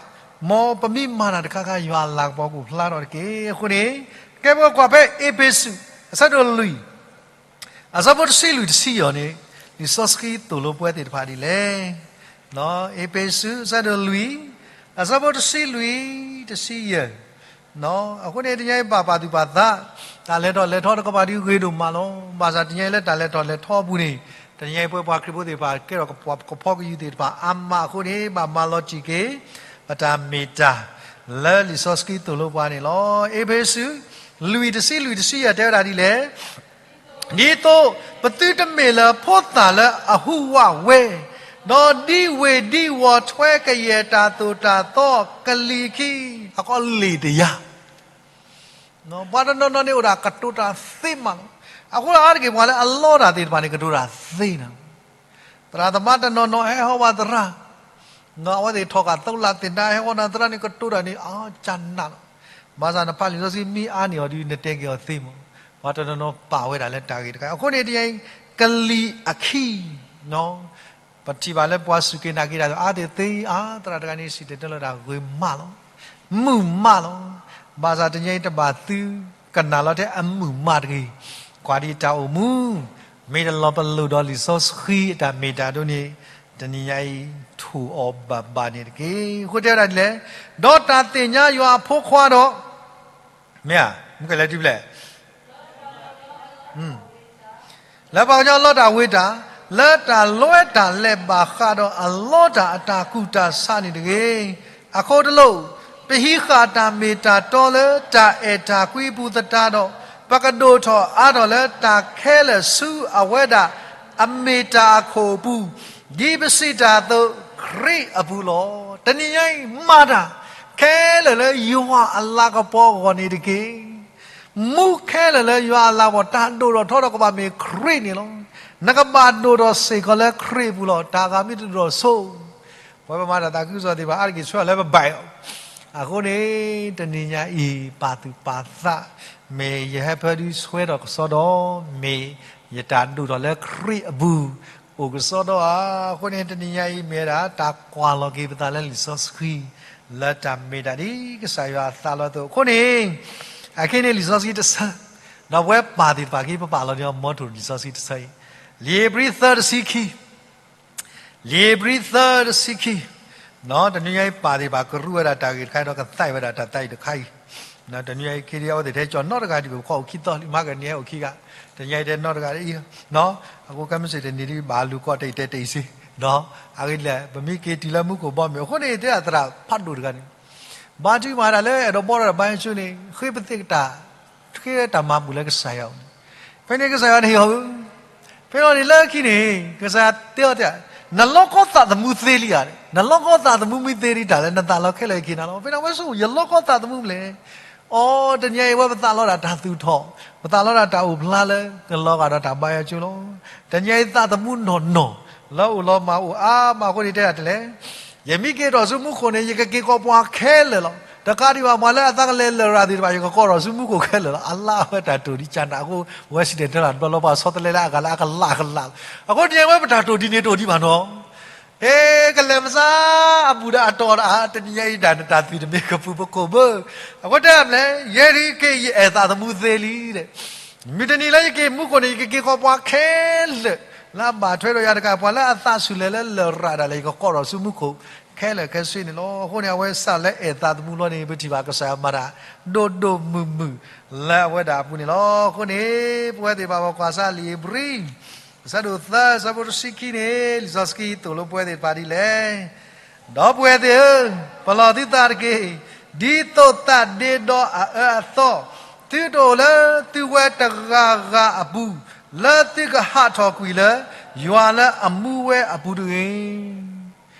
မ်ပမ့ၢ်မၤတၢ်တခါခါ ယွၤအလၤကပီၤကအိၣ်ဖျါထီၣ်တက့ၢ်. အဃိန့ၣ် ကဲပကကွၢ်ဖဲအ့းဖ့းစူး အဆၢဒိၣ်လွံၢ် အဆၢဖိတဆံလွံၢ်တဆံယဲၢ်န့ၣ် လံာ်စီဆှံသိၣ်လိပဝဲသ့ၣ်တဖၣ်ဒ်လဲၣ်. အ့းဖ့းစူး အဆၢဒိၣ်လွံၢ် အဆၢဖိတဆံလွံၢ် တဆံယဲၢ် အဃိန့ၣ် တနံၤအံၤဘၣ်ပာ်သူၣ်ပာ်သး, တၢ်လဲၤထီၣ်လဲၤထီတကပၤဒ်ဂ့ၤဒိၣ်မးလီၤ. ဘၣ်ဆၣ်တနံၤအံၤလၢတၢ်လဲၤထီၣ်လဲၤထီအပူၤန့ၣ် တနံၤအံၤပဝဲပှၤခရံာ်ဖိသ့ၣ်တဖၣ် ကဲထီၣ်ကဖီကယူၤသ့ၣ်တဖၣ်အါမးအဃိန့ၣ် ဘၣ်မၤလီၤတံၢ်က့ၤ ပတၢ်မ့ၢ်တၢ် လၢလံာ်စီဆှံသိၣ်လိပှၤန့ၣ်လီၤ. အ့းဖ့းစူး လွံၢ်တဆံလွံၢ်တဆံယဲၢ်တဲဝဲဒၣ်ဒ်လဲၣ်. ဒ်သိးပသုတမ့ၢ်လၢၤဖိသၣ်လၢအဟူးဝးဝဲ, ဒီးဒ်ဝ့ၢ်ဒ်ဝီၤထွဲကယဲၢ်တၢ်သိၣ်တၢ်သီကလံၤအခံ, အကီလ့ၣ်တယါ ပှၤတနီၤနီၤန့ၣ်အိၣ်ဒၣ်ကတိၤတၢ်သ့မးလီၤ. အဃိဒီးအါတက့ၢ်ပှၤလၢအလီတၢ်သ့ၣ်တဖၣ်န့ၣ် ကတိၤတၢ်သ့နၤ. သရၣ်သမါတနီၤနီၤဟဲဟီဝဲသရၣ်, အဝဲသ့ၣ်ထီၣ်ကၢ်သိလၣ်သ့ၣ်နါ ဟဲဟီနၤသရၣ်န့ၣ် ကတိၤတၢ်န့ၣ် အါကနးလီၤ. ဘၣ်ဆၣ်နဖးလံာ်စီဆှံမ့ၢ်အါန့ၢ်အီၤဒီး နတဲက့ၤအီၤသ့မး. ပှၤတနီၤနီၤပာ်ဝဲဒၣ်လၢတၢ်ဂ့ၢ်တခါ အဃိန့ၣ်တနံၤအံၤ ကလံၤအခံ ပထံၣ်ဘၣ်လၢပှၤစူၢ်က့ၤနာ်က့ၤတၢ်အါသ့ၣ်သ့အါ သရၣ်တဂၤန့ၣ် စံၣ်တဲၤတဲလီၤတၢ်ဂ့ၤမးလီၤ. မုာ်မးလီၤ. ဘၣ်ဆၣ်တနံၤအံၤတဘၣ်သုကနၣ်လီၤထဲအမုာ်မးတဂ့ၤ. ကွၢ်ဒံးတၢ်အိၣ်မူ မ့ၢ်တလီၤပလိာ်ဒီးလံာ်စီဆှံအတၢ်မ့ၢ်တၢ်ဒိၣ်န့ၣ် တနံၤညါအံၤ ထိၣ်အီၤဘၣ်ဘၣ်န့ၣ်တက့ၢ်. အဃိတဲဝဲဒၣ်ဒ်လဲၣ်, ဒီးတၢ်သ့ၣ်ညါယွၤအဖိခွါဒီး မ့ၢ်ဧါ, မ့ၢ်ကလဲၤတုၤဖျဲၣ် လၢပှၤကညီအလီတၢ်ဝ့ၤတၢ်, လၢတၢ်လွဲတၢ်လဲၤဘၣ်ဃးဒီးအလီတၢ်အတၢ်ကူၣ်တၢ်ဆးန့ၣ်တဂ့ၤ. အခိၣ်တလိာ်, ပဟံးဃာ်တၢ်မ့ၢ်တၢ်တီလၢတၢ်အဲၣ်တၢ်ကွံအပူၤသတးဒီး, ပကဒိၣ်ထီၣ်အါထီၣ်လၢတၢ်ခဲလၢာ်ဆူအဝဲဒၣ်အမ့ၢ်တၢ်အခိၣ်အပူၤ, ဒ်ပစံးတၢ်အသိး ခရံာ်အပူၤလီၤ. တနံၤညါအံၤမၤတၢ်ခဲလၢာ်လၢယွၤအလၤကပီၤအဂီၢ်န့ၣ်တက့ၢ်. မူခဲလၢာ်လၢယွၤအလၤကပီၤ တၢ်ဒိၣ်ထီၣ်ထီထီၣ်ကဘၣ်မ့ၢ်ခရံာ်န့ၣ်လီၤ. နကဘၣ်ဒိၣ်ထီၣ်စ့ၢ်ကီးလၢခရံာ်အပူၤလီၤ. တၢ်ဂၤမ့ၢ်တဒိၣ်ထီၣ်ဆိ, ပဝဲပမၤတၢ်သးခုကစီၣ်သ့ၣ်တဖၣ် အါတက့ၢ်ဆှၢလၢပဘၣ်အီၤ. အဃိန့ၣ် တနံၤညါအံၤ ပာ်သူၣ်ပာ်သး, မ့ၢ်ယဟဲဖၢဒုးဆှၢထီၣ်ကစီဒီ, မ့ၢ်ယတၢ်ဒိၣ်ထီၣ်လၢခရံာ်အပူၤ အိၣ်ကစီဒီဧါ. အဃိန့ၣ် တနံၤညါအံၤမ့ၢ်ဝဲဒၣ် တၢ်ကွၢ်လီၤက့ၤပသးလၢလံာ်စီဆှံ လၢတၢ်မ့ၢ်တၢ်ဒ်ကစၢ်ယွၤအသးလီၤအသိး. အဃိန့ၣ် အခဲအံၤန့ၣ်လံာ်စီဆှံတဆၢ, ဒီးပဝဲပာ်သ့ၣ်တဖၣ်က့ၤ ပပာ်လီၤန့ၢ်အီၤ မ်ထိၣ်လံာ်စီဆှံတဆၢအံၤ, လံာ်ဧ့ၤဘြံၤသၢတဆံခံ လံာ်ဧ့ၤဘြံၤသၢတဆံခံ, တနွံညါအံၤပၢ်သ့ၣ်တဖၣ်ကရူၢ်ဝဲဒၣ်တၢ်ဂ့ၢ်တခါဒီးကသးဝဲဒၣ်တၢ်သးအံၤတခါအံၤ, တနွံညါအံၤ ခ့ဒံ အဝဲသ့ၣ်ထဲကၠီၣ်နီတဂၤဒံးဘၣ် ပခီၣ်အိၣ်ခံသီလံ မဟါကနံၤဟဲအိၣ်ခံဂၤ, တနွံညါအံၤတဲနီတဂၤအံၤ, အဃိကဲမ့ၢ်စ့ၢ်တနံၤဒံးဘၣ်လူၤကိးတအံၤတဲတအံၤစ့ၢ်, အဂ့ၢ်ဒ်လဲၣ် ပမ့ၢ်က့ၤတုၤလၢမူခိၣ်ဘီမုၢ်အဃိန့ၣ် တဲဒၣ်သရၣ်ဖးဒိၣ်တဂၤန့ၣ် ဘါထုကဖၣ်ဒၣ်လၢအဲၣ်ဒိးဘီထီၣ်တၢ်ဘါယွၤကၠိန့ၣ် ဃ့ပသ့ၣ်ကတၢၢ် ဃ့တၢ်မၤဘူၣ်လၢကစၢ်ယွၤအအိၣ်န့ၣ်, ဖဲန့ၣ်ကစၢ်ယွၤန့ၣ်ဟ့ၣ်အီၤဧၢ, ဖဲလီၤန့ၣ်လၢခံန့ၣ် ကစၢ်ယွၤတဲအီၤတဲ, နလီၤကီသးသမူသ့လံဧါ, နလီၤကီသးသမူမ့ၢ်သ့ဒံးတၢ်လၢနသးလီၤခဲလၢာ်က့ၤနၤလီၤ. ဖဲန့ၣ်ဝဲဆိ ယလီၤကီသးသမူမလဲၣ်. အိ တနံၤညါအံၤဝဲပသးလီတၢ်တၢ်သူၣ်ထီၣ်, ပသးလီတၢ်တၢ်အိၣ်ဖျါလၢနလီၤဂာ်ဒီးတၢ်ဘါယွၤကၠိလီၤ. တနံၤညါအံၤသးသမူနီၢ်နီၢ် လၢအိၣ်လီၤမၢ်အိၣ်အါမးအဃိန့ၣ်တဲဒၣ်တလဲၣ်, ယမ့ၢ်က့ၤထီၣ်ဆူမူခိၣ်န့ၣ် ယကက့ၤကိးပှၤခဲလၢာ်လီၤ. တကးဒံးဘၣ်ပှၤလၢအသးကလဲၤလရာ်သ့ၣ်တဖၣ် ယကကိးထီၣ်ဆူမူခိၣ်ခဲလၢာ်လီၤ. အလါဝဲတၢ်တိၢ်ဒံးကၢ်နၣ်အဃိ ဝဲစံၣ်တဲၤတဲလီၤတဘျီလီၤ ပှၤဆီတလဲလၢအဂၤလၢအကလးကလးလီၤ. အဃိတနံၤညါဝဲပတၢ်တိၢ်ဒံးန့ၣ်တအိၣ်ဒံးဘၣ်နီၤ ဟ့ ကလဲၤမစါ အဘူၣ်ဒီးအတီၢ်ဒီး တနံၤညါအံၤဒၣ်နတၢ်သွံၣ်တမ့ၢ်ကပူၤပကိၣ်ဘၣ်. အဃိတဲမလဲၣ်, ယဲဒၣ်က့ၤယအဲၣ်သးသမူသ့လံ. မုၢ်တနံၤလၢယက့ၤမူခိၣ်န့ၣ် ယကက့ၤကိးပှၤခဲလၢာ် လၢအဘၣ်ထွဲဒီးယၤတကး ပှၤလၢအသးဆူၣ်လဲၤလၢလရာ်ဒၣ်လဲာ် ယကကိးထီၣ်ဆူမူခိၣ်ခဲလၢာ်ခဲဆ့န့ၣ်လီၤ. အဃိန့ၣ် အဝဲစံးလၢအဲၣ်သးသမူလီၤန့ၣ် ပထံၣ်ဘၣ်ကစၢ်ယွၤမၤတၢ် ဒိၣ်ဒိၣ်မုၢ်မုၢ် လၢအဝဲဒၣ်အပူၤန့ၣ်လီၤ. အဃိန့ၣ် ပဝဲသ့ၣ်တဖၣ် ပကွၢ်စၢ်လံာ်ဧ့ၤဘြံၤ အဆၢဒိၣ်သၢ အဆၢဖိတဆံခံန့ၣ် လံာ်စီဆှံသိၣ်လိပဝဲသ့ၣ်တဖၣ်ဒ်လဲၣ်. ဒီပုၢ်ဝဲၢ်သ့ၣ်ဧၢ, ပလီၢ်သုသးတက့ၢ်. ဒ်သိးသးဒ့ဒီအအၢအသီ, သုတအိၣ်လၢသုဝဲတဂၤဂၤအပူၤ, လၢသုကဟးထီၣ်ကွံာ်လၢ ယွၤလၢအမူဝဲအပူၤတဂ့ၤ.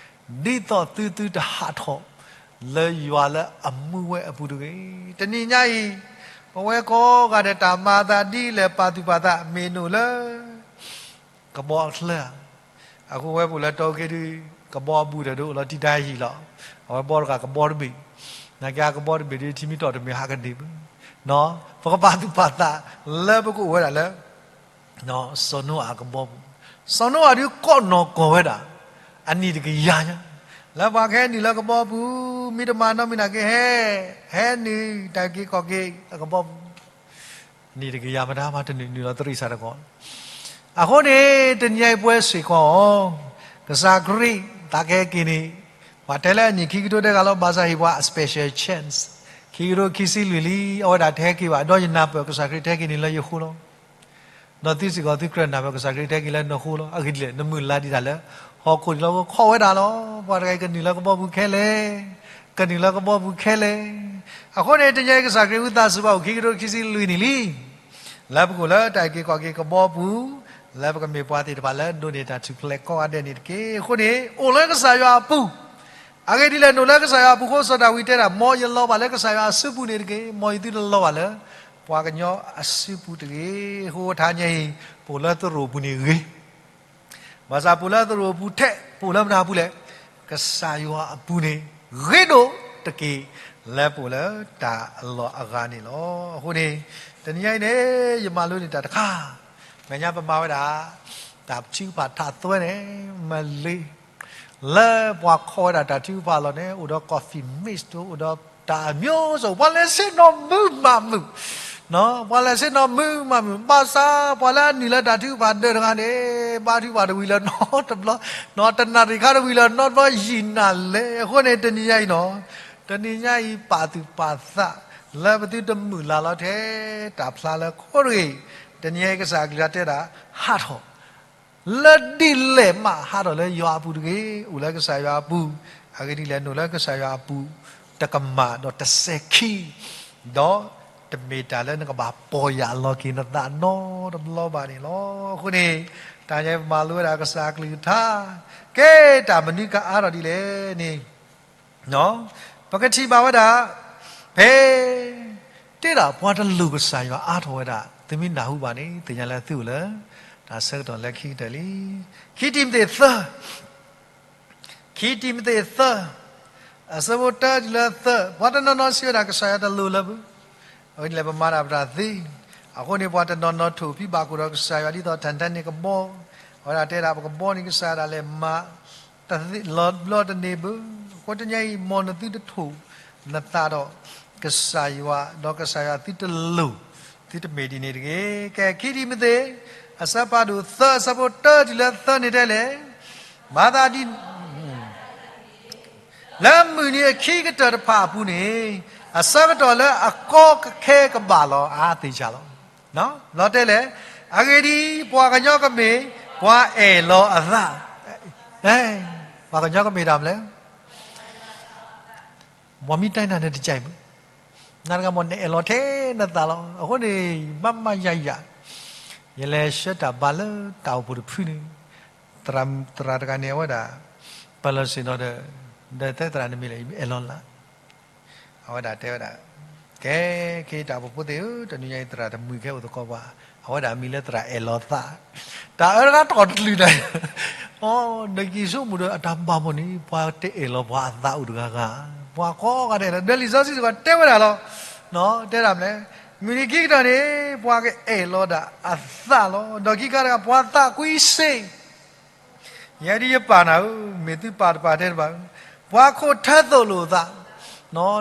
ဒ်သိးသုသုတဟးထီၣ် လၢယွၤလၢအမူဝဲအပူၤတဂ့ၤ. တနံၤညါအံၤ ပဝဲကိးဂၤဒဲးတၢ်မၤအသးဒ်လဲၣ် ပာ်သူၣ်ပာ်သး မ့ၢ်နုာ်လၢ ကဘီအချၢဧါ. အဃိဝဲပအိၣ်လၢတီအူက့ဒုး ကဘီအဘူးတၢ်ဒုးအိၣ်လီၤတံၢ်တၢ်ဟံၣ်လီၤ. အဝဲဘီတဂၤကဘီတဘ့ၣ်, နာ်က့အကဘီတဘ့ၣ်ဒုး ထံမ့ၢ်တီၢ်တမ့ၢ်ဟးကန့ၢ်ဘၣ်. ပကပာ်သူၣ်ပာ်သး လၢပကအိၣ်ဝဲဒၣ်လၢ စီၤနိအၤအကဘီပူၤ, စီၤနိအၤဒုးကိးနီၢ်ကီၢ်ဝဲဒၣ် အနံၣ်တကယၤညါ, လၢပှၤကဟဲနုာ်လၢကဘီပူၤ, မ့ၢ်တမၤနီတမံၤနာ်က့ဟဲ, ဟဲနုာ်တၢ်က့ၤခီၣ်က့ၤအကဘီပူၤ, နံၣ်တကယၤမတၤမၤတနုာ် နုာ်လီၤတရံးစးတကီး. အဃိန့ၣ် တနံၤညါအံၤပဝဲစ့ၢ်ကီး ကစၢ်ခရံာ်သးကဟဲက့ၤန့ၣ် ပှၤတဲလၢအနံၣ်ခံကထိတဲဂၤလီၤ ဘၣ်ဆၣ်ဟ့ၣ်ပှၤအ special chance, ခံကထိခံဆံလွံၢ်လံ အဝဲဒၣ်တဟဲက့ၤဘၣ်, ဒီးယနၢ်ပၢၢ်ကစၢ်ခရံာ်တဟဲက့ၤန့ၣ်လၢယဃိလီၤ. ဒီးသုစ့ၢ်ကီးသုကြၢးနၢ်ပၢၢ်ကစၢ်ခရံာ်တဟဲက့ၤလၢနဃိလီၤ. အဂ့ၢ်ဒ်လဲၣ် နမုၢ်လၢ်ဒံးတၢ်လၢ ဟီၣ်ခိၣ်ဒံးလီၤ ခီၣ်ဝဲဒၣ်လီၤ. ပှၤတဂၤအံၤကနုာ်လၢကဘီပူၤခဲလၢာ်, ကနုာ်လၢကဘီပူၤခဲလၢာ်. အဃိန့ၣ် တနံၤညါအံၤကစၢ်ခရံာ်ဝံသးစူၤဘၣ်အိၣ်ခံကထိခံဆံလွံၢ်နံၣ်လံ လၢပကအိၣ်လၢတၢ်က့ၤခီၣ်က့ၤကဘီပူၤ, လၢပကမ့ၢ်ပှၤသ့ၣ်တဖၣ်လၢဒိးန့ၢ်တၢ်ထူၣ်ဖျဲးကိးဂၤဒဲးန့ၣ်တက့ၢ်. အဃိန့ၣ် အိၣ်လၢကစၢ်ယွၤအပူၤ, အဂ့ၢ်ဒ်လဲၣ် နအိၣ်လၢကစၢ်ယွၤအပူၤအဃိ စီၤဒၤဝံးတဲဒၣ် မ်ယလီၤဘၣ်လၢကစၢ်ယွၤအစုပူၤန့ၣ်တက့ၢ်, မ်ယသုတလီၤဘၣ်လၢ ပှၤကညီအစုပူၤတဂ့ၤ. အဃိတနံၤညါအံၤ ပအိၣ်လၢသရိာ်ပူၤန့ၣ်ဂ့ၤ ဘၣ်ဆၣ်ပအိၣ်လၢသရိာ်ပူၤထဲ ပအိၣ်လၢမတၤပူၤလဲၣ်, ကစၢ်ယွၤအပူၤန့ၣ် ဂ့ၤဒိၣ်တက့ၢ် လၢပအိၣ်လၢတၢ်လီၢ်အဂၤန့ၣ်လီၤ. အဃိန့ၣ် တနံၤညါအံၤန့ၣ် ယမၤလိန့ၢ်တၢ်တခါ, မဲာ်ညါပမၤဝဲဒၣ် တၢ်ထုကဖၣ်ထးသွဲန့ၣ် မ့ၢ်လံ လၢပှၤခီၣ်ဝဲဒၣ်တၢ်ထုကဖၣ်အလီၢ်န့ၣ် အိၣ်ဒီး coffee mix တအိၣ်ဒီးတၢ်အမျိုးစုံ ပှၤလဲၤဆ့ၣ်နီၤမုာ်မးမုာ်, ပှၤလဲၤဆ့ၣ်နီၤမုာ်မးမုာ် ဘၣ်ဆၣ် ပှၤလၢအနုာ်လၢတၢ်ထုကဖၣ်ဒၢးတဂၤန့ၣ် ဘါထုကဖၣ်တဝံၤလၢၤနီတဘျီ, တနၣ်ရံၣ်ခါတဝံၤလၢၤနီတဘျီယံာ်နၤလဲၣ်. အဃိန့ၣ် တနံၤညါအံၤနီၤ, တနံၤညါအံၤပာ်သူၣ်ပာ်သး လၢပသုတမုၢ်လၢ်လီၤထဲ တၢ်ဖျါလၢခိတဂ့ၤ, တနံၤညါအံၤကစၢ်အကလုၢ်ကထါတဲဒၣ် ဟးထီၣ် လၢဒ်လဲၣ်မး ဟးထီၣ်လၢယွၤအပူၤတဂ့ၤ, အိၣ်လၢကစၢ်ယွၤအပူၤ, အဂ့ၢ်ဒ်လဲၣ် နအိၣ်လၢကစၢ်ယွၤအပူၤ တကမၣ်ဒီးတစဲးခံ, ဒီးတမ့ၢ်တၢ်လၢနကဘၣ်ပီၢ်ယၢ်လီၤက့ၤနသးနီတဘျီဘၣ်န့ၣ်လီၤ. အဃိန့ၣ် တနံၤညါအံၤပမၤလိဝဲဒၣ်ကစၢ်အကလုၢ်ကထါ, ကဲတၢ်မနုၤကအါထီၣ်ဒ်လဲၣ်န့ၣ် ပကထံၣ်ဘၣ်ဝဲဒၣ် ဖဲ တဲဒၣ်ပှၤတလိၣ်ကစၢ်ယွၤအါထီၣ်ဝဲဒၣ် သုမ့ၢ်နၢ်ဟူဘၣ်န့ၣ် သ့ၣ်ညါလၢသုအိၣ်လၢ တၢ်ဆၢကတီၢ်လၢခံကတၢၢ်လံ. ခံတံၤမသ့းသၢ, ခံတံၤမသ့းသၢ အဆၢဖိတၢတုၤလၢသၢ, ပှၤတနီၤနီၤစံးဝဲဒၣ်ကစၢ်ယွၤတလိၣ်လၢၤဘၣ်, အဝဲန့ၣ်လဲၣ်ပမၤတၢ်ပတၢ်သ့, အဃိန့ၣ် ပှၤတနီၤနီၤထိၣ်ဖံးဘၣ်ခိၣ်ဒီးကစၢ်ယွၤ ဒ်သိးထၣ်ထၣ်န့ၢ်ကဘီ, အဝဲဒၣ်တဲဒၣ်ပကဘီန့ၣ် ကစၢ်ဒၣ်လဲာ်မၤ တသ့လီၤဘျီတန့ၢ်ဘၣ်. အဃိတနံၤညါအံၤ မ်နသုတထိၣ်နသးဒီးကစၢ်ယွၤ ဒီးကစၢ်ယွၤသုတလိၣ်, သုတမ့ၢ်ဒ်န့ၣ်တဂ့ၤ. ကဲ ခံတံၤမသ့း အဆၢဖးဒိၣ်သၢ အဆၢဖိတၢတုၤလၢသၢန့ၣ်တဲလဲၣ်, မၤသးဒ် လၢမုၢ်နံၤအခံကတၢၢ်တဖၣ်အပူၤန့ၣ်, အဆၢကတီၢ်လၢအကီကခဲကဘၣ်လီၤ. အါသ့ၣ်ဆၣ်လီၤ. လီၤတဲလဲၣ်. အဂ့ၢ်ဒ်အံၤ, ပှၤကညီကမ့ၢ်ပှၤအဲၣ်လီၤအသး. ပှၤကညီကမ့ၢ်တၢ်မနုၤလဲၣ်. ပှၤမ့ၢ်တဲနၤန့ၣ်တကဲးမုၢ်, နတဂၤမ့ၢ် နအဲၣ်လီၤထဲနသးလီၤ. အဃိန့ၣ် ဘၣ်မၤယၤယၤ, ယလဲၤဆှၢတၢ်ဘါလၢတၢ်အိၣ်ဖှိၣ်တဖုန့ၣ်, သရၣ်တဂၤန့ၣ် အဝဲဒၣ် ပၢၤလီၢ်စ့ၣ်နီၤဒီး, ဒီးတဲသရၣ်န့ၣ်မ့ၢ်လဲၣ်, ယအဲၣ်လီၤလၢ်. အဝဲဒၣ်တဲဝဲဒၣ်, ကဲ, ခဲအံၤတၢ်အိၣ်ဖှိၣ်ဖိသ့ၣ်ဧၢ, တနံၤညါအံၤသရၣ်တမှံၤခဲအိၣ်သကိးပှၤ, အဝဲဒၣ်မံၤလၢသရၣ်အဲၣ်လီၤသး, တၢ်အၢတဂၤတီၢ်တလုာ်နၤ, အီ, နက့ၤဆိကမိၣ်ဒီးအတၢ်ဘၣ်မီၢ်န့ၣ် ပှၤတအဲၣ်လီၤပှၤအသးအိၣ်တဂၤဂၤ, ပှၤကိးဂၤဒဲးလီၤ. ဒီးလံာ်စီဆှံစ့ၢ်ကီးတဲဝဲဒၣ်လီၤ. တဲဒၣ်မနုၤလဲၣ်. မုၢ်နံၤခံကတၢၢ်န့ၣ် ပှၤကအဲၣ်လီၤဒၣ်အသးလီၤ. ဒီးခံခါတခါ ပှၤသးကွံစ့ ယဲဒ်ယပာ်နၤဧၢ, မ့ၢ်သုပာ်တပာ်တဲတဘၣ်, ပှၤခိၣ်ထဲသိးလိာ်အသး,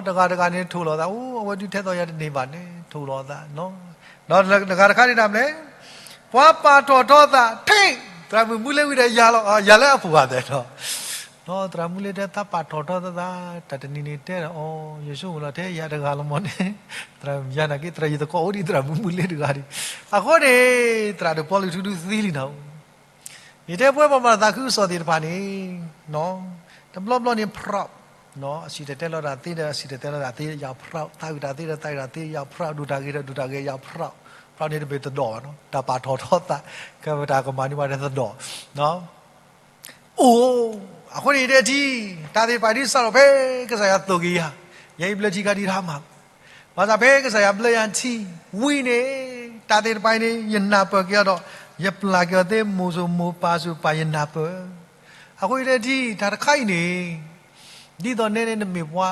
တဂၤတဂၤန့ၣ်ထိၣ်လီၤသး, အိၣ် အဝဲဒုးထဲသိးယၤတန့ၢ်ဘၣ်န့ၣ် ထိၣ်လီၤအသး, ဒီးတဂၤတခါန့ၣ်ဒၣ်မနုၤလဲၣ်, ပှၤပာ်ထီၣ်ထီသး, ထဲ, သရၣ်မုၣ်မူလ့ဝံၤဒီးယၤလီၤ, ယၤလၢအပူၤဂၤသဲးဒီး, သရၣ်မူလ့တဲသးပာ်ထီၣ်ထီသး, တၢ်တနံၤန့ၣ်တဲဒီး အီ, ယဆိကမိၣ်လီၤထဲယၤတဂၤလီၤမီၢ်န့ၣ်, သရၣ်ယၤနာ်က့ သရၣ်ယသကိးအိၣ်ဒံးသရၣ်မူမူလ့တဂၤဒံး, အဃိန့ၣ် သရၣ်ဒိၣ်ပီလူးထူဒုးသံလံနၤ ယတဲပဝဲပှၤမၤသးခုကစီၣ်သ့ၣ်တဖၣ်န့ၣ်, တဘျီဘျီန့ၣ် proud, အဆံးတတဲလီၤတၢ်သ့ဒီး အဆံးတတဲလီၤတၢ်သ့ ယၤ proud, သးအုးတၢ်သ့ဒီး သးအုးတၢ်သ့ ယၤ proud, ဒိၣ်တၢ်ဂ့ၤဒီး ဒိၣ်တၢ်ဂ့ၤ ယၤ proud, proud န့ၣ်တမ့ၢ်တဒီးဘၣ်နီၤ, တၢ်ပာ်ထီၣ်ထီသး, ကဲပတၢ်ကမၣ်န့ၣ်ပှၤတသဒီး အိၣ်, အဃိန့ၣ်ယတဲထံ, တၢ်သ့ၣ်တဖၣ်ဒ်စးထီၣ်ဖဲကစၢ်ယွၤသိၣ်က့ၤယၤ, ယဲအံၤဘျၢထံခါဒ်တဟါမၢ်, ဘၣ်ဆၣ်ဖဲကစၢ်ယွၤဘျၢယၤထံဝံၤန့ၣ်, တၢ်သ့ၣ်တဖၣ်အံၤန့ၣ် ယနၢ်ပၢၢ်က့ၤအီၤဒီး, ယပျၢ်က့ၤအီၤသ့ မိၢ်စိမိၢ်ပၢ်စိပၢ်ယနၢ်ပၢၢ်, အဃိယတဲထံ, တၢ်တခါအံၤန့ၣ်, ဒ်သိးနဲန့ၣ် နမ့ၢ်ပှၤ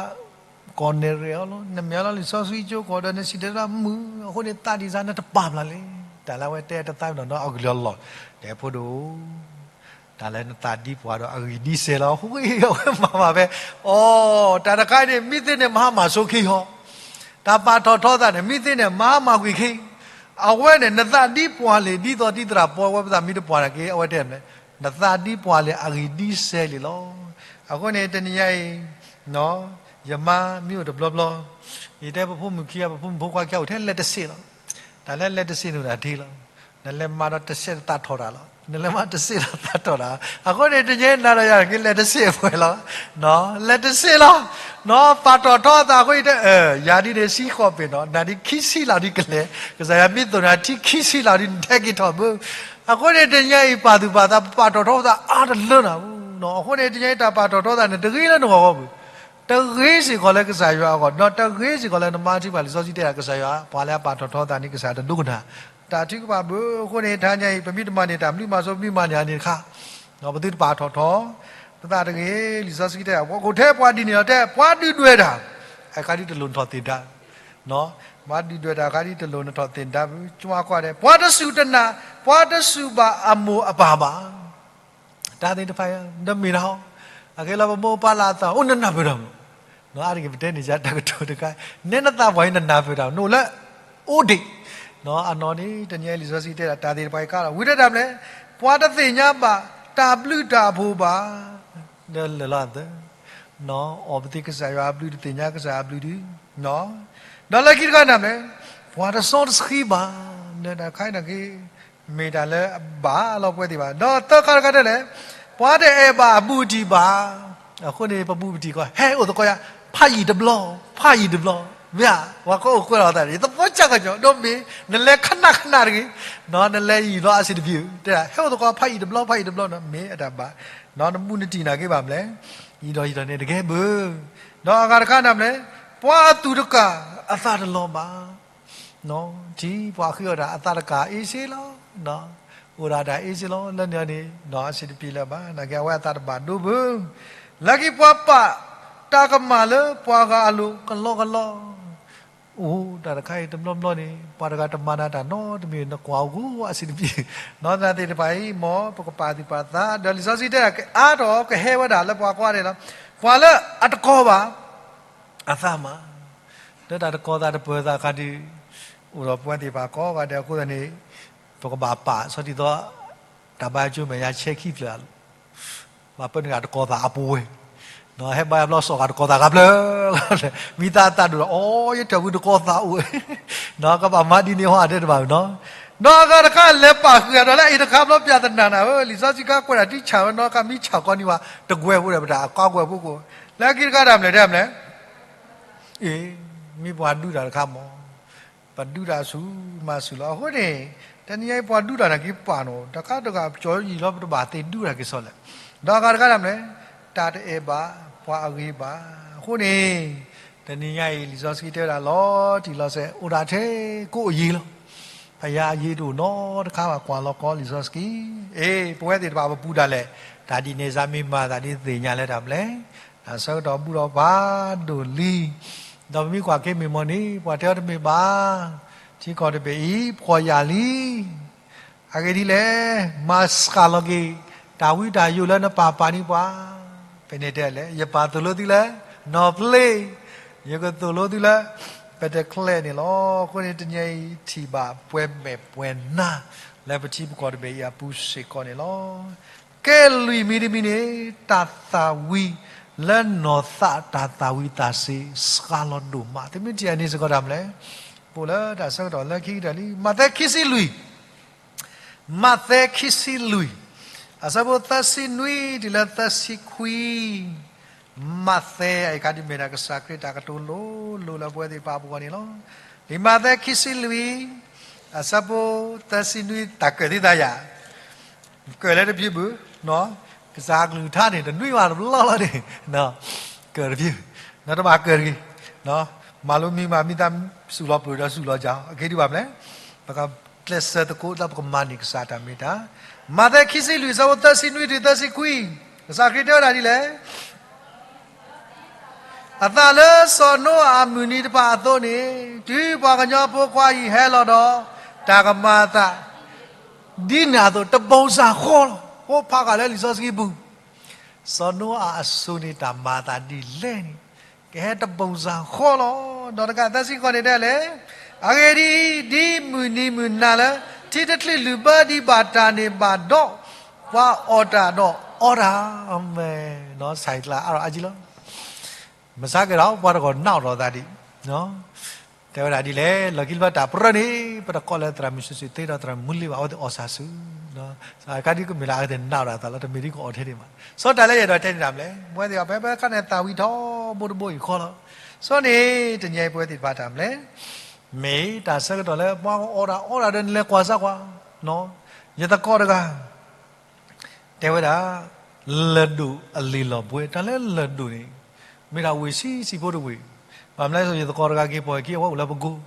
ကီၢ်နဲၣ်ရဲၣ်အီၤလီၤ, နမ့ၢ်အီၤလီၤလံာ်စီဆှံကၠိကီၢ်ဒီး နစံၣ်တဲၤတဲလီၤမုာ်, အဃိန့ၣ်သးဒ်စါနတပာ်ဖျါလဲၣ်, တၢ်လၢအဝဲတဲတသးမ့ၢ်နီၤ ဒီးအကလုၢ်အလီၢ်, တဲဖိဒိၣ် တၢ်လၢနသးဒ်ပှၤဒီးအဂံၢ်ဒ်စဲးလီၤ, အဃိအဝဲမၤမၤဖဲ, အီ, တၢ်တခါအံၤန့ၣ် မ့ၢ်သ့န့ၣ်မၤဟါမၢ်ဆိခံဟီ, တၢ်ပာ်ထီၣ်ထီသးန့ၣ် မ့ၢ်သ့န့ၣ်မၤဟါမၢ်ကွံာ်ခံ, အဝဲန့ၣ် နသးဒ်ပှၤလံာ် ဒ်သိးဒ်သရၣ်ပီဝဲပသးမ့ၢ်တပှၤနာ်က့ အဝဲတဲမနုၤလဲၣ်, နသးဒ်ပှၤလံာ်အဂံၢ်ဒ်စဲးလံလီၤ. အဃိန့ၣ် တနံၤညါအံၤ ယမါမ့ၢ်အိၣ်တဘျီဘျီ, ယတဲပဖိမုၣ်ခံဂၤ ပဖိမုၣ်ဖိခွါခံဂၤအိၣ်ထဲလဲၤတစဲးလီၤ. တၢ်လၢလဲၤတစဲးန့ၣ်ဒၣ်ထံလီၤ. နလဲၤမၤဒီးတစဲးတသးထီၣ်တၢ်လီၤ. နလဲၤမၤတစဲးလီၤသးထီၣ်တၢ်. အဃိန့ၣ် တနံၤညါနၤဒီးယၤက့ၤလဲၤတစဲးပှဲၤလီၤ. လဲၤတစဲးလီၤ. ပာ်ထီၣ်ထီသးအဃိ ယတဲ, ယၤဒ်န့ၣ်ဆံဃိးပ့ၤနီၤ, နၤဒ်ခံဆံလီၤဒ်ကလဲၤ, ကစၢ်ယွၤမ့ၢ်သိၣ်နၤထံခံဆံလီၤဒ်နထဲက့ၤထီၣ်ဘၣ်. အဃိန့ၣ် တနံၤညါအံၤပာ်သူၣ်ပာ်သး ပပာ်ထီၣ်ထီသးအါတလၢနၤဘၣ်. အဃိန့ၣ် တနံၤညါအံၤတၢ်ပာ်ထီၣ်ထီသးန့ၣ် တဂ့ၤလၢနဂီၢ်အဂီၢ်ဘၣ်. တဂ့ၤစ့ၢ်ကီးလၢကစၢ်ယွၤအဂီၢ်, ဒီးတဂ့ၤစ့ၢ်ကီးလၢနမါထံဘၣ်. လံာ်စီဆှံတဲဒၣ် ကစၢ်ယွၤ ပှၤလၢအပာ်ထီၣ်ထီသးန့ၣ် ကစၢ်ယွၤတဒိကနၣ်တၢ်ထုကဖၣ်ဘၣ်. အဃိန့ၣ် တနံၤညါအံၤ ပမ့ၢ်တမၤန့ၢ်တၢ်ဘျုးမၤစိ ပမ့ၢ်မၤန့ၢ်အန့ၣ်တခါ, ပသုတပာ်ထီၣ်ထီသးတဂ့ၤ. လံာ်စီဆှံတဲဒၣ် ပှၤအိၣ်ထဲပှၤဒ်န့ၣ်လီၤ. တဲ ပှၤဒုၣ်ဒွဲၣ်တၢ် အခါဒ်တလိၣ်နထီၣ်သ့ၣ်ဒါ, ပှၤဒုၣ်ဒွဲၣ်တၢ်အခါဒ်တလိၣ်နထီၣ်သ့ၣ်ဒါဘၣ်. ကွၢ်ကွၢ်ဒဲး ပှၤတစူၢ်တနာ်, ပှၤတစူၢ်ဘၣ်အမိၢ်အပၢ်ဘၣ်. တၢ်သ့ၣ်တဖၣ်အံၤ တမ့ၢ်တၢ်ဟီ, အကဲလၢပမိၢ်ပၢ်လၢအသး အိၣ်နနၢ်ပၢၢ်တၢ်မး, အါတက့ၢ်ပတဲန့ၣ်ယတၢ်ကတိၤတခါ, နဲနသးပှၢ်အံၤနနၢ်ပၢၢ်တၢ် နအိၣ်လၢအိၣ်ဒံး, အနီၢ်န့ၣ် တနံၤညါအံၤလံာ်စီဆှံတဲဒၣ် တၢ်သ့ၣ်တဖၣ်အံၤကါလီၤ. ဝံၤတဲဒၣ်မနုၤလဲၣ်, ပှၤတသ့ၣ်ညါဘၣ်တၢ်ဘျုးတၢ်ဖှိၣ်ဘၣ်, ဒီးလၢာ်လီၤအသး အီၣ်ပသ့ၣ်ကစၢ်ယွၤအဘျုး တသ့ၣ်ညါကစၢ်ယွၤအဘျုးဒုး, ဒီးလၢခံတခါန့ၣ်မနုၤလဲၣ်, ပှၤတစီတဆှံဘၣ်, ဒီးတၢ်တခါအံၤန့ၣ်က့ၤ မ့ၢ်တၢ်လၢအဘၣ်လီၤပဝဲသ့ၣ်ဘၣ်. ဒီးသၢခါတခါဒ်လဲၣ်, ပှၤတအဲၣ်ဘၣ်အဘူးအတံၢ်ဘၣ်. အဃိန့ၣ် ပဘူးပတံၢ်ကီး ဟဲအိၣ်သကိးယၤ ဖးယံာ်တဘျီ, ဖးယံာ်တဘျီ, မ့ၢ်ဧါ, ပှၤကအိၣ်ကွဲလီၤအသးန့ၣ် ယသးပှၢ်ကၢ်ကၢ်ကၠီ ဒီးမ့ၢ်နလဲၤခနၣ်ခနၣ်တဂ့ၤ, နလဲၤယံာ်လီၤအဆင်တပြေ, တဲဒၣ် ဟဲအိၣ်သကိးဖးယံာ်တဘျီ ဖးယံာ်တဘျီန့ၣ် မ့ၢ်အတၢ်ဘၣ်, နဘူးနတံၢ်နာ်က့ဘၣ်မနုၤလဲၣ်, ယံာ်ဒီးယံာ်ဒီးန့ၣ်တကဲဘၣ်. ဒီးအဂၤတခါန့ၣ်မနုၤလဲၣ်, ပှၤအသူၣ်တကၢ်အသးတလီၤဘၣ်. ထံၣ်ပှၤဃ့အီၣ်တၢ်အသးတကၢ်အ့စ့လီၤ, အိၣ်ဒၣ်တၢ်အ့စ့လီၤ, လၢန့ၣ်န့ၣ် အဆင်တပြေလၢၤဘၣ်, နာ်က့အဝဲအသးတဘၣ်ဒိဘၣ်. လၢခံပှၤပာ်တၢ်ကမၣ်လၢပှၤဂၤအလိၤကလီကလီ, အိၣ်တၢ်တခါအံၤတဘျီဘျီန့ၣ် ပှၤတဂၤတမၤနၤတၢ်နီတမံၤ နကွၢ်အိၣ်ကအိၣ်အဆင်တပြေ, နီၢ်သးသ့ၣ်တဖၣ်အံၤ မ်ပကပာ်သူၣ်ပာ်သး ဒီးလံာ်စီဆှံတဲဒၣ် ကအါထီၣ်ကဟဲဝဲဒၣ်လၢပှၤကိးဂၤဒဲးလီၤ. ပှၤလၢအတကီၤဘၣ် အသးမၤ, လၢတၢ်တကီၤသးတပၢၤသးအခါဒီး အိၣ်ဒီးပဝဲသ့ၣ်တဖၣ်ကိးဂၤဒဲးအဃိသတးန့ၣ် ပကဘၣ်ပာ်ဆီၣ်တံၢ်သီ တၢ်ဘါကၠိမဲာ်ညါဆဲခံဖျၢၣ်အလိၤ, ဘၣ်ပၢနုာ်တကီၤသးအပူၤဝဲ, ဟဲဘါယွၤဘျီစီၤဂၤတကီၤသးဂၤဖျၢၣ်, မံသးသးဒိၣ်ဒီး အိ ယထၢၣ်ဝံတကီၤသးအိၣ်, ကဘၣ်မၤဒ်န့ၣ်ဟီအတဲတဘၣ်နီၤ, ဒီးအဂၤတခါလဲၤပာ်ဃုာ်အဒီးလၢအံၤတခါဘျီပျၢ်သနာ်နၤဧၢ, လံာ်စီဆှံကါကွဲးဒၣ်တံၢ်ဆၣ်ဝဲနီၤ ခါမံဆၣ်ကီးန့ၢ်ဝဲ, တကွဲးဖိဒီးပတၢ်အကါကွဲးဖိကိး, လၢခံတခါတၢ်မနုၤတဲမနုၤလဲၣ် အ့ မ့ၢ်ပှၤဒုးတၢ်တခါမး, ပဒုးတၢ်ဆူၣ်မၤဆူၣ်လီၤ. အဃိန့ၣ် တနံၤညါအံၤပှၤဒုးတၢ်နာ်က့ပာ်နီၤ တခါတဂၤပကၠီၤယံာ်လီၤ ပတဘၣ်သ့ၣ်ဒုးတၢ်က့ၤစီၤလဲၣ်, ဒီးအဂၤတခါတၢ်မနုၤလဲၣ်, တၢ်တအဲၣ်ဘၣ် ပှၤအဂ့ၤဘၣ်. အဃိန့ၣ် တနံၤညါအံၤ လံာ်စီဆှံတဲဝဲဒၣ်လီၤတံၢ်လီၤဆဲး အိၣ်ဒၣ်ထဲကိးအယံၤလီၤ. ဖယၤအယံၤတအိၣ်နီတခါဘၣ် ကွၢ်လီၤကီးလံာ်စီဆှံ, အ့ ပဝဲသ့ၣ်တဖၣ်ပပူၤဒၣ်လဲာ်, တၢ်ဒ်န့ၣ်စါမ့ၢ်မၤသးဒ်သ့ၣ်ညါလၢတၢ်မနုၤလဲၣ်, တၢ်ဆၢကတီၢ်ဘူးဒီးပှၤဒိၣ်လံ, ဒီးပမ့ၢ်ကွၢ်က့ၤမ့ၢ်မီၢ်န့ၣ် ပှၤတဲအီၤတမ့ၢ်ဘၣ်, ထံကီၢ်တဘ့ၣ်အံၤ ဖှီၣ်ယာ်လံ အဂ့ၢ်ဒ်လဲၣ်, မၤစှၤလီၤက့ၤ တၢ်ဝံတၢ်ယိးလၢနပာ်ပာ်န့ၢ်ပှၤ, ဖဲန့ၣ်တဲလဲၣ် ယပာ်သိၣ်လိသုလၢ နီၢ်ပျ့ၤ, ယကသိၣ်လိသုလၢ ပတကျဲန့ၣ်လီၤ. အဃိန့ၣ် တနံၤအံၤထံၣ်ဘၣ်ပှဲၤမဲာ်ပှဲၤနါ လၢပထံပကီၢ်တဘ့ၣ်အံၤအပူၤစ့ၢ်ကီးန့ၣ်လီၤ. ကဲလွံၢ်မံၤတမံၤန့ၣ် တၢ်သၣ်ဝံၤလၢနီၢ်သးတၢ်သၣ်ဝံၤသးစ့ စှၤလီၤဒိၣ်မး. သုမ့ၢ်ထံၣ်အန့ၣ်စ့ၢ်ကီးတၢ်မနုၤလဲၣ်, ပအိၣ်လၢတၢ်ဆၢကတီၢ်လၢခံကတၢၢ်လံ မးသဲခံဆံလွံၢ်, မးသဲခံဆံလွံၢ်, အဆၢဖိသၢဆံနွံတုၤလၢသၢဆံခွံ, မးသဲအံၤခါဒ်မ့ၢ်ဒၣ်ကစၢ်ခရံာ်တၢ်ကတိၤလိၤလိၤလၢပဝဲသ့ၣ်တဖၣ်အပူၤဃီန့ၣ်လီၤ. လံာ်မးသဲခံဆံလွံၢ်, အဆၢဖိသၢဆံနွံ တၢ်ကၢၣ်သံသးယၤ ကၢၣ်လၢတဖုဘၣ်, ကစၢ်အကလုၢ်ကထါန့ၣ် တနွံဘၣ်တဘျီလီၤန့ၣ်, ကၢၣ်တဖု, နတဘၣ်ကၢၣ်တဂ့ၤ, မၤလိမံၤမးမံသးစူၢ်လီၤပျုၢ်ဒီးစူၢ်လီၤစၢ်, အက့ဒ်ဘၣ်မနုၤလဲၣ်, ပကကျဲးစၢးသကိးလၢပကမၤန့ၢ်ကစၢ်တၢ်မ့ၢ်တၢ်, မးသဲခံဆံလွံၢ် အဆၢဖိသၢဆံနွံတုၤသၢဆံခွံ, ကစၢ်ခရံာ်တဲဝဲဒၣ်ဒ်လဲၣ် အသးလၢစီၤနိအၤအမုၢ်နံၤတဖၣ်အသိးန့ၣ်, တုၤပှၤကညီဖိခွါအံၤဟဲလီၤဒီး တၢ်ကမၤအသး ဒ်န့ၣ်အသိး တဘီစၢ်ဃီလီၤ. ဖိဖးဂၤလၢလံာ်စီဆှံပူၤ, စီၤနိအၤအစိၤန့ၣ် တၢ်မၤအသးဒ်လဲၣ်န့ၣ် ကဟဲတဘီစၢ်ဃီလီၤ. ဒီးတကး သၢဆံဃိးန့ၣ်တဲလဲၣ်, အဂ့ၢ်ဒ်အံၤ, ဒ်မုၢ်နံၤမုၢ်နၤလၢ ထံတချုးလုၢ်ဘၢဒံးဘၣ်တၢ်န့ၣ်ဘၣ်ဒီး, ပှၤအီၣ်တၢ်ဒီးအီတၢ်, အၤမ့ၣ်, ဆဲးကျါအါထီၣ်အါကံလီၤ. မဆါက့ၤဒီး ပှၤတဂီၢ်နးအီၣ်ထီၣ်သးဒံး, တဲဝဲဒၣ်ဒ်လဲၣ်, လီၢ်ခံတဖျၢၣ်တၢ်ပြၢန့ၣ် ပတကိးလၢသရၣ်မုၣ်စုစ့ၣ်သ့ဒီးသရၣ်မုၣ်လ့ဘၣ် အဝဲသ့ၣ်အီၣ်ဆၣ်စု, အခါဒ်ကမ့ၢ်လၢအဝဲသ့ၣ်နးအီၣ်တၢ်သးလီၤ တမ့ၢ်ဒ်ကအီၣ်ထဲန့ၣ်ဘၣ်. စီၤတၢ်လၢယအဲၣ်ဒိးတဲန့ၣ်တၢ်မနုၤလဲၣ်, ပဝဲသ့ၣ်အီၤဖဲဖဲခါန့ၣ် သၣ်ဝံၤထီဘိတဘိအံၤဃီလီၤ. စီၤန့ၣ် တနံၤအံၤပဝဲသ့ၣ်တဖၣ်တၢ်မနုၤလဲၣ်, မ့ၢ်တၢ်ဆၢကတီၢ်လၢပှၤကအီၣ်တၢ်အီတၢ်ဒီးနလဲၤကွၢ်စၢ်ကွၢ်, ယသကိးတဂၤ တဲဝဲဒၣ် လၢၢ်ဒိၣ်အလ့ၤလီၤဘှဲ, တၢ်လၢလၢၢ်ဒိၣ်န့ၣ် မ့ၢ်ဒၣ်ဝ့ၢ်ဆံးဆံးဖိတဝ့ၢ်, ဘၣ်မနုၤလဲၣ် ယသကိးတဂၤက့ၤပိာ်ယခံ အဝဲအိၣ်လၢပကိး,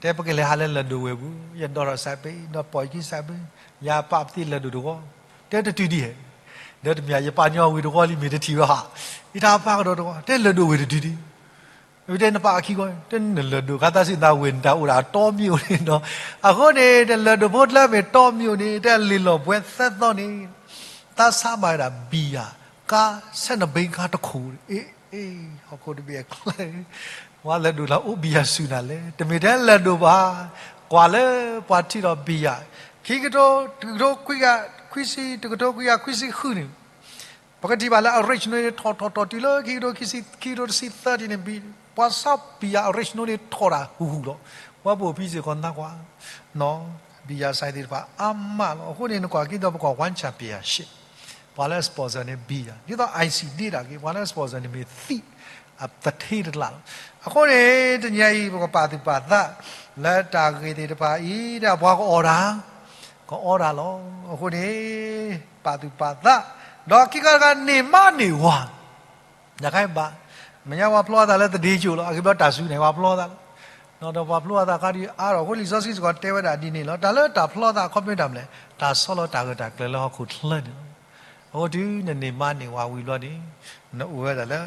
တဲပကလဲၤဟးလၢလၢၢ်ဒိၣ်ဝ့ၢ်ပူၤ, ယဒိးထီၣ်စးဘ့ၣ်, ဒီးပိာ်ယခံစးဘ့ၣ်, ယပာ်ပသံလၢၢ်ဒိၣ်တဝီ, တဲတတုၤဒံးဧါ, ဒီးတမ့ၢ်ယပာ်ညီဝ့ၢ်တဝီလံမ့ၢ်တထံၣ်ဝဲဧါ, ယတၢ်ပာ်ကဒီးတဝီ, တဲလၢၢ်ဒိၣ်ဝ့ၢ်တတုၤဒံး တဲနပာ်အခံဂီၢ်, တဲနလၢၢ်ဒိၣ်ခါသးစံးနၤဝ့ၢ်နတၢ်အိၣ်ဒၣ်တီမံၤအိၣ်န့ၣ်ဒီး, အဃိန့ၣ် တလၢၢ်ဒိၣ်ဖိတလၢမ့ၢ်တီမံၤအိၣ်န့ၣ် တဲလ့ၤလီၤဘှဲသၢသီန့ၣ်, သးဆါဘၣ်ဝဲဒၣ်ဘံယၤ, ကါ ဆဲနဘ့ကါတခိၣ်, အ့ အ့ ဟီၣ်ခိၣ်တဘ့ၣ်အချၢ, ပှၤလၢၢ်ဒိၣ်လၢအိၣ်ဘံယၤစူၢ်နၤလဲၣ်, တမ့ၢ်တဲလၢၢ်ဒိၣ်ဘၣ်, ကွၢ်လၢပှၤထံၣ်ဒီးဘံယၤ, ခံကထိ, တကထိခွံကယၤခွံဆံ, တကထိခွံကယၤခွံဆံဃုန့ၣ် ပကထံၣ်ဘၣ်လၢ original န့ၣ် ထီၣ်ထီၣ်ထီၣ်တုၤလၢခံကထိခံဆံ, ခံကထိတဆံသၢန့ၣ် ပှၤဆါဘံယၤ original န့ၣ်ထီၣ်တၢ်ဟူးဟူးလီၤ. ပှၤပိာ်ဖံစ့ၢ်ကီးနၢ်ကွၢ်, ဘံယၤ ဆိုင် သ့ၣ်တဖၣ်အါမးလီၤ. အဃိန့ၣ် နကွၢ်က့ၤဒီးပကွၢ် One Championship, ပှၤလၢ sponsor န့ၣ်ဘံယၤ, ဒ်သိး အိုင်စံၣ်ဒ့တၢ်က့ၤ ပှၤလၢ sponsor န့ၣ်မ့ၢ်သံၣ် အသထ့တကျါလီၤ. အဃိန့ၣ် တနံၤအံၤ ပကပာ်သူၣ်ပာ်သး လၢတၢ်ဂ့ၢ်သ့ၣ်တဖၣ်အံၤ ဒီးပှၤကအီၣ်တၢ် ကအီတၢ်လီၤ. အဃိန့ၣ် ပာ်သူၣ်ပာ်သး, ဒီးခံခါတခါန့ၢ်မါန့ၢ်ဝၤ, တခါဘၣ်, မဲာ်ညါပှၤဖျီသးလၢသဒ့ကၠိလီၤ, အဂ့ၢ်ဘျီတၢ်စူၤန့ၣ် ပှၤဖျီသးလီၤ. ဒီးပှၤဖျီသးခါဒ်အါထီၣ်အဃိ လံာ်စီဆှံစ့ၢ်ကီးတဲဝဲဒၣ်ဒ်န့ၣ်လီၤ. တၢ်လၢတၢ်ဖျီသးအခီပညီမနုၤလဲၣ်, တၢ်ဆီလီၤတၢ်ဂၢၢ်တၢ်ကျၢၤလၢဟီၣ်ခိၣ်ချၢန့ၣ်လီၤ. အဃိတုၤနန့ၢ်မါန့ၢ်ဝၤဝံၤဘျီန့ၣ်, နအိၣ်ဝဲဒၣ်လၢ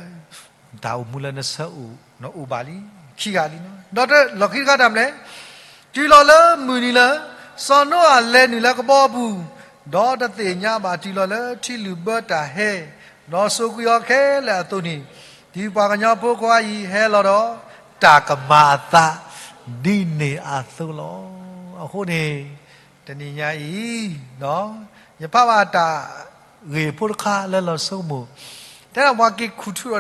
တၢ်အိၣ်မူလၢနဆၢအိၣ် နအိၣ်ဘၣ်လံ, ခံဂၤလံလီၤ. ဒီးလီၢ်ခံတခါတၢ်မနုၤလဲၣ်, တုၤလီၤလၢမုၢ်နံၤလၢ စီၤနိအၤလဲၤနုာ်လၢကဘီအပူၤ, ဒီးတသ့ၣ်ညါဘၣ်တုၤလီၤလၢထံလုၣ်ဘၢတၢ်ဟဲ, ဒီးစိာ်ကွံာ်အီၤခဲလၢာ်အသိးန့ၣ်, တုၤပှၤကညီဖိခွါအံၤဟဲလီၤဒီး တၢ်ကမၤအသး ဒ်န့ၣ်အသိးလီၤ. အဃိန့ၣ် တနံၤညါအံၤ ယဖးဘၣ်တၢ်ဂ့ၢ်ဖိတခါလၢလီၤဆိကမိၣ်, တဲဒၣ်ပှၤက့ၤခူၣ်ထူဒီး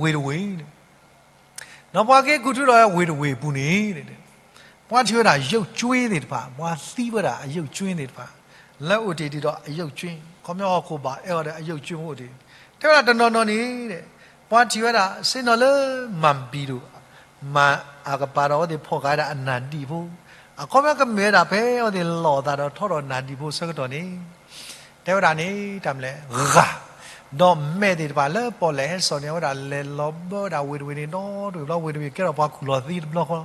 ဝ့ၢ်တဝ့ၢ်, ဒီးပှၤက့ၤခူၣ်ထူဒီးဝ့ၢ်တဝ့ၢ်အပူၤန့ၣ် ပှၤထံၣ်ဝဲဒၣ်ရုပ်ကြွင်းသ့ၣ်တဖၣ်, ပှၤသံဝဲဒၣ်ရုပ်ကြွင်းသ့ၣ်တဖၣ် လၢအိၣ်တ့ၢ်ဒံးဒီးရုပ်ကြွင်း, ခီပညီဟီၣ်ခိၣ်ဘၣ်အဲၣ်အီၤဒီးရုပ်ကြွင်းအိၣ်တ့ၢ်, တဲဝဲဒၣ်တနီၤနီၤန့ၣ် ပှၤထံၣ်ဝဲဒၣ်ဆ့ၣ်နီၤလၢမၤဘံၤဒိၣ်, မၤအကပၤဒီးအဝဲသ့ၣ်ဖီၣ်ဃာ်ဝဲဒၣ်အနၢ်ဒံၣ်ဖိ, အခီပညီကမ့ၢ်ဝဲဒၣ်ဖဲအဝဲသ့ၣ်လီၤအသးဒီးထီၣ်ဒီးနၢ်ဒံၣ်ဖိဆၢကတီၢ်န့ၣ် တဲဝဲဒၣ်န့ၣ် တၢ်မနုၤလဲၣ် ဂၤ, ဒီးမဲာ်သ့ၣ်တဖၣ်လၢပီၣ်လဲၣ်ဟဲစိာ်န့ၢ်ဝဲဒၣ် လဲၤလီၤဘၢဝဲဒၣ်ဝ့ၢ်တဝ့ၢ်န့ၣ်ဒီတဝ့ၢ်ဘျီ ဝ့ၢ်တဝ့ၢ်ကဲထီၣ်ပှၤခူၣ်လီၤသံတဘျီဃီ,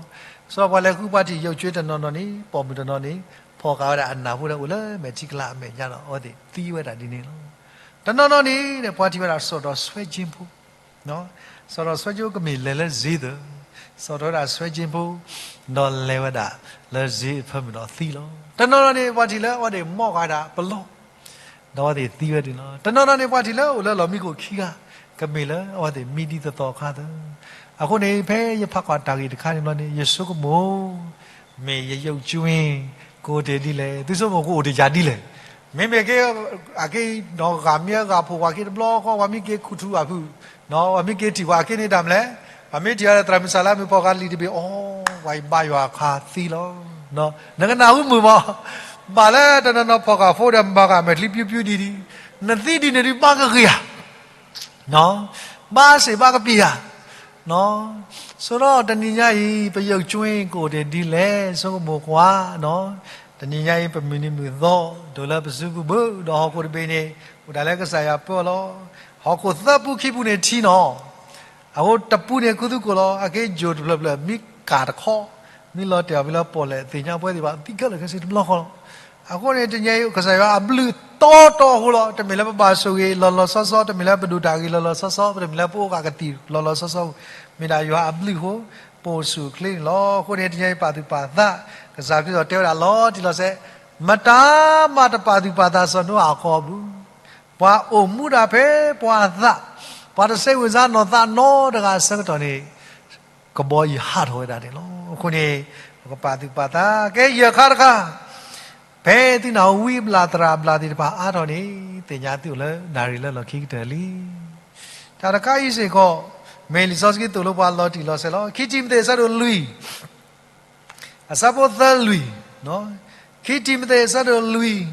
ဆိပှၤလဲၤဃုပှၤထံၣ်ရုပ်ကြွင်းတနီၤနီၤန့ၣ် ပိာ်မုၣ်တနီၤန့ၣ် ဖီၣ်ဃာ်ဝဲဒၣ်အနၢ်ဖိဒီးအိၣ်လၢမဲာ်ထံကလၤအမဲာ်ညါဒီး အဝဲသ့ၣ်သံဝဲဒၣ်ဒ်န့ၣ်လီၤ. တနီၤနီၤန့ၣ် ပှၤထံၣ်ဝဲဒၣ်စိာ်ထီၣ်ဆွဲက့ဖိ စိာ်ထီၣ်ဆွဲက့ဖိကမ့ၢ်လဲၤလၢစ့သၢၣ်, စိာ်ထီၣ်ဝဲဒၣ်ဆွဲက့ဖိ, ဒီးလဲၤဝဲဒၣ်လၢစ့ဖၢမုၢ်ဒီးသံလီၤ. တနီၤနီၤန့ၣ် ပှၤထံၣ်လၢအဝဲသ့ၣ်မီၢ်ဃာ်ဝဲဒၣ်ပလီၢ်, ဒီးအဝဲသ့ၣ်သံဝဲဒၣ်လီၤ. တနီၤနီၤန့ၣ် ပှၤထံၣ်လၢအိၣ်လၢလီၢ်မံခိၣ်ခံဂၤ, ကမ့ၢ်လၢအဝဲသ့ၣ်မံဒ်သိးသိးအခါသၢၣ်. အဃိန့ၣ် ဖဲယဖးကွၢ်တၢ်ဂ့ၢ်တခါန့ၣ်ဘျီန့ၣ် ယဆိကမိၣ် မ့ၢ်ယရုပ်ကြွင်း ကအိၣ်တ့ၢ်ဒ်လဲၣ်, သုဆိကမိၣ်ကအိၣ်တ့ၢ်ယၤဒ်လဲၣ်. မ့မ့ၢ်က့ အက့ဒီးဂၤမ့ၢ်ဂၤဖိဝဲက့တဘျီဃီ ပှၤမ့ၢ်က့ၤခူၣ်ထူအဖုၣ်, ပှၤမ့ၢ်က့ၤထံၣ်ပှၤအက့န့ၣ်တၢ်မနုၤလဲၣ်, ပှၤမ့ၢ်ထံၣ်ဝဲဒၣ်သရၣ်မုၣ်စၢ်လၢအမုၢ်ဖီၣ်ဃာ်လံာ်တဘ့ၣ် အီ, ပှၤအံၤဘါယွၤအခါသံလီၤ. နကနၢ်ဟူမုာ်မး, ဘၣ်လၢတနီၤနီၤဖီၣ်ဃာ်ဖိဒီးမၤဃာ်မဲာ်ချံပျူပျူဒ်ဒ်, နသံဒ်န့ၣ်ဒ်ဘၣ်ကဂ့ၤဧါ ဘၣ်စ့ၢ်ဘၣ်ကပံာ်ဧါ. ဆိဒီးတနံၤညါအံၤ ပရုပ်ကြွင်းကအိၣ်တ့ၢ်ဒ်လဲၣ် ဆိကမိၣ်ကွၢ်, တနံၤညါအံၤ ပမုၢ်နံၤမုၢ်သီ ဒိၣ်လၢပစုပူၤဘၣ် ဒီးဟီၣ်ခိၣ်တဘ့ၣ်န့ၣ် အိၣ်ဒၣ်လၢကစၢ်ယွၤပၢအီၤလီၤ. ဟီၣ်ခိၣ်သၢပူခံပူန့ၣ်ထံနီၤ, အဃိတပူန့ၣ်ခူသူၣ်ကိၢ်လီၤ အက့ယိၤတဖျၢၣ်ဖျၢၣ် မ့ၢ်ကၢ်တခီ, မ့ၢ်လီၤတဲာ်အီၤဖဲလၢပီၣ်လဲၣ်သ့ၣ်ညါပဝဲသ့ၣ်တဖၣ် သံခဲလၢာ်ခဲဆ့တဘျီဃီလီၤ. အဃိန့ၣ် တနံၤညါအံၤ ကစၢ်ယွၤအဘျုးတီတီအဃိလီၤ. တမ့ၢ်လၢပဘၣ်ဆိၣ်ဂ့ၤလီၤလီၤဆီဆီ, တမ့ၢ်လၢပဒိၣ်တၢ်ဂ့ၤလီၤလီၤဆီဆီ, ပတမ့ၢ်လၢပအိၣ်ဃာ်ကသံၣ်လီၤလီၤဆီဆီ, မ့ၢ်ဒၣ်ယွၤအဘျုးအဃိ ပအိၣ်ဆူၣ်အိၣ်ချ့န့ၣ်လီၤ. အဃိန့ၣ် တနံၤညါအံၤပာ်သူၣ်ပာ်သး, ကစၢ်ခရံာ်သိးတဲဝဲဒၣ်လီၤတံၢ်လီၤဆဲး, မတၤမးတပာ်သူၣ်ပာ်သးစီၤနိအၤအဃီအဘျုး, ပှၤအိၣ်မူဒၣ်ဖဲပှၤအသး, ပှၤတဆဲးဝံၣ်စါနီၢ်သးနီတဂၤအဆၢကတီၢ်န့ၣ် ကဘီယူၤဟးထီၣ်ဝဲဒၣ်န့ၣ်လီၤ. အဃိန့ၣ် ပကပာ်သူၣ်ပာ်သး ကဲယဲၢ်ခါတခါ, ဖဲသုနၢ်ဟူဝံအဘျၣ်သရၣ်အဘျၣ်သ့ၣ်တဖၣ်အါထီၣ်န့ၣ် သ့ၣ်ညါသုအိၣ်လၢနၣ်ရံၣ်လၢလီၢ်ခံကတၢၢ်လံ. တၢ်တခါအံၤစ့ၢ်ကီး မ့ၢ်လံာ်စီဆှံသိၣ်လိပှၤလီၤတံၢ်လီၤဆဲးလီၤ. ခံတံၤမသ့းအဆၢဒိၣ်လွံၢ် အဆၢဖိသၢလွံၢ်, ခံတံၤမသ့းအဆၢဒိၣ်လွံၢ်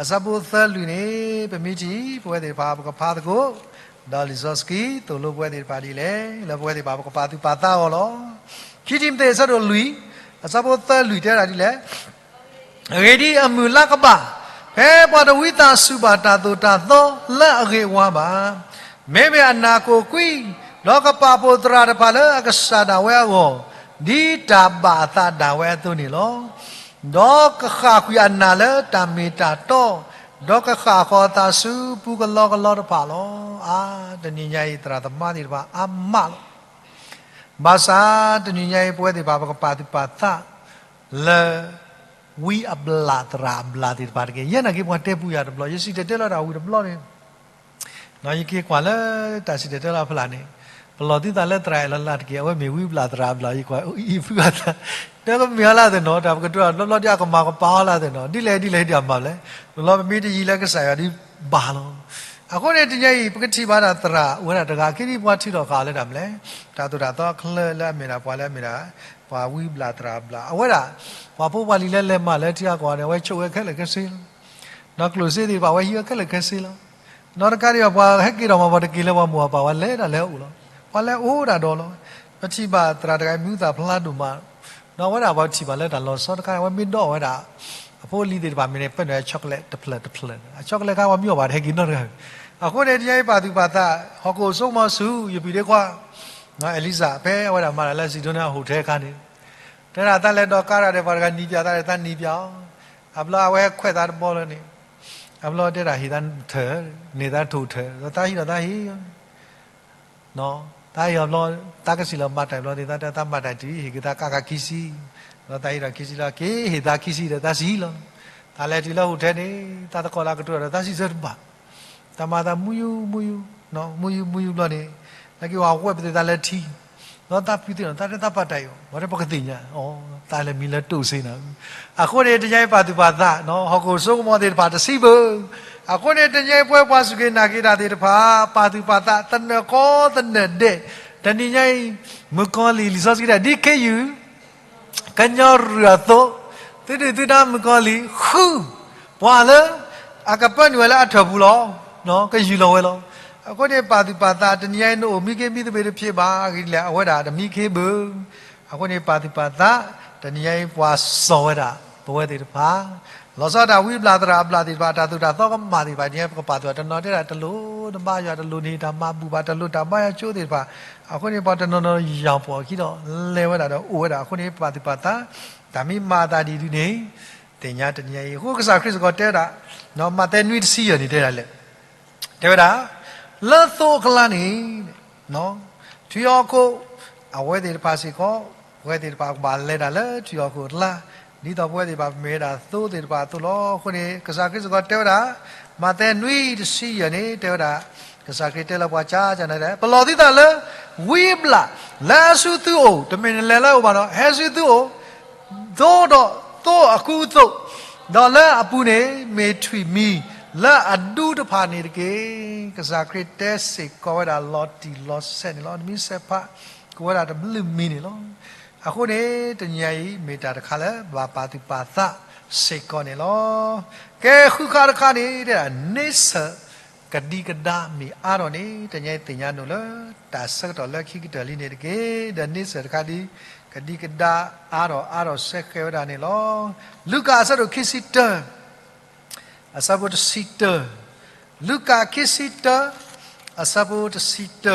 အဆၢဖိသၢလွံၢ်န့ၣ် ပမ့ၢ်ထံၣ် ပဝဲသ့ၣ်တဖၣ် ပကဖးသကိး, ဒီးလံာ်စီဆှံသိၣ်လိပဝဲသ့ၣ်တဖၣ်ဒ်လဲၣ်, လၢပဝဲသ့ၣ်တဖၣ် ပကပာ်သူၣ်ပာ်သးအီၤလီၤ. ခံတံၤမသ့းအဆၢဒိၣ်လွံၢ် အဆၢဖိသၢလွံၢ်တဲဝဲဒၣ်ဒ်လဲၣ်, အဂ့ၢ်ဒ်အံၤ, အမုၢ်လၢကဘၣ်, ဖဲပှၤတဝံသးစူၤဘၣ်တၢ်သိၣ်တၢ်သီလၢအဂ့ၤအဝါဘၣ်, မ့မ့ၢ်အနၢ်ကိၢ်ကွံ, ဒီးကပာ်ဖှိၣ်သရၣ်တဖၣ်လၢအကစၢ်ဒၣ်ဝဲအဂီၢ်, ဒ်တၢ်ဘၣ်အသးဒၣ်ဝဲအသိးန့ၣ်လီၤ. ဒီးကဃၣ်ကွံာ်အနၢ်လၢတၢ်မ့ၢ်တၢ်တီ, ဒီးကဃၣ်ဃီၤအသးဆူပူကလီကလီတဖၣ်လီၤ. အါ, တနံၤညါအံၤ သရၣ်သမါသ့ၣ်တဖၣ်အါမးလီၤ. ဘၣ်ဆၣ် တနံၤညါအံၤ ပဝဲသ့ၣ်တဖၣ် ပကပာ်သူၣ်ပာ်သးလၢ ဝံအဘျၣ်သရၣ်အဘျၣ်သ့ၣ်တဖၣ်တက့ၢ်. ယဲနာ်က့ၤပှၤတဲပူယၤတဘျီ, ယစံၣ်တဲၤတဲလီၤတၢ်ဝံၤတဘျီန့ၣ်, ယက့ၤကွၢ်လၢတၢ်စံၣ်တဲၤတဲလီၤဖဲလၢ်န့ၣ်, ပလီၢ်သုသးလၢသရၣ်အဲၣ်လီၤလၢ်တက့ၢ်, အဝဲမ့ၢ်ဝံအဘျၣ်သရၣ်အဘျၣ်, ယကွၢ်အံၤဖုအသး, တဲကမ့ၢ်အီၤလၢသနီၤ, တၢ်ပကတိၤတၢ်တဘျီဘျီဒ်အကမၤကပာ်အီၤလၢသနီၤ, ဒ်လဲၣ်ဒ်လဲၣ်ဒ်အမၤလဲၣ်, လီၤလီၤပမ့ၢ်တယံၤလၢကစၢ်ယွၤဒ်ဘၣ်လီၤ. အဃိန့ၣ် တနံၤညါအံၤ ပကထံၣ်ဘၣ်ဒၣ်သရၣ်အိၣ်ဝဲဒၣ်တဂၤ က့ၤဒ်ပှၤထုးထီၣ်ဃာ်လၢတၢ်မနုၤလဲၣ်, တၢ်သိၣ်တၢ်သီအချၢလၢအမ့ၢ်ဒၣ်ပှၤလၢအမ့ၢ်ဒၣ် ပှၤဝံဘျၣ်သရၣ်ဘျၣ်, အဝဲဒၣ် ပှၤဖိပှၤလံၤလၢလဲၤမၤလၢထံအကီၢ်န့ၣ် အဝဲဆိၣ်ဝဲခဲလၢာ်ခဲဆ့လီၤ. ဒီးကျိၣ်စ့သ့ၣ်တဖၣ် အဝဲဟံးဝဲခဲလၢာ်ခဲဆ့လီၤ. နီၢ်တခါဒံးဘၣ် ပှၤဟဲက့ၤထီၣ်မၤပှၤတက့ၢ်လၢပှၤမိၢ်ပၢ်ပၢ် ပှၤလဲၤတၢ်လၢအအိၣ်လီၤ. ပှၤလဲၤအိၣ်ဒၣ်ဒီးလီၤ. ပထံၣ်ဘၣ်သရၣ်တဂၤအံၤ မံၤဟူသၣ်ဖျါဒိၣ်မး, ဒီးအဝဲဒၣ်ပှၤထံၣ်ဘၣ်လၢတၢ်လီၤဆီတခါ အဝဲမ့ၢ်ဒိးဝဲဒၣ် အဖိအလံၤသ့ၣ်တဖၣ်မ့ၢ်န့ၣ် ပၢနုာ်ဝဲ chocolate တဖျၢၣ်တဖျၢၣ်, အ chocolate ခါ ပှၤမံအီၣ်ဘၣ်တဟဲက့ၤနီတဂၤ. အဃိန့ၣ် တနံၤညါအံၤပာ်သူၣ်ပာ်သး, ဟီၣ်ခိၣ်စိကမီၤဆူ ယပုၢ်ဒ့ခွါ အဲလံစၢ် ဖဲအဝဲဒၣ်မၤတၢ်လၢ Zaytuna Hotel အခါန့ၣ်, တဲဒၣ်သးလဲၤဒိးကါတၢ်ဒီးပှၤတဂၤနံၤပၠးသးဒီး သးနံၤပၠးအီၤ, အဘျီအဝဲခွဲးသးတဘီလၢန့ၣ်, အဘျီတဲဒၣ်ဟ့ၣ်သးထၢၣ်, န့ၢ်သးထိၣ်ထၢၣ်, ဒီးသးဟံးဒီးသးဟ့ၣ် သးဟ့ၣ်အီၤဘျီ, သးကစံၣ်လီၤမၤတၢ်ဘျီန့ၣ် သးတဲသးမၤတၢ်တုၤ ဟ့ၣ်က့ၤသးကါခါခံဆံ, ဒီးသးဟ့ၣ်ဒီးခံဆံလီၤ, က့ၤဟ့ၣ်သးခံဆံဒီးသးစံၣ်လီၤ. သးလဲၤတုၤလၢ hotel န့ၣ် သးသကိးလၢအကတိၤဒီးသးစံၣ်ဆၢတဘၣ်, တၢ်မၤသးမူယူၤမူယူၤ, မူယူၤမူယူၤဘျီန့ၣ်, လၢက့ၤဝဲဝဲပသ့ၣ်သးလၢထံ, ဒီးသးဖုးသ့ၣ်နီၤ သးတဲသးပာ်တၢ်အံၤ, ဝဲတဲပကသ့ၣ်ညါ, သးလဲၤမံလၢတိၢ်စ့နၤ. အဃိန့ၣ် တနံၤညါအံၤပာ်သူၣ်ပာ်သး, ဟီၣ်ခိၣ်စိကမီၤသ့ၣ်တဖၣ်တဆံဘၢၣ် အဃိန့ၣ် တနံၤအံၤပဝဲပှၤစူၢ်က့ၤနာ်က့ၤတၢ်သ့ၣ်တဖၣ် ပာ်သူၣ်ပာ်သးသနၢၣ်ကီသနၢၣ်ဒဲး, တနံၤညါအံၤ မုၣ်ကီၤလံၢ် လံာ်စီဆှံတဲ ဒ်ခ့ယုၢ် ကညီရုၢ်အသိး, သုဒုၣ်သုဒါမုၣ်ကီၤလံၢ် ဃုပှၤလၢ အကပၢနုာ်ဝဲလၢအထၢၣ်ပူၤလီၤ, ကယူၢ်လီၤဝဲလီၤ. အဃိန့ၣ် ပာ်သူၣ်ပာ်သး တနံၤညါအံၤ နအိၣ်မံခ့မံသပ့ၤတဖျ့ဘၣ်, အဂ့ၢ်ဒ်လဲၣ် အဝဲဒၣ်တမံခ့ဘၣ်. အဃိန့ၣ် ပာ်သူၣ်ပာ်သး တနံၤညါအံၤ ပှၤစိာ်ဝဲဒၣ် ပဝဲသ့ၣ်တဖၣ် လီၤဆီဒၣ်တၢ်ဝံဘျၣ်သရၣ်အဘျၣ်သ့ၣ်တဖၣ် တၢ်သိၣ်တၢ်သီကမၣ်သ့ၣ်တဖၣ် ဒ်န့ၣ် ပကပာ်သူၣ်တနီၤတဲဒၣ် တလိၣ်နဘါယွၤ တလိၣ်န့ၢ်တၢ်မၤဘူၣ်ဘၣ် တလိၣ်တၢ်ဘါယွၤကၠိသ့ၣ်တဖၣ်. အဃိန့ၣ် ပှၤတနီၤနီၤယၢ်ပှီၢ်အခံဒီး လဲၤဝဲဒၣ်ဒီးအိၣ်ဝဲဒၣ်. အဃိန့ၣ် ပာ်သူၣ်ပာ်သး တၢ်မ့ၢ်မၤအသးဒ်ဒုန့ၣ် သ့ၣ်ညါတနံၤညါအံၤ. အဃိကစၢ်ခရံာ်စ့ၢ်ကီးတဲဝဲဒၣ် မးသဲနွံတဆံယဲၢ်န့ၣ်တဲဒၣ်လဲၣ်, တဲဝဲဒၣ် လၢသိအကျါန့ၣ် ထွံၣ်ဟီၣ်ခိၣ် အဝဲသ့ၣ်တဖၣ်စ့ၢ်ကီး ပဝဲသ့ၣ်တဖၣ်ကဘၣ်လဲၤတၢ်လၢထွံၣ်ဟီၣ်ခိၣ်အကျါ ဒ်သိးပဝဲသ့ၣ်တဖၣ်ပမ့ၢ်ဝဲဒၣ်သိသ့ၣ်တဖၣ်အသိးလီၤ. အဃိန့ၣ် ကစၢ်ခရံာ်စ့ၢ်ကီးတဲဝဲဒၣ် မးသဲနွံတဆံယဲၢ်န့ၣ် တဲဝဲဒၣ် ကစၢ်ခရံာ်တဲလၢပှၤကၢ်ကၢ်န့ၣ်လဲၣ် ပလီၢ်သုသးလၢ ဝံအဘျၣ် လၢအစုသုအိၣ်, တမ့ၢ်နလဲၤလၢအအိၣ်ဘၣ်ဒီး ဟဲစုသုအိၣ် သိဒီးသိအကူအသိး, ဒီးလၢအပူၤန့ၣ် မ့ၢ်ထွံၣ်မံၤလၢအဒူတဖၣ်န့ၣ်တက့ၢ်. ကစၢ်ခရံာ်တဲစ့ၢ်ကီးဝဲဒၣ်လီၤတံၢ်လီၤဆဲးန့ၣ်လီၤ. တမံၤစဲးဖး ကဝဲဒၣ်တဘျုးမံၤန့ၣ်လီၤ. အဃိန့ၣ် တနံၤညါအံၤ မ့ၢ်တၢ်တခါလၢဘၣ်ပာ်သူၣ်ပာ်သးစ့ၢ်ကီးန့ၣ်လီၤ. ကဲဃုခါတခါန့ၣ် တဲဒၣ် န့ဆၢၣ် ကဒံကဒါမ့ၢ်အါထီၣ်န့ၣ် တနံၤညါအံၤသ့ၣ်ညါနုာ်လၢ တၢ်ဆၢကတီၢ်လၢခံကတၢၢ်လံန့ၣ်တက့ၢ်. ဒီးန့ဆၢၣ်တခါဒ် ကဒံကဒါအါထီၣ်အါထီၣ်ဆဲဃဲၤဝဲဒၣ်န့ၣ်လီၤ. လူၤကၣ်အဆၢဒိၣ်ခံဆံတၢ အဆၢဖိတဆံတၢ, လူၤကၣ်ခံဆံတၢ အဆၢဖိတဆံတၢ,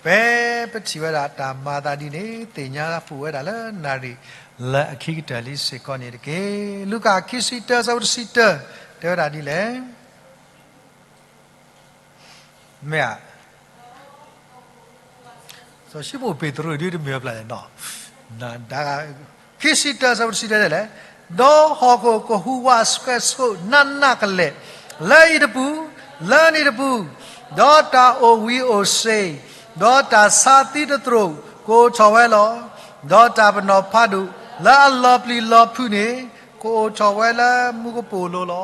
ဖဲပထံၣ်ဝဲဒၣ်တၢ်မၤအသးဒ်န့ၣ် သ့ၣ်ညါပူၤဝဲဒၣ်လၢနၣ်ရံၣ်လၢအခံကတၢၢ်လံစ့ၢ်ကီးန့ၣ်တက့ၢ်. လူၤကၣ်ခံဆံတၢ အဆၢဖိတဆံတၢ တဲဝဲဒၣ်ဒ်လဲၣ်. မ့ၢ်ဧါ, စီၤၡံမိၣ်ပ့းတရူးဒ်တမ့ၢ်အပျၢ်လဲၣ်နီၤ, ခံဆံတၢ အဆၢဖိတဆံတၢ တဲလဲၣ်, ဒီးဟီၣ်ခိၣ်ကဟူးဝးဆှဲးဆှိးနးနးကလဲာ်, လၢအံၤတပူၤ, လၢန့ၣ်တပူၤ, ဒီးတၢ်အိၣ်ဝံၤအိၣ်စ့ၤ, ဒီးတၢ်ဆါသံသတြိာ် ကအိၣ်ထီၣ်ဝဲလီၤ. ဒီးတၢ်ပနီၣ်ဖးဒိၣ် လၢအလီၤပျံၤလီၤဖုးန့ၣ် ကအိၣ်ထီၣ်ဝဲလၢမူကပိာ်လိၤလီၤ.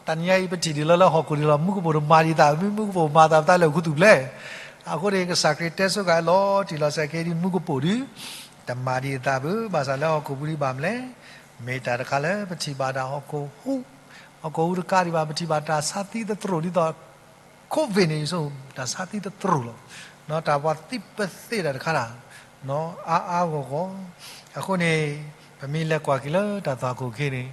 တနံၤညါအံၤ ပထံၣ်ဒံးလီၤလၢဟီၣ်ခိၣ်ဒံးလီၤ မူကပိာ်တမၤဒံးသးဘၣ်, မ့ၢ်မူကပိာ်မၤသးပသးလၢဟီၣ်ခိၣ်သူၣ်ဖျဲး. အဃိန့ၣ် ကစၢ်ခရံာ်တဲဆိကမိၣ်လီၤတံၢ်လီၤဆဲးက့ၤဒ်မူကပိာ်ဒ် တမၤဒံးသးဘၣ်, ဘၣ်ဆၣ်လၢဟီၣ်ခိၣ်ပူၤဒံးဘၣ်မနုၤလဲၣ်, မ့ၢ်တၢ်တခါလၢပထံၣ်ဘၣ်တၢ်ဟီၣ်ခိၣ်ဟူး, ဟီၣ်ခိၣ်ဟူးတကးဒံးဘၣ် ပထံၣ်ဘၣ်တၢ်ဆါသံသတြိာ်ဒ်သိး COVID န့ၣ် ယဆိ တၢ်ဆါသံသတြိာ်လီၤ. တၢ်ပှၤသံပသ့ၣ်တၢ်တခါတၢ် အါအါဂီၢ်ဂီၢ်. အဃိန့ၣ် ပမ့ၢ်လဲၤကွၢ်က့ၤလၢတၢ်သွၣ်ခိၣ်ခ့န့ၣ်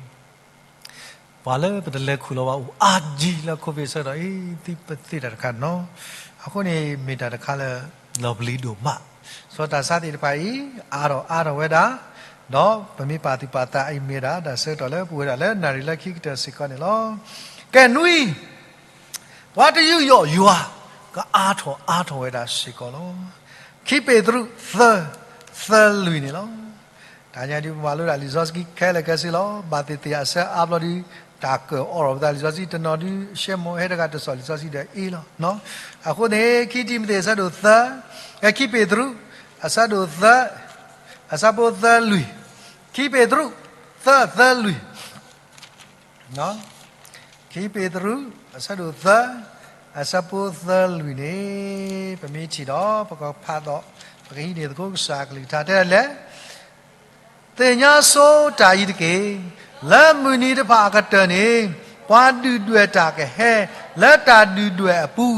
ပှၤလၢပတလဲၤခူၣ်လီၤဘၣ်အိၣ်အါဒံးလၢ COVID ဆၢကတီၢ်အံၤ သံပသ့ၣ်တၢ်တခါနီၤ. အဃိန့ၣ် မ့ၢ်တၢ်တခါလၢ လီၤပျံၤဒိၣ်မး, စီၤတၢ်ဆါသ့ၣ်တဖၣ်အံၤ အါထီၣ်အါထီၣ်ဝဲဒၣ်, ဒီးပမ့ၢ်ပာ်သူၣ်ပာ်သးအံၤမ့ၢ်ဒၣ် တၢ်ဆၢကတီၢ်လၢပဝဲဒၣ်လၢနၣ်ရံၣ်လၢခံကတၢၢ်စ့ၢ်ကီးန့ၣ်လီၤ. ကဲနွံ ပှၤတယူးယီၣ်ယွၤ ကအါထီၣ်အါထီၣ်ဝဲဒၣ်စ့ၢ်ကီးလီၤ. ခံပ့းတရူး သၢ သၢလွံၢ်န့ၣ်လီၤ. တနံၤညါဒ်ပမၤလိဒၣ်လံာ်စီဆှံခဲလၢာ်ခဲဆ့လီၤ. ဘၣ်သ့ၣ်သ့ၣ်အဆၢအါဘျီဒ် တၢ်ကၢၣ်အီၣ်ထီၣ်ပသးလံာ်စီဆှံတနီၤဒ် ရှဲမိၣ်ဟဲတဂၤတစီၣ်လံာ်စီဆှံဒီးအ့လီၤ. အဃိန့ၣ် ခံတံၤမသ့းအဆၢဒိၣ်သၢ, ခံပ့းတရူး အဆၢဒိၣ်သၢ, အဆၢဖိသၢလွံၢ်, ခံပ့းတရူး သၢ သၢလွံၢ် ခံပ့းတရူး အဆၢဒိၣ်သၢ အဆၢဖိသၢလွံၢ်န့ၣ် ပမ့ၢ်ထံၣ်ဒီး ပကဖးဒီး ပကဟံးန့ၢ်သကိးကစၢ်အကလုၢ်ကထါတဲလဲၣ်, သ့ၣ်ညါဆိတၢ်အံၤတက့ၢ်. လၢမုၢ်နံၤတဖၣ်အကတၢၢ်န့ၣ် ပှၤဒုၣ်ဒွဲၣ်တၢ်ကဟဲ လၢတၢ်ဒုၣ်ဒွဲၣ်အပူၤ,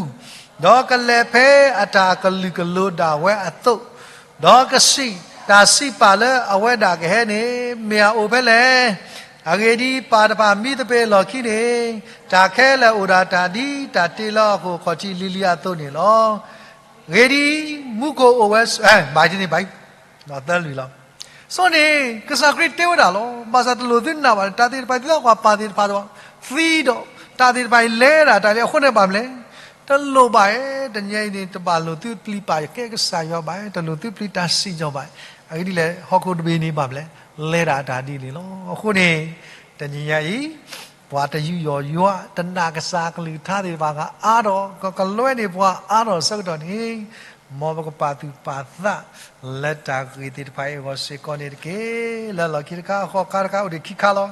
ဒီးကလဲၤဖဲအတၢ်ကလုာ်ကလိၤဒၣ်ဝဲအသိး, ဒီးကစံးတၢ်စံးပာ်လၢအဝဲဒၣ်ကဟဲန့ၣ် မ့ၢ်အအိၣ်ဖဲလဲၣ်. အဂ့ၢ်ဒ်အံၤ, ပၢ်တဖၣ်မံသပ့ၤအလီၢ်ခံန့ၣ် တၢ်ခဲလၢာ်အိၣ်ဒၣ်တၢ်ဒ်တၢ်တ့လၢဟီၣ်ခိၣ်အခီၣ်ထံးလံၤလံၤအသိးန့ၣ်လီၤ. အဂ့ၢ်ဒ်အံၤ, မူခိၣ်အိၣ်ဝဲ, ဘၣ်န့ၣ်ဘၣ်, သၢလွံၢ်လီၤ. ဆိန့ၣ် ကစၢ်ခရံာ်တဲဝဲဒၣ်လီၤ. ဘၣ်ဆၣ်တလိၣ်သုနာ်ဘၣ်န့ၣ် တၢ်သ့ၣ်တဖၣ်အံၤ သံလၢပှၤပၢ်သ့ၣ်တဖၣ်သံဒီး တၢ်သ့ၣ်တဖၣ်အံၤလဲၤဒၣ်တၢ်လံ. အဃိန့ၣ်ဘၣ်မနုၤလဲၣ်, တလိၣ်ဘၣ်ဧါ, တနံၤအံၤန့ၣ် တဘၣ်လိာ်သုပျံၤပာ်ယကဲကစၢ်ယွၤဘၣ်, တလိၣ်သုပျံၤတၢ်စံၣ်ညီၣ်ဘၣ်. အဂ့ၢ်ဒ်လဲၣ်, ဟီၣ်ခိၣ်တဘ့ၣ်န့ၣ်ဘၣ်မနုၤလဲၣ်, လဲၤဒၣ်တၢ်ဒ်န့ၣ်လီၤ. အဃိန့ၣ် တနံၤညါအံၤ ပှၤတယူးယီၣ်ယွၤ တနာ်ကစၢ်အကလုၢ်ကထါသ့ၣ်တဖၣ်အါထီၣ်, ကကလွဲန့ၢ်ပှၤအါထီၣ်ဆၢကတီၢ်န့ၣ်, မ်ပကပာ်သူၣ်ပာ်သး လၢတၢ်ဂ့ၢ်သ့ၣ်တဖၣ်အံၤအဂီၢ်စ့ၢ်ကီးန့ၣ်တက့ၢ်. လၢလီၢ်ခံတခါ အဃိးခါတခါ အိၣ်ဒံးခံခါလီၤ.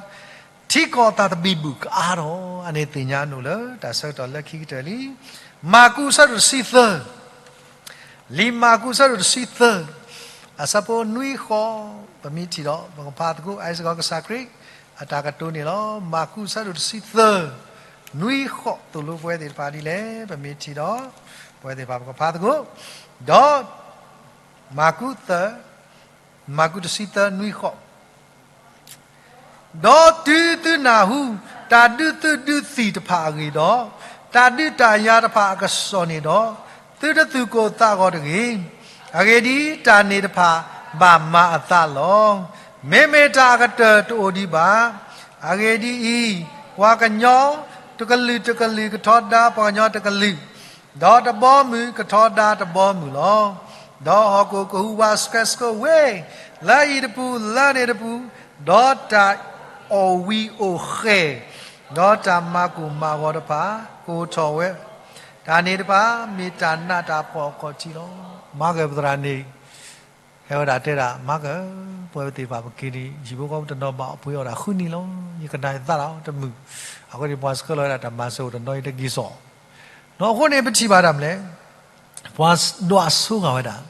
ထံ ထံကီၢ်သးတဘံၣ်ဘူၣ်ကအါထီၣ်, အန့ၣ်သ့ၣ်ညါနုာ်လၢတၢ်ဆၢကတီၢ်လၢခံကတၢၢ်လံ. မၢ်ကူးအဆၢဒိၣ်တဆံသၢ, လံာ်မၢ်ကူးအဆၢဒိၣ်တဆံသၢ, အဆၢဖိနွံဃိး, ပမ့ၢ်ထံၣ်ဒီး ပကဖးသကိး အအံၤစ့ၢ်ကီးကစၢ်ခရံာ်အတၢ်ကတိၤန့ၣ်လီၤ. မၢ်ကူးအဆၢဒိၣ်တဆံသၢ, နွံဃိး, သိၣ်လိပဝဲသ့ၣ်တဖၣ်ဒ်လဲၣ်, ပမ့ၢ်ထံၣ်ဒီး ပဝဲသ့ၣ်တဖၣ်ပကဖးသကိး, ဒီး မၢ်ကူးသၢ, မၢ်ကူးတဆံသၢနွံဃိး, ဒီးတုၤသုနၢ်ဟူ တၢ်ဒုးသုးဒုးသံၣ်တဖၣ်အဂ့ၢ်ဒီး, တၢ်ဒုးတၢ်ယၤတဖၣ်အကစီၣ်န့ၣ်ဒီး, သုတသူၣ်ကိၢ်သးဂီၤတဂ့ၤ. အဂ့ၢ်ဒ်အံၤ, တၢ်န့ၣ်တဖၣ်ဘၣ်မၤအသးလီၤ. မ့မ့ၢ်တၢ်အကတၢၢ်တအိၣ်ဒံးဘၣ်. အဂ့ၢ်ဒ်အံၤ, ပှၤကညီတကလုာ်တကလုာ်ကထီဒါပှၤကညီတကလုာ်, ဒီးတဘီမုၢ်ကထီဒါတဘီမုၢ်လီၤ. ဒီးဟီၣ်ခိၣ်ကဟူးဝးဆှဲဆှိးဝ့ၢ်, လၢအံၤတပူၤလၢန့ၣ်တပူၤ, ဒီးတၢ်အီၣ်ဝံၤအိၣ်ဃဲၤ, ဒီးတၢ်မၤကိၢ်မၤဂီၤတဖၣ်ကအိၣ်ထီၣ်ဝဲ, တၢ်န့ၣ်တဖၣ်မ့ၢ်တၢ်နးတၢ်ဖှီၣ်အခီၣ်ထံးလီၤ. မၤကၢၢ်ပသရၣ်န့ၣ် ဟဲဝဲဒၣ်တဲဒၣ် မၤကၢၢ်, ပဝဲပသ့ၣ်တဖၣ်ပက့ၤန့ၣ် ယံၤဖိဃီဖိတနီၤဘၣ်အီၣ်ပှ့ၤအီၣ်ဒၣ်ဃုနံၤလီၤ. ယကနၣ်ယသးဒီးတမုာ်, အဃိန့ၣ် ပှၤဆှၢလီၤဝဲဒၣ်တၢ်မၤစၢၤအိၣ်တနီၤအံၤတဂ့ၤစီၣ်. ဒီးအဃိန့ၣ် ပထံၣ်ဘၣ်ဒၣ်မနုၤလဲၣ်, ပှၤဒွးဆိဂၤဝဲဒၣ်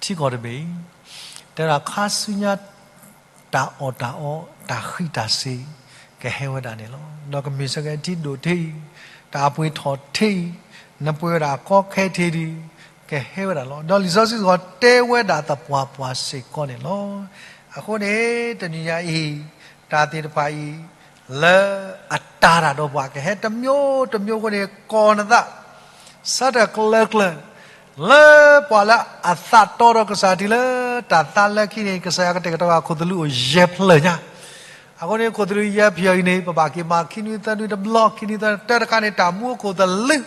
ထံကီၢ်တဘ့ၣ်အံၤ, တဲဒၣ်ခါဆူညါ တၢ်အီၣ်တၢ်အီ တၢ်ဃံးတၢ်စ့ၤ ကဟဲဝဲဒၣ်န့ၣ်လီၤ. ဒီးကမ့ၢ်ဆၢက့ၤထံဒိၣ်ထ့အံၤ, တၢ်အပှ့ၤထီၣ်ထ့အံၤ, နပှ့ၤဝဲဒၣ်ကီခဲထ့ဒံး ကဟဲဝဲဒၣ်လီၤ. ဒီးလံာ်စီဆှံစ့ၢ်ကီးတဲဝဲဒၣ်သပှၢ်ပှၢ်စ့ၢ်ကီးန့ၣ်လီၤ. အဃိန့ၣ် တနံၤညါအံၤ တၢ်သ့ၣ်တဖၣ်အံၤ လၢအတၢ်တၢ်ဒီးပှၤကဟဲတမျိုးတမျိုးအဃိန့ၣ် ကီၢ်နသး ဆၢထၢၣ်ကျၢၤကျၢၤ လၢပှၤလၢအသးတီဒီးကစၢ်တုၤလၢတၢ်သးလၢခံန့ၣ် ကစၢ်ယွၤကတဲာ်ကတီၤဃာ်ခိၣ်သလုးအိၣ်ယဲၢ်ဖျၢၣ်ညါ. အဃိန့ၣ် ခိၣ်သလုးယဲၢ်ဖျၢၣ်အံၤန့ၣ် ပဘၣ်က့ၤမၤခံနွံသၢနွံတဘျီ ခံနွံသၢ တၢတခါန့ၣ် တၢ်မူခိၣ်သလုး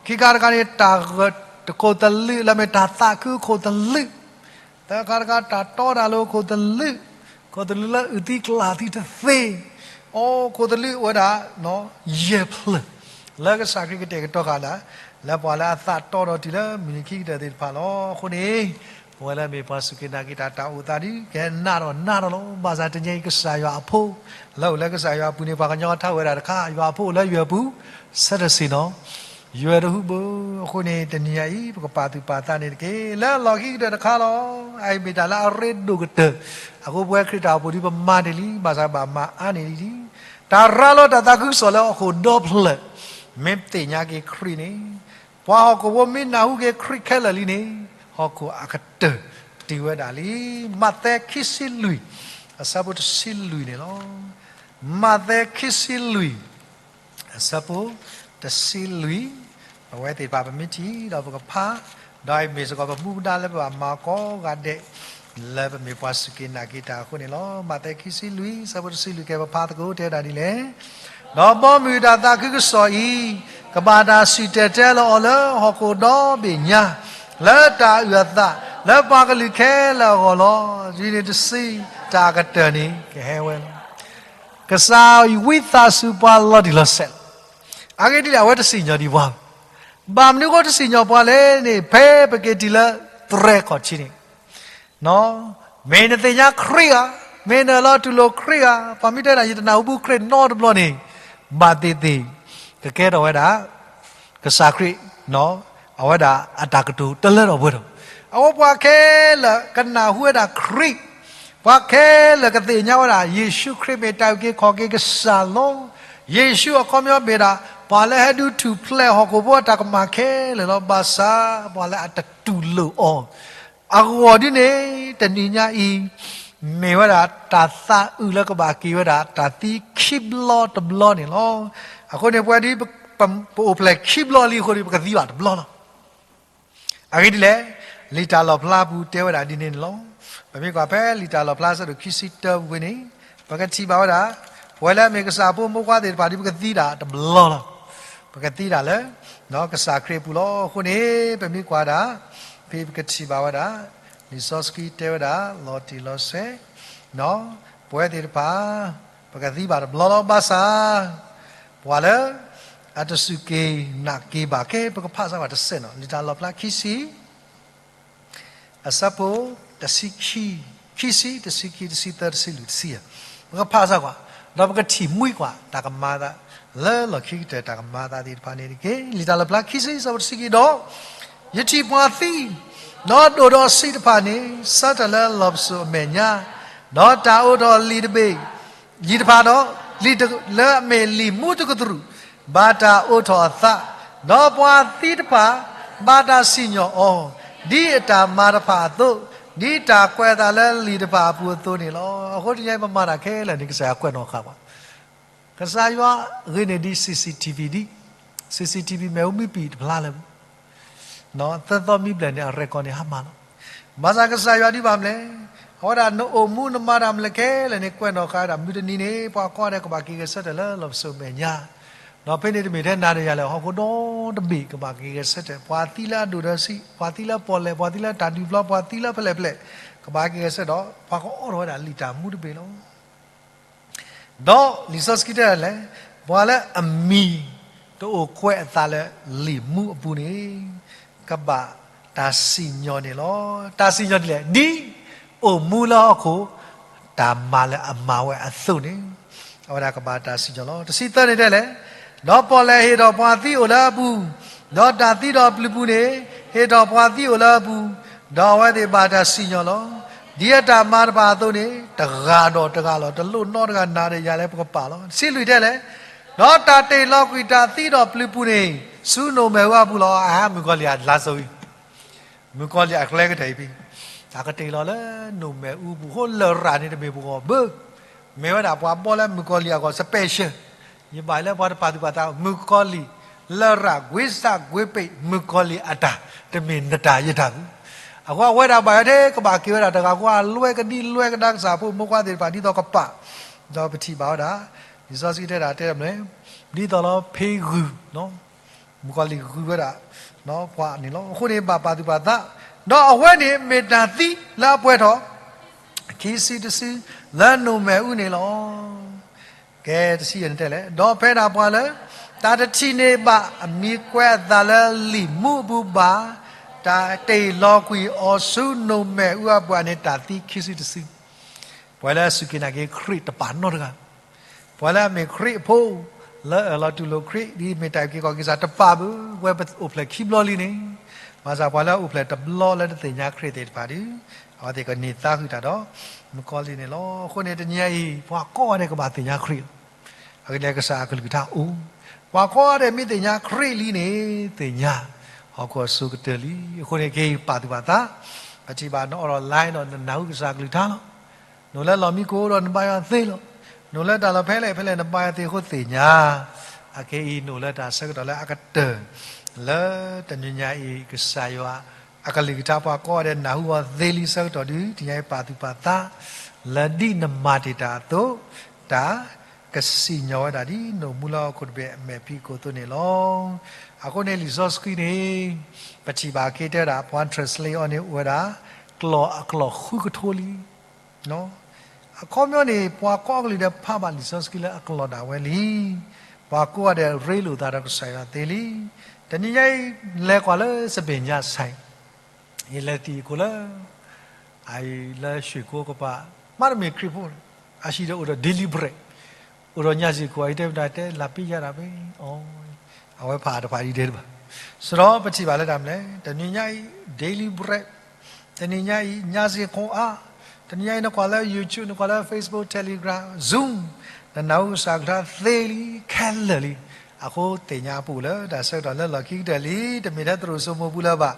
ခံခါတခါန့ၣ် တၢ်ဂၢၢ်ခိၣ်သလုး လၢမ့ၢ်တၢ်သးခုခိၣ်သလုး သၢခါတခါ တၢ်တီတၢ်လိၤခိၣ်သလုး, ခိၣ်သလုးလၢအုၣ်သံကျၢ်သံတသ့, အိၣ်ခိၣ်သလုးအိၣ်ဝဲဒၣ် ယဲၢ်ဖျၢၣ်, လၢကစၢ်ခရံာ်ကတဲာ်ကတီၤဃာ်ဒၣ် လၢပှၤလၢအသးတီဒီးတုၤလၢမုၢ်နံၤခံကတၢၢ်သ့ၣ်တဖၣ်လီၤ. အဃိန့ၣ် ပဝဲလၢမ့ၢ်ပှၤစူၢ်က့ၤနာ်က့ၤတၢ် တၢ်အိၣ်သးဒုး ကဲနးထီၣ်နးထီၣ်လီၤ. ဘၣ်ဆၣ်တနံၤအံၤ ကစၢ်ယွၤအဖိ လၢအိၣ်လၢကစၢ်ယွၤအပူၤန့ၣ် ပှၤကညီထါဝဲဒၣ်တခါ ယွၤအဖိအိၣ်လၢယွၤအပူၤ ဆၢထၢၣ်ဆ့ၣ်နီၤ ယွၤတဟူးဘိ. အဃိန့ၣ် တနံၤညါအံၤ ပကပာ်သူၣ်ပာ်သးန့ၣ်တက့ၢ်. လၢအလီၢ်ခံကတၢၢ်တခါလီၤ. အအံၤမ့ၢ်တၢ်လၢအရ့ဒိၣ်ကတၢၢ်. အဃိပဝဲခရံာ်တၢ်အိၣ်ဖှိၣ်ဒုးပမၤန့ၢ်လံ, ဘၣ်ဆၣ်ဘၣ်မၤအါန့ၢ်လံ. တၢ်ရၤလီၤတၢ်သးခုကစီၣ်လၢဟီၣ်ခိၣ်ဒီဖျၢၣ် မ့ၢ်သ့ၣ်ညါက့ၤခရံာ်န့ၣ်, ပှၤဟီၣ်ခိၣ်ဖိမ့ၢ်နၢ်ဟူက့ၤခရံာ်ခဲလၢာ်လံန့ၣ်, ဟီၣ်ခိၣ်အကတၢၢ်တုၤဝဲဒၣ်လံ. မးသဲခံဆံလွံၢ် အဆၢဖိတဆံလွံၢ်န့ၣ်လီၤ. မးသဲခံဆံလွံၢ် အဆၢဖိတဆံလွံၢ်, ပဝဲသ့ၣ်တဖၣ်ပမ့ၢ်ထံၣ်ဒီးပကဖး, ဒီးအံၤမ့ၢ်စ့ၢ်ကီးပမူဒါလၢပဘၣ်မၤကိးဂၤဒဲး လၢပမ့ၢ်ပှၤစူၢ်က့ၤနာ်က့ၤတၢ်အဃိန့ၣ်လီၤ. မးသဲခံဆံလွံၢ် အဆၢဖိတဆံလွံၢ် ကဲပဖးသကိးတဲဒၣ်ဒ်လဲၣ်. ဒီးဘီမုၢ်တၢ်သးခုကစီၣ်အံၤ ကဘၣ်တၢ်စံၣ်တဲၤတဲလီၤအီၤလၢဟီၣ်ခိၣ်ဒီဘ့ၣ်ညါ, လၢတၢ်အုၣ်အသး လၢပှၤကလုာ်ခဲလၢာ်အဂီၢ်လီၤ. ဒ်န့ၣ်တဆံ တၢ်အကတၢၢ်န့ၣ်ကဟဲဝဲလီၤ. ကစၢ်ဝံသးစူၤပှၤလီၤတံၢ်လီၤဆဲးလီၤ. အဂ့ၢ်ဒ်လဲၣ် အဝဲတစံၣ်ညီၣ်ဒံးပှၤ, ဘၣ်မနုၤအဃိတစံၣ်ညီၣ်ပှၤလဲၣ်န့ၣ် ဖဲပက့ၤတုၤလၢသရဲခီၣ်ထံးန့ၣ် မ့ၢ်နသ့ၣ်ညါခရံာ်ဧါ, မ့ၢ်နအၢၣ်လီၤတူၢ်လိာ်ခရံာ်ဧါ, ပှၤမ့ၢ်တဲဒၣ် ယတနၢ်ဟူဘူးခရံာ်နီတဘျီန့ၣ်, ဘၣ်သ့ၣ်သ့ၣ် ကကဲထီၣ်ဝဲဒၣ် ကစၢ်ခရံာ် အဝဲဒၣ်အတၢ်ကတိၤတလၢထီၣ်ပှဲၤထီၣ်. အဝဲပှၤခဲလၢာ်ကနၢ်ဟူဝဲဒၣ်ခရံာ်, ပှၤခဲလၢာ်ကသ့ၣ်ညါဝဲဒၣ် ယ့ၣ်ၡူးခရံာ်မ့ၢ်တၢ်အုၣ်က့ၤခီၣ်က့ၤကစၢ်လီၤ. ယ့ၣ်ၡူးအခီပညီမ့ၢ်ဒၣ် ပှၤလၢဟဲဒုးထူၣ်ဖျဲးဟီၣ်ခိၣ်ဖိအတၢ်ကမၣ်ခဲလၢာ်လီၤ. ဘၣ်ဆၣ်ပှၤလၢအတတူၢ်လိာ်အီၤ အဂီၢ်ဒ်န့ၣ် တနံၤညါအံၤ မ့ၢ်ဝဲဒၣ်တၢ်သးအုးလၢကဘၣ်က့ၤဝဲဒၣ် တၢ်သံခံဘျီတဘျီန့ၣ်လီၤ. အဃိန့ၣ် ပဝဲဒ် ပအိၣ်ဖျဲၣ်ခံဘျီလံအဃိန့ၣ် ပကသံဘၣ်တဘျီလီၤ. အဂ့ၢ်ဒ်လဲၣ်, လံာ်တၢ်လီၣ်ဖျါပူၤတဲဝဲဒၣ်ဒ်န့ၣ်န့ၣ်လီၤ. ပမ့ၢ်ကွၢ်ဖဲလံာ်တၢ်လီၣ်ဖျါအဆၢဒိၣ်ခံဆံတၢပူၤကွံာ်န့ၣ် ပကထံၣ်ဘၣ်ဝဲဒၣ် ပဝဲလၢအမ့ၢ်ကစၢ်အဖိမုၣ်ဖိခွါသ့ၣ်တဖၣ်ဒ်ပကသံဒၣ်တဘျီလီၤ. ပကသံဒၣ်လၢ ကစၢ်ခရံာ်အပူၤလီၤ. အဃိန့ၣ် ပမ့ၢ်ကွၢ်ဒၣ် ဖဲပကထံၣ်ဘၣ်ဝဲဒၣ် လံာ်စီဆှံတဲဝဲဒၣ် လီၤတံၢ်လီၤဆဲး ပဝဲသ့ၣ်တဖၣ် ပကသံဘၣ်တဘျီလီၤ. ဘၣ်ဆၣ် ပှၤလၢ အတစူၢ်က့ၤနာ်က့ၤဘၣ်ကဲ ပကဖးစၢ်ဘၣ်တစဲးနီၤ လံာ်တၢ်လီၣ်ဖျါခံဆံ အဆၢဖိ တဆံခံ, ခံဆံ, တဆံခံ, တဆံသၢ, တဆံလွံၢ်, တဆံယဲၢ်. ပကဖးစၢ်ကွၢ်, ဒီးပကထံၣ်မှံကွၢ်တၢ်ကမၤအသး, လၢလီၢ်ခံကတၢၢ်တၢ်ကမၤအသးသ့ၣ်တဖၣ်န့ၣ်တက့ၢ်. လံာ်တၢ်လီၣ်ဖျါခံဆံ အဆၢဖိတဆံခံဒီး, ယထံၣ်ပှၤသံ, ဒီးဒိၣ်ဒီးဆံးတဖၣ်န့ၣ် ဆၢထၢၣ်လၢလီၢ်ပစိာ်အမဲာ်ညါ, ဒီးတၢ်အိးထီၣ်လံာ်တဘ့ၣ်, လံာ်တဖၣ်ဒီး, လံာ်လၢအမ့ၢ်လံာ်မူတကတြူၢ်, ဘၣ်တၢ်အိးထီၣ်အသး, ဒီးပှၤသံတဖၣ် ဘၣ်တၢ်စံၣ်ညီၣ်အီၤ, ဒ်အတၢ်မၤတဖၣ်အသိး, ဒ်တၢ်ကွဲးအသးလၢလံာ်တဖၣ်အပူၤအသိးန့ၣ်လီၤ. အဃိတနံၤအံၤပမၤတၢ်ခဲလၢာ်န့ၣ် ကစၢ်ယွၤကွဲးနီၣ်ဃာ်ပှၤ, ကစၢ်ယွၤဂ့ၤန့ၢ်ဒ် CCTV ဒ်, CCTV မ့ၣ်အူမံပံာ်တဖျါလၢာ်, သၢသီမံဘျဲၣ်န့ၣ် အrecordန့ၣ်ဟါမၢ်လီၤ. ဘၣ်ဆၣ်ကစၢ်ယွၤဒ်ဘၣ်မနုၤလဲၣ်, အဝဲဒၣ်နအိၣ်မူနမၤတၢ်မနုၤလဲၣ်ခဲလၢာ်န့ၣ် ကွဲးနီၣ်ဃာ်ဝဲဒၣ် မုၢ်တနံၤန့ၣ် ပှၤကိးဂၤဒဲးကဘၣ်က့ၤဂဲၤဆၢထၢၣ်လၢလီၢ်ပစိာ်မဲာ်ညါ, ဒီးဖဲန့ၣ်တမ့ၢ်ထဲနၤဒီးယၤလၢာ် ဟီၣ်ခိၣ်ဒီတဘ့ၣ်ကဘၣ်က့ၤဂဲၤဆၢထၢၣ်, ပှၤသံလၢအဒိၣ်ဒီးဆံး, ပှၤသံလၢပီၣ်လဲၣ်, ပှၤသံလၢတၢ်ဒုးပျီ, ပှၤသံလၢဖဲလဲၣ်ဖဲလဲၣ်, ကဘၣ်က့ၤဂဲၤဆၢထၢၣ်ဒီး ပှၤကအိးထီၣ်ဝဲဒၣ်လံာ်တၢ်မူတဘ့ၣ်လီၤ. ဒီးလံာ်စီဆှံတဲဒ်လဲၣ်, ပှၤလၢအမံၤတအိၣ်ကွဲးအသးလၢလံာ်မူအပူၤန့ၣ် ကဘၣ်တၢ်စံၣ်ညီၣ်န့ၣ်လီၤ. တၢ်စံၣ်ညီၣ်ဒ်လဲၣ်, ဒ်အိၣ်မူလၢဟီၣ်ခိၣ် တၢ်မၤလၢအမၤဝဲအသိးန့ၣ် အဝဲဒၣ်ကဘၣ်တၢ်စံၣ်ညီၣ်လီၤ. တဆံသၢန့ၣ်တဲလဲၣ်, ဒီးပီၣ်လဲၣ်ဟ့ၣ်ထီၣ်ပှၤသံအိၣ်လၢအပူၤ, ဒီးတၢ်သံဒီးပျုၤပူၤန့ၣ် ဟ့ၣ်ထီၣ်ပှၤသံအိၣ်လၢအပူၤ, ဒီးအဝဲသ့ၣ်ဘၣ်တၢ်စံၣ်ညီၣ်လီၤ. ဒ်အတၢ်မၤတဖၣ်အသိးန့ၣ် တဂၤဒီးတဂၤလီၤ. တလိၣ်နီတဂၤနၤဒီးယၤလၢပကပာ်လီၤ. တဆံလွံၢ်တဲလဲၣ်, ဒီးတၢ်တ့ၢ်လီၤကွံာ်တၢ်သံဒီးပျုၤပူၤန့ၣ် ဆူနိၣ်မဲာ်အူအပူၤလီၤ. အဟါ မုၣ်ကီၤလံၢ်အလါစီဝံၤ မုၣ်ကီၤလံၢ်အကျဲကတၢၢ်အံၤဖဲ တၢ်ကတ့ၢ်လီၤလၢနိၣ်မဲာ်အူပူၤ အဃိလရာ်န့ၣ်တမ့ၢ်ပဂီၢ်ဘၣ်, မ့ၢ်ဝဲဒၣ်ပှၤဘီလၢမုၣ်ကီၤလံၢ်အဂီၢ် special. ယဘၣ်လၢပှၤတပာ်သူၣ်ပာ်သး မုၣ်ကီၤလံၢ် လရာ် ကွ့စၢ်ကွ့ပ့း မုၣ်ကီၤလံၢ်အတၢ်, တမ့ၢ်နတၢ်ယတၢ်ဘၣ်. အဃိအဝဲဒၣ်ဘၣ်ဝဲထဲကဘၣ်က့ၤဝဲဒၣ်တဂၤဃီ အလွဲကဒံလွဲကဒါကစၢ်ဖိမိၢ်ခွါသ့ၣ်တဖၣ် ဒ်သိးကပာ်, ဒီးပထံၣ်ဘၣ်ဝဲဒၣ် လံာ်စီဆှံတဲဒၣ်တဲမနုၤလဲၣ်, ဒ်သိးလီၤဖဲဂုၢ် မုၣ်ကီၤလံၢ်ဂုၢ်ဝဲဒၣ် ပှၤန့ၣ်လီၤ. အဃိန့ၣ်ဘၣ်ပာ်သူၣ်ပာ်သး, ဒီးအဝဲန့ၣ်မ့ၢ်တၢ်သံလၢအပှဲၤထီၣ် ခံစုတစု လၢနိၣ်မဲာ်အူန့ၣ်လီၤ. ကဲတဆံယဲၢ်န့ၣ်တဲလဲၣ်, ဒီးဖဲဒၣ်ပှၤလၢ တၢ်တထံၣ်န့ၢ်ဘၣ်အမံၤကွဲးအသးလၢလံာ်မူအပူၤဘၣ်, တၢ်တ့ၢ်လီၤကွံာ်အီၤဆူနိၣ်မဲာ်အူအပူၤန့ၣ် တၢ်သံခံစုတစု ပှၤလၢအစူၢ်က့ၤနာ်က့ၤခရံာ်တပာ်နီတဂၤ, ပှၤလၢအမ့ၢ်ခရံာ်အဖိ လၢအၢၣ်လီၤတူၢ်လိာ်ခရံာ် ဒ်မ့ၢ်တၢ်အုၣ်က့ၤခီၣ်က့ၤစၢ်တပာ်ဘၣ်, ဝဲပအိၣ်ဖျဲၣ်ခံဘျီလံန့ၣ်, ဘၣ်ဆၣ်ပှၤလၢအအိၣ်ဖျဲၣ်တဘျီလၢတသ့ၣ်ညါခရံာ်သ့ၣ်တဖၣ်ဒီး အဝဲသ့ၣ်ကန့ၢ်သါဃုာ်တၢ်ဒီး မုၣ်ကီၤလံၢ်န့ၣ်လီၤ. အဃိန့ၣ်တနံၤအံၤ ပှၤကိးဂၤဒဲးကဘၣ်သ့ၣ်ညါခရံာ်လီၤ. အဂ့ၢ်ဒ်လဲၣ်ကစၢ်အကလုၢ်ကထါအိၣ်, ပှၤကိးဂၤဒဲးမ့ၢ်သ့ၣ်ညါခရံာ်လံန့ၣ် သ့ၣ်ညါ ဟီၣ်ခိၣ်အစိၤကတၢၢ်လံ. အဃိန့ၣ်ခဲအံၤပာ်သူၣ်ပာ်သး, ပထံၣ်ဘၣ်နအိးထီၣ် line ဒီးနနၢ်ဟူကစၢ်အကလုၢ်ကထါလီၤ. နအိၣ်လၢလီၢ်မံခိၣ်ဒီးနဘါယွၤသ့လီၤ. နအိၣ်လၢတၢ်လီၢ်ဖဲလဲၣ်ဖဲလဲၣ်နဘါယွၤသ့အဃိသ့ၣ်ညါ, အခဲအံၤနအိၣ်လၢတၢ်ဆၢကတီၢ်လၢအကတၢၢ်, လၢတနံၤညါအံၤ ကစၢ်ယွၤအကလုၢ်ကထါပှၤကိးဂၤဒဲးနၢ်ဟူအီၤသ့လံဆၢကတီၢ်ဒီး တနံၤညါအံၤပာ်သူၣ်ပာ်သး, လၢဒ်နမၤတ့ၢ်တၢ်အသိး, တၢ် ကစံၣ်ညီၣ်ဝဲဒၣ်ဒ်နအိၣ်မူလၢဟီၣ်ခိၣ်တဘ့ၣ်အမဲာ်ဖံးခိၣ်သိးန့ၣ်လီၤ. အဃိန့ၣ်လံာ်စီဆှံန့ၣ် ပထံၣ်ဘၣ်က့ၤတဲဝဲဒၣ် ပှၤ translate အီၤန့ၣ်အိၣ်ဝဲဒၣ် ကျိာ်အကျိာ်ဃုကထိလံ. အခီပညီန့ၣ် ပှၤကိးကလုာ်ဒဲးဖးဘၣ်လံာ်စီဆှံလၢအကျိာ်ဒၣ်ဝဲလံ. ပှၤကိးဂၤဒဲးရ့လိာ်သးဒီးကစၢ်ယွၤသ့လံ. တနံၤညါအံၤ လဲၤကွၢ်လၢ စဘ့ၣ်ညါ ဆိုင် ယလဲၤတံာ်ခိၣ်လၢ အအံၤလၢ ရွှေကုက္ကို ကပၤ မ့တမ့ၢ်ခရံာ်ဖိန့ၣ် အဟံၣ်ဒီးအိၣ်ဒီး daily bread, အိၣ်ဒီးညၣ်စ့ၢ်ကီး အအံၤတဲဝဲဒၣ်တဲ လာပေးကြတာပဲ, အဝဲဖးတဖၣ်အံၤတဲတဘၣ်. စရီပထံၣ်ဘၣ်လၢတၢ်မနုၤလဲၣ်, တနံၤညါအံၤ daily bread, တနံၤညါအံၤ ညၣ်စ့ၢ်ကီးအါ, တနံၤညါအံၤ နကွၢ်လၢ YouTube, နကွၢ်လၢ Facebook, Telegram, Zoom, နနၢ်ဟူကစၢ်ကလုၢ်ကထါသ့လံ ခဲလၢာ်လံ. အဃိသ့ၣ်ညါအပူၤလၢတၢ်ဆၢကတီၢ်လၢလီၢ်ခံကတၢၢ်လံ, တမ့ၢ်ထဲသရိာ်စိမိၤပူၤလၢၤဘၣ်.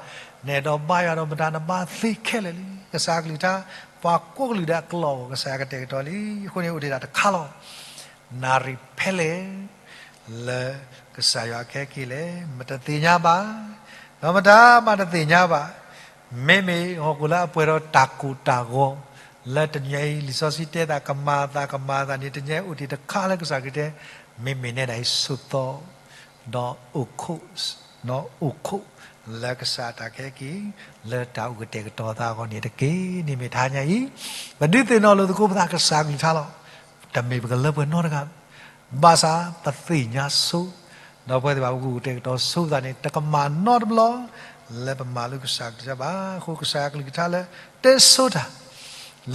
နအဲၣ်ဒိးဘါယွၤဒီးမတၤ နဘါသ့ခဲလၢာ်လံ. ကစၢ်ကလုၢ်ကထါ ပှၤကိးကလုာ်ဒဲးအကျိာ်အဂီၢ် ကစၢ်ယွၤကတဲာ်ကတီၤလံ. အဃိန့ၣ်အိၣ်ဒံးဒၣ်တခါလီၤ. နၣ်ရံၣ်ဖဲလဲၣ် လၢကစၢ်ယွၤအကဟဲက့ၤလဲၣ် မတသ့ၣ်ညါဘၣ်, ဒီးမတၤမးတသ့ၣ်ညါဘၣ်. မ့မ့ၢ်ဟီၣ်ခိၣ်လၢအပှဲၤဒီးတၢ်ကိၢ်တၢ်ဂီၤ လၢတနံၤညါအံၤ လံာ်စီဆှံတဲသး ကမၤအသး ကမၤအသးန့ၣ် တနံၤညါအံၤအိၣ်ဒံးတခါလၢကစၢ်ခရံာ်တဲ မ့မ့ၢ်နဲဒၣ်အံၤဆိးသီ ဒီးအိၣ်ခိး အိၣ်ခိး လၢကစၢ်အတၢ်ကဟဲက့ၤ လၢတၢ်အိၣ်ကတဲာ်ကတီၤသးအဂီၢ်န့ၣ်တက့ၢ်. န့ၣ်မ့ၢ်တဟါညါအံၤ ပဒုးသ့ၣ်နီၣ်လိာ်သကိးပသးကစၢ်ကလုၢ်ကထါလီၤ. တမ့ၢ်ပကလၢပှဲၤနီတဂၤ ဘၣ်ဆၣ်ပသ့ၣ်ညါဆိ ဒီးပဝဲသ့ၣ်တဖၣ်ပကအိၣ်ကတဲာ်ကတီၤဆိပသးန့ၣ် တကမၣ်နီတဘျီ လၢပမၤလိကစၢ်ကလုၢ်ကထါဘၣ်. အဃိကစၢ်ကလုၢ်ကထါလၢတဲဆိတၢ်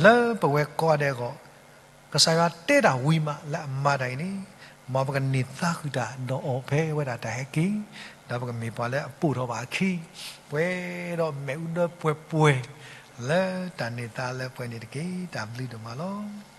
လၢပဝဲကိးဂၤဒဲးအဂီၢ် ကစၢ်ယွၤတဲတၢ်ဝံၤမးလၢအမၤတၢ်အံၤန့ၣ်, မ်ပကန့ၢ်သါဃုာ်တၢ်ဒီးအီၤဖဲအဝဲဒၣ်တၢ်ဟဲက့ၤ, ဒီးပကမ့ၢ်ပှၤလၢအပိာ်ထီၣ်ဘၣ်အခံ, ပှဲၤဒီးမဲာ်အူဒၢပှဲၤပှဲၤ, လၢတၢ်န့ၢ်သါလၢပှဲၤန့ၣ်တက့ၢ်. တၢ်ဘျုးဒိၣ်မးလီၤ.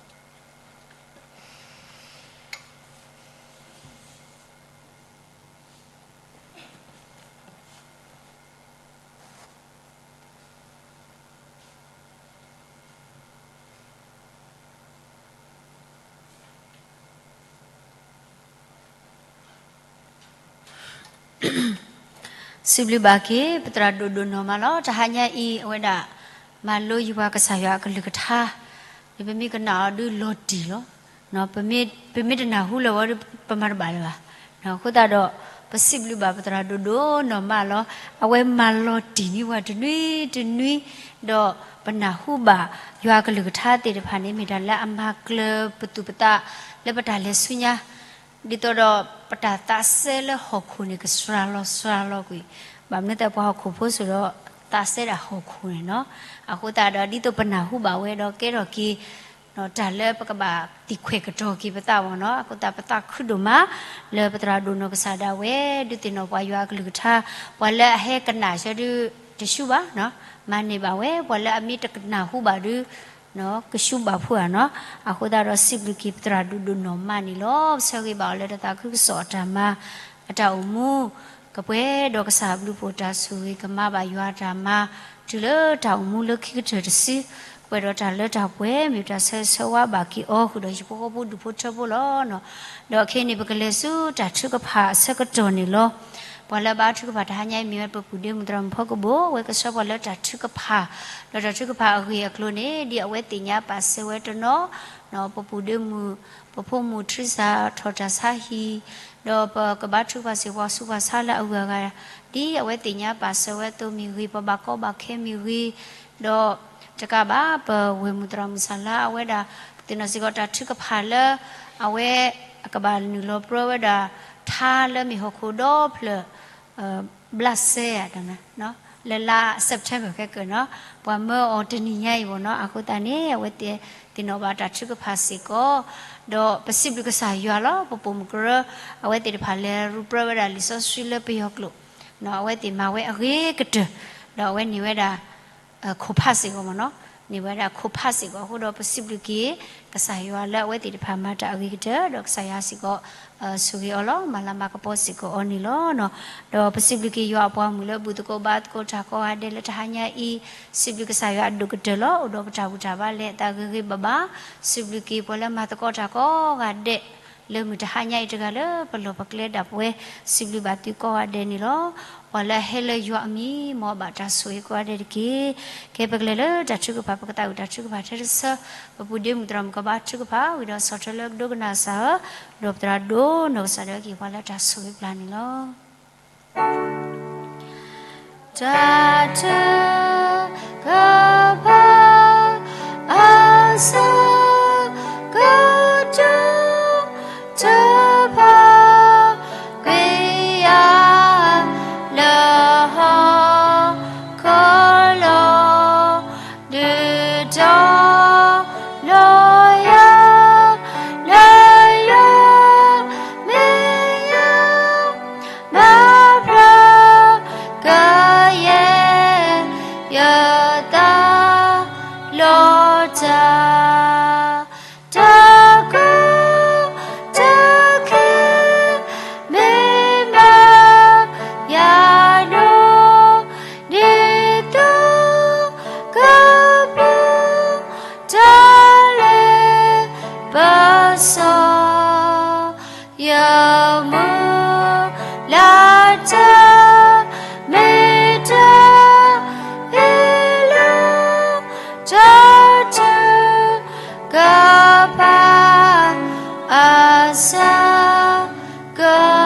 စံးဘျုးဘၣ်က့ၤ ပသရၣ်ဒိၣ်ဒိၣ်နီၢ်မးလီၤ. တဟါညါအံၤ အဝဲဒၣ် မၤလိယံၤပှၤကစၢ်ယွၤအကလုၢ်ကထါ, ဒီးပမ့ၢ်ကနၣ်အီၤဒုးလီၤတံၢ်လီၤ. ပမ့ၢ်တနၢ်ဟူလၢၤဝဲဒီး ပမၤတဘၣ်လၢၤဘၣ်. အဃိသတးဒီး ပစံးဘျုးဘၣ်ပသရၣ်ဒိၣ်ဒိၣ်နီၢ်မးလီၤ. အဝဲမၤလီၤတံၢ်န့ၢ်ပှၤတနွံတနွံ, ဒီးပနၢ်ဟူဘၣ်ယွၤအကလုၢ်ကထါသ့ၣ်တဖၣ်န့ၣ် မ့ၢ်တၢ်လၢအမၤကျၢၤပသူၣ်ပသးလၢပတၢ်လဲၤဆူညါ ဒ်သိးဒီးပတၢ်သးစဲလၢဟီၣ်ခိၣ်န့ၣ် ကစှၤလီၤစှၤလီၤကွံာ်, ဘၣ်မနုၤသပှၢ်ဟီၣ်ခိၣ်ဖိစိၤဒီး သးစဲဒၣ်ဟီၣ်ခိၣ်န့ၣ်လီၤ. အဃိသတးဒီး ဒ်သိးပနၢ်ဟူဘၣ်ဝဲဒီးကဲထီၣ်က့ၤ တၢ်လၢပကဘၣ်သံခွဲးကတီၤက့ၤပသးမ့ၢ်နီၤ. အဃိသတးပသးခုဒိၣ်မး လၢပသရၣ်ဒိၣ်နီၢ်ကစၢ်ဒၣ်ဝဲ ဒုးသ့ၣ်နီၣ်ပှၤယွၤအကလုၢ်ကထါ, ပှၤလၢအဟဲကနၣ်ဆၢဒုး တဆူဘၣ်, မၤန့ၢ်ဘၣ်ဝဲ, ပှၤလၢအမ့ၢ်တကနၣ်ဟူဘၣ်ဒုး ကဆူဘၣ်ဖုဧါနီၤ. အဃိသတးဒီးစံးဘျုးက့ၤပသရၣ်ဒိၣ်ဒိၣ်နီၢ်မးန့ၣ်လီၤ. ပဆၢဂ့ၤဘၣ်အီၤလၢတၢ်သးခုကစီၣ်အတၢ်မၤ အတၢ်အိၣ်မူ ကပှဲၤဒီးကစၢ်အဘျုးအဖှိၣ်တၢ်ဆိၣ်ဂ့ၤ ကမၤဘၣ်ယွၤအတၢ်မၤ တုၤလၢတၢ်အိၣ်မူလၢခံကတၢၢ်တစု, ကပှဲၤဒီးတၢ်လၢတၢ်ပှဲၤ မ့ၢ်တၢ်ဆၢဂ့ၤဆၢဝါဘၣ်က့ၤအီၤ ဃုာ်ဒီးဟံၣ်ဖိဃီဖိဒူၣ်ဖိထၢဖိလီၤ. ဒီးခဲအံၤန့ၣ် ပကလဲၤဆူတၢ်ထုကဖၣ်အဆၢကတီၢ်န့ၣ်လီၤ. ပှၤလၢဘါထုကဖၣ်တဟါညါအံၤ မ့ၢ်ဝဲပပုၢ်ဒ့မုၣ်သရၣ်မုၣ်ဖီကဘိၣ် အဝဲကဆှၢပှၤလၢတၢ်ထုကဖၣ်, ဒီးတၢ်ထုကဖၣ်အဂ့ၢ်အကျိၤန့ၣ် ဒ်အဝဲသ့ၣ်ညါပာ်စၢၤဝဲတနီၤ, ပပုၢ်ဒ့မုၣ် ပဖိမုၣ်ထရံစၢ်ထီၣ်တၢ်ဆါဟံၣ်, ဒီးပကဘါထုကဖၣ်စ့ၢ်ကီးပှၤဆူးပှၤဆါလၢအဂုၤအဂၤ, ဒ်အဝဲသ့ၣ်ညါပာ်စၢၤဝဲအသိးမ့ၢ်ဂ့ၤ, ပဘၣ်ကီဘၣ်ခဲမ့ၢ်ဂ့ၤ, ဒီးတကးဘၣ် ပဝဲၢ်မုၣ်သရၣ်မုၣ်စၢ်လါ အဝဲဒၣ် ပသ့ၣ်နီၣ်စ့ၢ်ကီးတၢ်ထုကဖၣ်လၢ အဝဲ အကဘၣ်နုာ်လီၤပြၢဝဲဒၣ် ထါလၢမ့ၢ်ဟီၣ်ခိၣ်ဒီဖျၢၣ် ဘျးစဲ လၢလါ September ခဲကၢၢ်နီၤ, ပှၤမၢအီၤတနံၤညါအံၤဘၣ်နီၤ. အဃိသတးန့ၣ် အဝဲသ့ၣ်သ့ၣ်နီၣ်ဘၣ်တၢ်ထုကဖၣ်စ့ၢ်ကီး, ဒီးပစံးဘျုးကစၢ်ယွၤလီၤ. ပပိာ်မုၣ်ကရၢ အဝဲသ့ၣ်တဖၣ်လဲၤရူၤပြၢဝဲဒၣ်လံာ်စီဆှံလၢပယီၤကျိာ်, အဝဲသ့ၣ်မၤဝဲအဂ့ၤကတၢၢ်, ဒီးအဝဲန့ၢ်ဝဲဒၣ် ခိၣ်ဖးစ့ၢ်ကီးမ့ၢ်နီၤ, န့ၢ်ဝဲဒၣ်ခိၣ်ဖးစ့ၢ်ကီးအဃိဒီး ပစံးဘျုးက့ၤ ကစၢ်ယွၤလၢအဝဲသ့ၣ်တဖၣ်မၤတၢ်အဂ့ၤကတၢၢ် ဒီးကစၢ်ယွၤစ့ၢ်ကီး ဆိၣ်ဂ့ၤအီၤလီၤ, မၤလၤမၤကပီၤစ့ၢ်ကီးအီၤန့ၣ်လီၤ. ဒီးပစံးဘျုးက့ၤယွၤအပှၤမုၣ်လၢဘူၣ်သကိးဘါသကိးတၢ်ကိးဂၤဒဲးလၢတဟါညါအံၤ, စံးဘျုးကစၢ်ယွၤအဒိၣ်ကတၢၢ်လီၤ. အိၣ်ဒီးပတၢ်ဘူၣ်တၢ်ဘါလဲၤအသးဂ့ၤဂ့ၤဘၣ်ဘၣ်, စံးဘျုးက့ၤပှၤလၢမၤသကိးတၢ်ကိးဂၤဒဲး လၢမုၢ်တဟါညါအံၤတဂၤလၢပလီၢ်ပကျဲဒၣ်ပဝဲ, စံးဘျုးဘၣ်သုကိးဂၤဒဲးန့ၣ်လီၤ. ပှၤလၢအဟဲလၢယွၤအမံၤ မ်အဘၣ်တၢ်ဆိၣ်ဂ့ၤကိးဂၤဒဲးတက့ၢ်. ကဲပကလဲၤလၢတၢ်ထုကဖၣ် ပကသးဝံၣ်တၢ်ထုကဖၣ်ထဲတဆၢ, ပပုၢ်ဒ့မုၣ်သရၣ်မုၣ်ကဘါထုကဖၣ် ဝံၤဒီးဆီၣ်ထွဲလၢကဒိကနၣ်စၢ်ဧၢ, ဒီးပသရၣ်ဒိၣ်နီၢ်ကစၢ်ဒၣ်ဝဲကဟ့ၣ်ပှၤလၢတၢ်ဆိၣ်ဂ့ၤပျၢ်န့ၣ်လီၤ. တၢ်ထုကဖၣ် အဆၢကတီၢ် ထုကဖၣ် ကွံာ်ယၤ လၢဟီၣ်ခိၣ်လီၤ, ဒုးတီၤလီၤယၤ လၢယွၤမဲာ်ညါ ဘၣ်ဖျါကယဲၢ် ယသးလီၤတၢ် တၢ်ကီတၢ်ခဲ မ့ၢ်ဘၣ်ယၤဒိၣ် ဒ်သိးကပူၤ တၢ်လၢပစီၤ ယမုၢ်လၢ်တၢ် မ့ၢ်တၢ်အ့ၣ်လိာ် တၢ်ထုကဖၣ် အဆၢက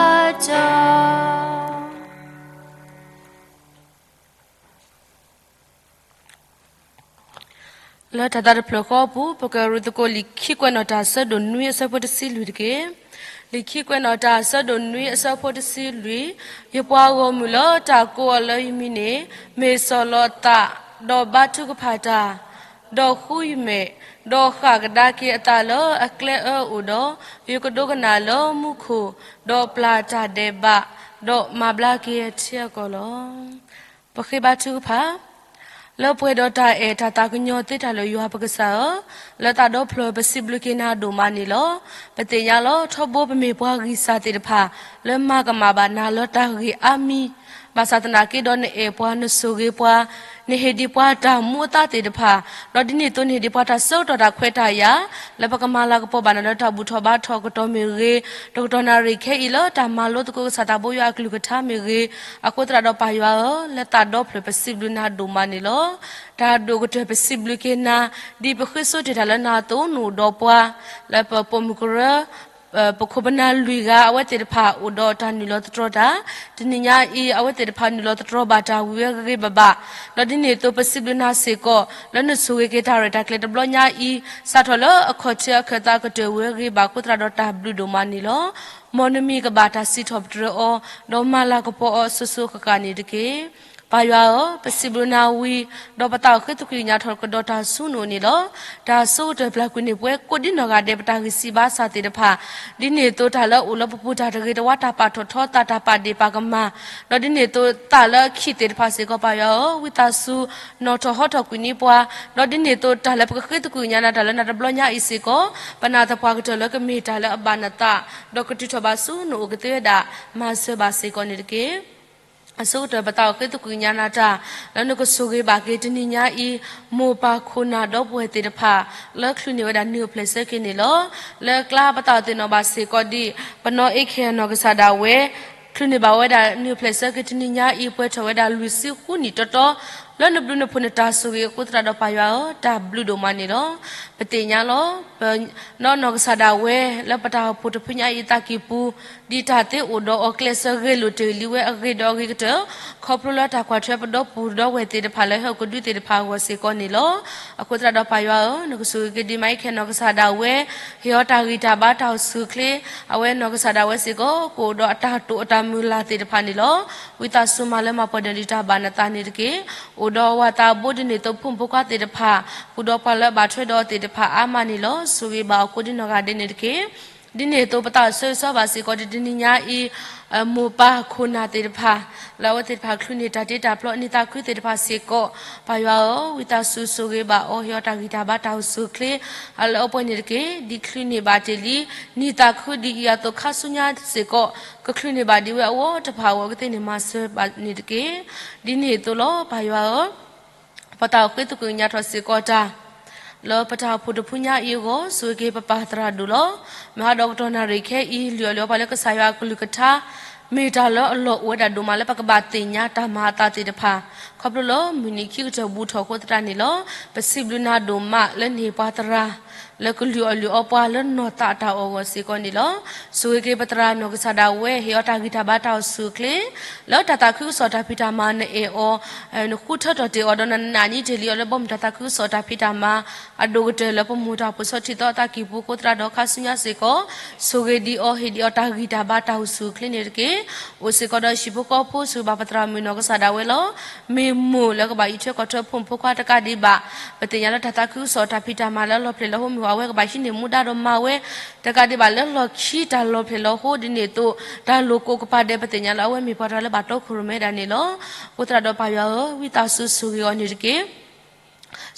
တီၢ် လၢတၢ်သးတဖျၢၣ်ဃီအပူၤ ပကရူၢ်သကိးလံာ်ခံကွဲးနီၣ်တၢ်အဆၢဒိၣ်နွံအဆၢဖိတဆံလွံၢ်တက့ၢ်. လံာ်ခံကွဲးနီၣ်တၢ်အဆၢဒိၣ်နွံအဆၢဖိတဆံလွံၢ်, ယပှၤဂီၢ်မုၢ်လၢတၢ်ကိးအီၤလၢယမံၤန့ၣ် မ့ၢ်စီၢ်လီၤအသး ဒီးဘါထုကဖၣ်တၢ် ဒီးဃုယမဲာ်, ဒီးဃၣ်ကဒါက့ၤအသးလၢအကျဲအၢအအိၣ်ဒီး, ယကဒိကနၣ်လၢမူခိၣ်, ဒီးပျၢ်တၢ်ဒဲးဘး, ဒီးမၤဘျါက့ၤအထံအကီၢ်လီၤ. ပဃ့ဘါထုကဖၣ်, လၢပှဲၤဒီးတၢ်အဲၣ်တၢ်သးကညီၤသ့တၢ်လၢယွၤပကစၢ်ဧၢ, လၢသးဒီဖျၢၣ်ပစံးဘျုးက့ၤနၤဒိၣ်မးန့ၣ်လီၤ. ပသ့ၣ်ညါလီၤ ထီဘိပမ့ၢ်ပှၤဂံၢ်စၢ်သ့ၣ်တဖၣ် လၢမၤကမၣ်ဘၣ်နၤလၢတၢ်ဂ့ၢ်အါမံၤ ဘၣ်ဆၣ်သနာ်က့ဒီးနအဲၣ်ပှၤ နဆိၣ်ဂ့ၤပှၤ နဟ့ၣ်ဒံးပှၤတၢ်မူအသါသ့ၣ်တဖၣ်, ဒီးဒ်န့ၣ်အသိးနဟ့ၣ်ဒံးပှၤတၢ်ဆၢကတီၢ်တၢ်ခွဲးတၢ်ယာ် လၢပကမၤလၤကပီၤဘၣ်နၤလၢတၢ်ဘူၣ်ထီၣ်ဘါထီၣ်ကတီၢ်မ့ၢ်ဂ့ၤ, တကတီၢ်နၣ်ရံၣ်ခဲအံၤလၢတၢ်မၤလိသကိးကစၢ်သးဘိယွၤအကလုၢ်ကထါမ့ၢ်ဂ့ၤ, အဃိသတးဒီးပၢ်ယွၤဧၢ, လၢသးဒီဖျၢၣ်ပစံးဘျုးနၤဒိၣ်မးန့ၣ်လီၤ. တၢ်ဒိၣ်ကတၢၢ်ပစံးဘျုးက့ၤနၤ, ဒ်ပဃ့စိတ့ၢ်တၢ်လၢနၤအသိးနအိၣ်ဒီးပှၤ, လၢပပိာ်မုၣ်ကရၢ ပခိၣ်ပနၢ်လွံၢ်ဂၤ အဝဲသ့ၣ်တဖၣ်အိၣ်ဒီးတၢ်နုာ်လီၤသတြီတၢ်, တနံၤညါအံၤ အဝဲသ့ၣ်တဖၣ်နုာ်လီၤသတြီဘၣ်တၢ်ဝံၤဝဲဂ့ၤဂ့ၤဘၣ်ဘၣ်, ဒီးဒ်န့ၣ်အသိးပစံးဘျုးနၤစ့ၢ်ကီး လၢနဆိၣ်ဂ့ၤက့ၤတၢ်ရဲၣ်တၢ်ကျဲၤတဘျီညါအံၤ စးထီၣ်လၢအခီၣ်ထံးအခၢၣ်သးကတၢၢ်ဝံၤဝဲဂ့ၤဘၣ်အဃိသတးဒီးတၢ်ဘျုးဒိၣ်မးန့ၣ်လီၤ. မ်နမံၤကဘၣ်တၢ်စံးထီၣ်ပတြၢၤအီၤ, ဒီးမၤလၤကပီၤအီၤစိၤစိၤအဃၣ်ဃၣ်န့ၣ်တက့ၢ်. ပၢ်ယွၤဧၢ, ပစံးဘျုးနၤဝံၤ, ဒီးပသးအိၣ်ဃ့သကွံာ်ကညးထီၣ်ကဒီးတၢ်ဆူနအိၣ်န့ၣ်လီၤ. တၢ်ဆိကတၢၢ်ပျၢ်ကွံာ်န့ၢ်ပှၤကိးဒ်နီၢ်ဂၤဒဲး ပတၢ်ဂံၢ်စၢ်ဘါစၢ်သ့ၣ်တဖၣ်, ဒ်န့ၣ်အသိးတၢ်လၢအအိၣ်လၢပပူၤတၢ်တဂ့ၤတဝါ တၢ်ပာ်ထီၣ်ထီသး တၢ်ပာ်ဒ့ၣ်ပာ်ကမၣ်, ဒီးဒ်န့ၣ်အသိးသးလၢအခံသ့ၣ်တဖၣ်စ့ၢ်ကီး ပၢ်ယွၤဧၢ, ဝံသးစူၤနီၣ်ထီၣ်ဟီထီၣ်ကွံာ်န့ၢ်ပှၤ, ဒီးဒ်န့ၣ်အသိးတၢ်လၢပကဃ့သကွံာ်ကညးနၤတၢ်လၢနၤတဘျီညါအံၤစ့ၢ်ကီး, ပနာ်သပှၢ်ကတၢၢ်လၢကမ့ၢ်တၢ်လၢအဘၣ်နသး, ဒီးကတုၤထီၣ်ဘၣ်ဆူနအိၣ်ကသ့ဝဲဒၣ် မၤစၢၤဘၣ်စ့ၢ်ကီးန့ၣ်တက့ၢ်. အဆိကတၢၢ်ပသးအိၣ်ဃ့သကွံာ်ကညးနၤတၢ် လၢနကဆိၣ်ဂ့ၤဘၣ်က့ၤတနံၤညါအံၤ မိၢ်ပၢ်ခိၣ်နၢ်ဒီပုၢ်ဝဲၢ်သ့ၣ်တဖၣ် လၢချုးန့ၢ်ဝဲဒၣ်နံၣ်အိၣ်ဖျဲၣ်ဆၢက့ၤန့ၣ်လီၤ. လၢကျါပသးအိၣ်သ့ၣ်နီၣ်ဘၣ်စ့ၢ်ကီးဒ် ပနီၢ်အ့ခဲအနီၢ်ကစၢ်ဒၣ်ဝဲ ချုးန့ၢ်ဘၣ်ဝဲဒၣ်နံၣ်အိၣ်ဖျဲၣ်ဆၢက့ၤတနံၤညါအံၤ ပှဲၤထီၣ်ဝဲဒၣ်လွံၢ်ဆံဃုနံၣ်တီတီ လၢနဘျုးနဖှိၣ်နတၢ်ဆိၣ်ဂ့ၤအဃိသတးဒီးပၢ်ယွၤဧၢ, တၢ်ဘျုးဒိၣ်မးန့ၣ်လီၤ. ပသ့ၣ်ညါလီၤ ပနီၢ်နီၢ်ကစၢ်ဒၣ်ဝဲ လၢပတၢ်အိၣ်ဖှိၣ်တဖုညါအံၤအသးကံၢ်ပူၤ ဒ်တၢ်သ့အိၣ်ဒီးအီၤကျဲးစၢးဂ့ၤလိာ်တ့ၢ်လံဝဲအဂ့ၤဒီးအဂ့ၤကတၢၢ် ခီဖျိလၢတၢ်ကွၢ်ထွဲပဒီပုၢ်ဒီဝဲၢ်သ့ၣ်တဖၣ်လၢဟဲအိၣ်ကဒုသ့ၣ်တဖၣ်အဂီၢ်စ့ၢ်ကီးန့ၣ်လီၤ. အဃိသတးဒီးပၢ်ယွၤဧၢ, နကဆိၣ်ဂ့ၤက့ၤဒံးမးအ့ခဲနီၢ်ကစၢ်ဒၣ်ဝဲ ဟ့ၣ်အီၤတၢ်ဂံၢ်တၢ်ဘါတၢ်အိၣ်ဆူၣ်အိၣ်ချ့, အဝဲနီၢ်ကစၢ်ဒၣ်ဝဲစ့ၢ်ကီး ကအိၣ်ဒီးအတၢ်တိာ်အတၢ်မုၢ်လၢ်သ့ၣ်တဖၣ်န့ၣ်လီၤ. ဝံသးစူၤမၤလၢမၤပှဲၤဒီးဒံးတၢ်ဘၣ်နသးန့ၣ်တက့ၢ်. အိၣ်ဒီးဝၤသးဘိဒ်န့ၣ်အသိး ဖိမုၣ်ဖိခွါသ့ၣ်တဖၣ် ဃုာ်ဒီးပှၤလၢအဘၣ်ထွဲဒီးအီၤသ့ၣ်တဖၣ်အါမးန့ၣ်လီၤ. ဆိၣ်ဂ့ၤဘၣ်အီၤကိးဒ်နီၢ်ဂၤဒဲးန့ၣ်တက့ၢ်. ဒ်န့ၣ်အသိးပသးအိၣ်ဆၢဂ့ၤဆၢဝါဘၣ်စ့ၢ်ကီးဒ်တနံၤညါအံၤ မိၢ်ပၢ်ခိၣ်နၢ်သ့ၣ်တဖၣ် လၢအဝဲသ့ၣ်တဖၣ်ချုးန့ၢ်တၢ်တ့တၢ်ဖျီအနံၣ်သးခုသ့ၣ်တဖၣ်စ့ၢ်ကီး ပၢ်ယွၤဧၢ, ဝံသးစူၤဆိၣ်ဂ့ၤဘၣ်အီၤ ဟ့ၣ်အီၤတၢ်ဂံၢ်တၢ်ဘါတၢ်အိၣ်ဆူၣ်အိၣ်ချ့ အလၢအပှဲၤန့ၣ်တက့ၢ်. ဒ်ချုးန့ၢ်ဘၣ်တ့ၢ်လံ နံၣ်သးခုဒ်အံၤအသိးခါဆူညါစ့ၢ်ကီး ကချုးန့ၢ်ဘၣ်ဒံးဝဲအဝဲတဖၣ်အဂီၢ်ကသ့န့ၣ်မၤစၢၤဘၣ်န့ၣ်တက့ၢ်. ဒ်န့ၣ်အသိးလီၤ ပၢ်ယွၤဧၢ ပသးအိၣ်ဃ့သကွံာ်ကညးထီၣ်စ့ၢ်ကီးတၢ် လၢပတၢ်အိၣ်ဖှိၣ်တဖုညါအံၤအဂီၢ် ဆိၣ်ဂ့ၤက့ၤပပၢ်သရၣ်ဒိၣ်လီၤ. မုၢ်ဟါဒီးကတီၢ်နၣ်ရံၣ်ခဲအံၤ လုၢ်အီၣ်လုၢ်အီပှၤလၢကစၢ်ယွၤအကလုၢ်ကထါ မ့ၢ်တၢ်လၢအလီၢ်အိၣ်ဝဲဒၣ်ဒိၣ်မးလၢပကဘၣ်သ့ၣ်ညါတၢ်မၤအသးသ့ၣ်တဖၣ် ခီဖျိလၢမုၢ်နံၤခံကတၢၢ်ဘူးထီၣ်အဃိသတးန့ၣ်လီၤ. ပစံးဘျုးနၤဒိၣ်မးလၢနဟ့ၣ်ပှၤသရၣ် လၢကလုၢ်အီၣ်လုၢ်အီပှၤလၢနီၢ်သးတၢ်အီၣ်အဂီၢ်စ့ၢ်ကီးန့ၣ်လီၤ. ဆိၣ်ဂ့ၤက့ၤပသရၣ်နီၢ်ကစၢ်ဒၣ်ဝဲ ဟ့ၣ်အီၤတၢ်ဂံၢ်တၢ်ဘါတၢ်အိၣ်ဆူၣ်အိၣ်ချ့ လၢတၢ်သးခုကစီၣ်တၢ်ဖံးတၢ်မၤနအဲၣ်အီၤ နဃုထၢထီၣ်တ့ၢ်အီၤဒီးနနာ်န့ၢ်တ့ၢ်လံအီၤလၢ ဘီမုၢ်တၢ်သးခုကစီၣ်တၢ်ဖံးတၢ်မၤ အဒိၣ်ကတၢၢ်လၢပမိၢ်တၢ်အိၣ်ဖှိၣ်ဆီထံသီအသးကံၢ်ပူၤအဃိသတးဒီးခါဆူညါစ့ၢ်ကီး ဆိၣ်ဂ့ၤဒံးအီၤ ဟ့ၣ်ဒံးအီၤတၢ်ဂံၢ်တၢ်ဘါတၢ်အိၣ်ဆူၣ်အိၣ်ချ့န့ၣ်တက့ၢ်. အိၣ်စ့ၢ်ကီးဒီးဟံၣ်ဖိဃီဖိ ဆိၣ်ဂ့ၤဘၣ်ပသရၣ်မုၣ်နီၢ်ကစၢ်ဒၣ်ဝဲလီၤ. မ့ၢ်မိၢ်လၢကဘၣ်အံးထွဲကွၢ်ထွဲဖိမုၣ်ဖိခွါတကးဒံးဘၣ် ပသ့ၣ်ညါလၢတၢ်သးခုကစီၣ်တၢ်ဖံးတၢ်မၤလၢလီၢ်ဖျဲၣ်လၢဟိမ့ၢ်အဝဲကဘၣ်ဟံးန့ၢ်မူဒါဒီးမၤဝဲ တကးဒံးဘၣ်လၢလီၢ်ခံတၢ်လီၢ်ဖျဲၣ်လီၤဟိဒ်န့ၣ်အသိး တၢ်လိၣ်ကိးကပၤဒဲး ပသ့ၣ်ညါလၢအဝဲမ့ၢ်ပှၤတဂၤလၢဘၣ်တီခိၣ်ရိၣ်မဲဒၣ်န့ၣ်လီၤ. အဃိသတးဒီးပၢ်ယွၤဧၢ, ဝံသးစူၤဆိၣ်ဂ့ၤအီၤန့ၣ်တက့ၢ်.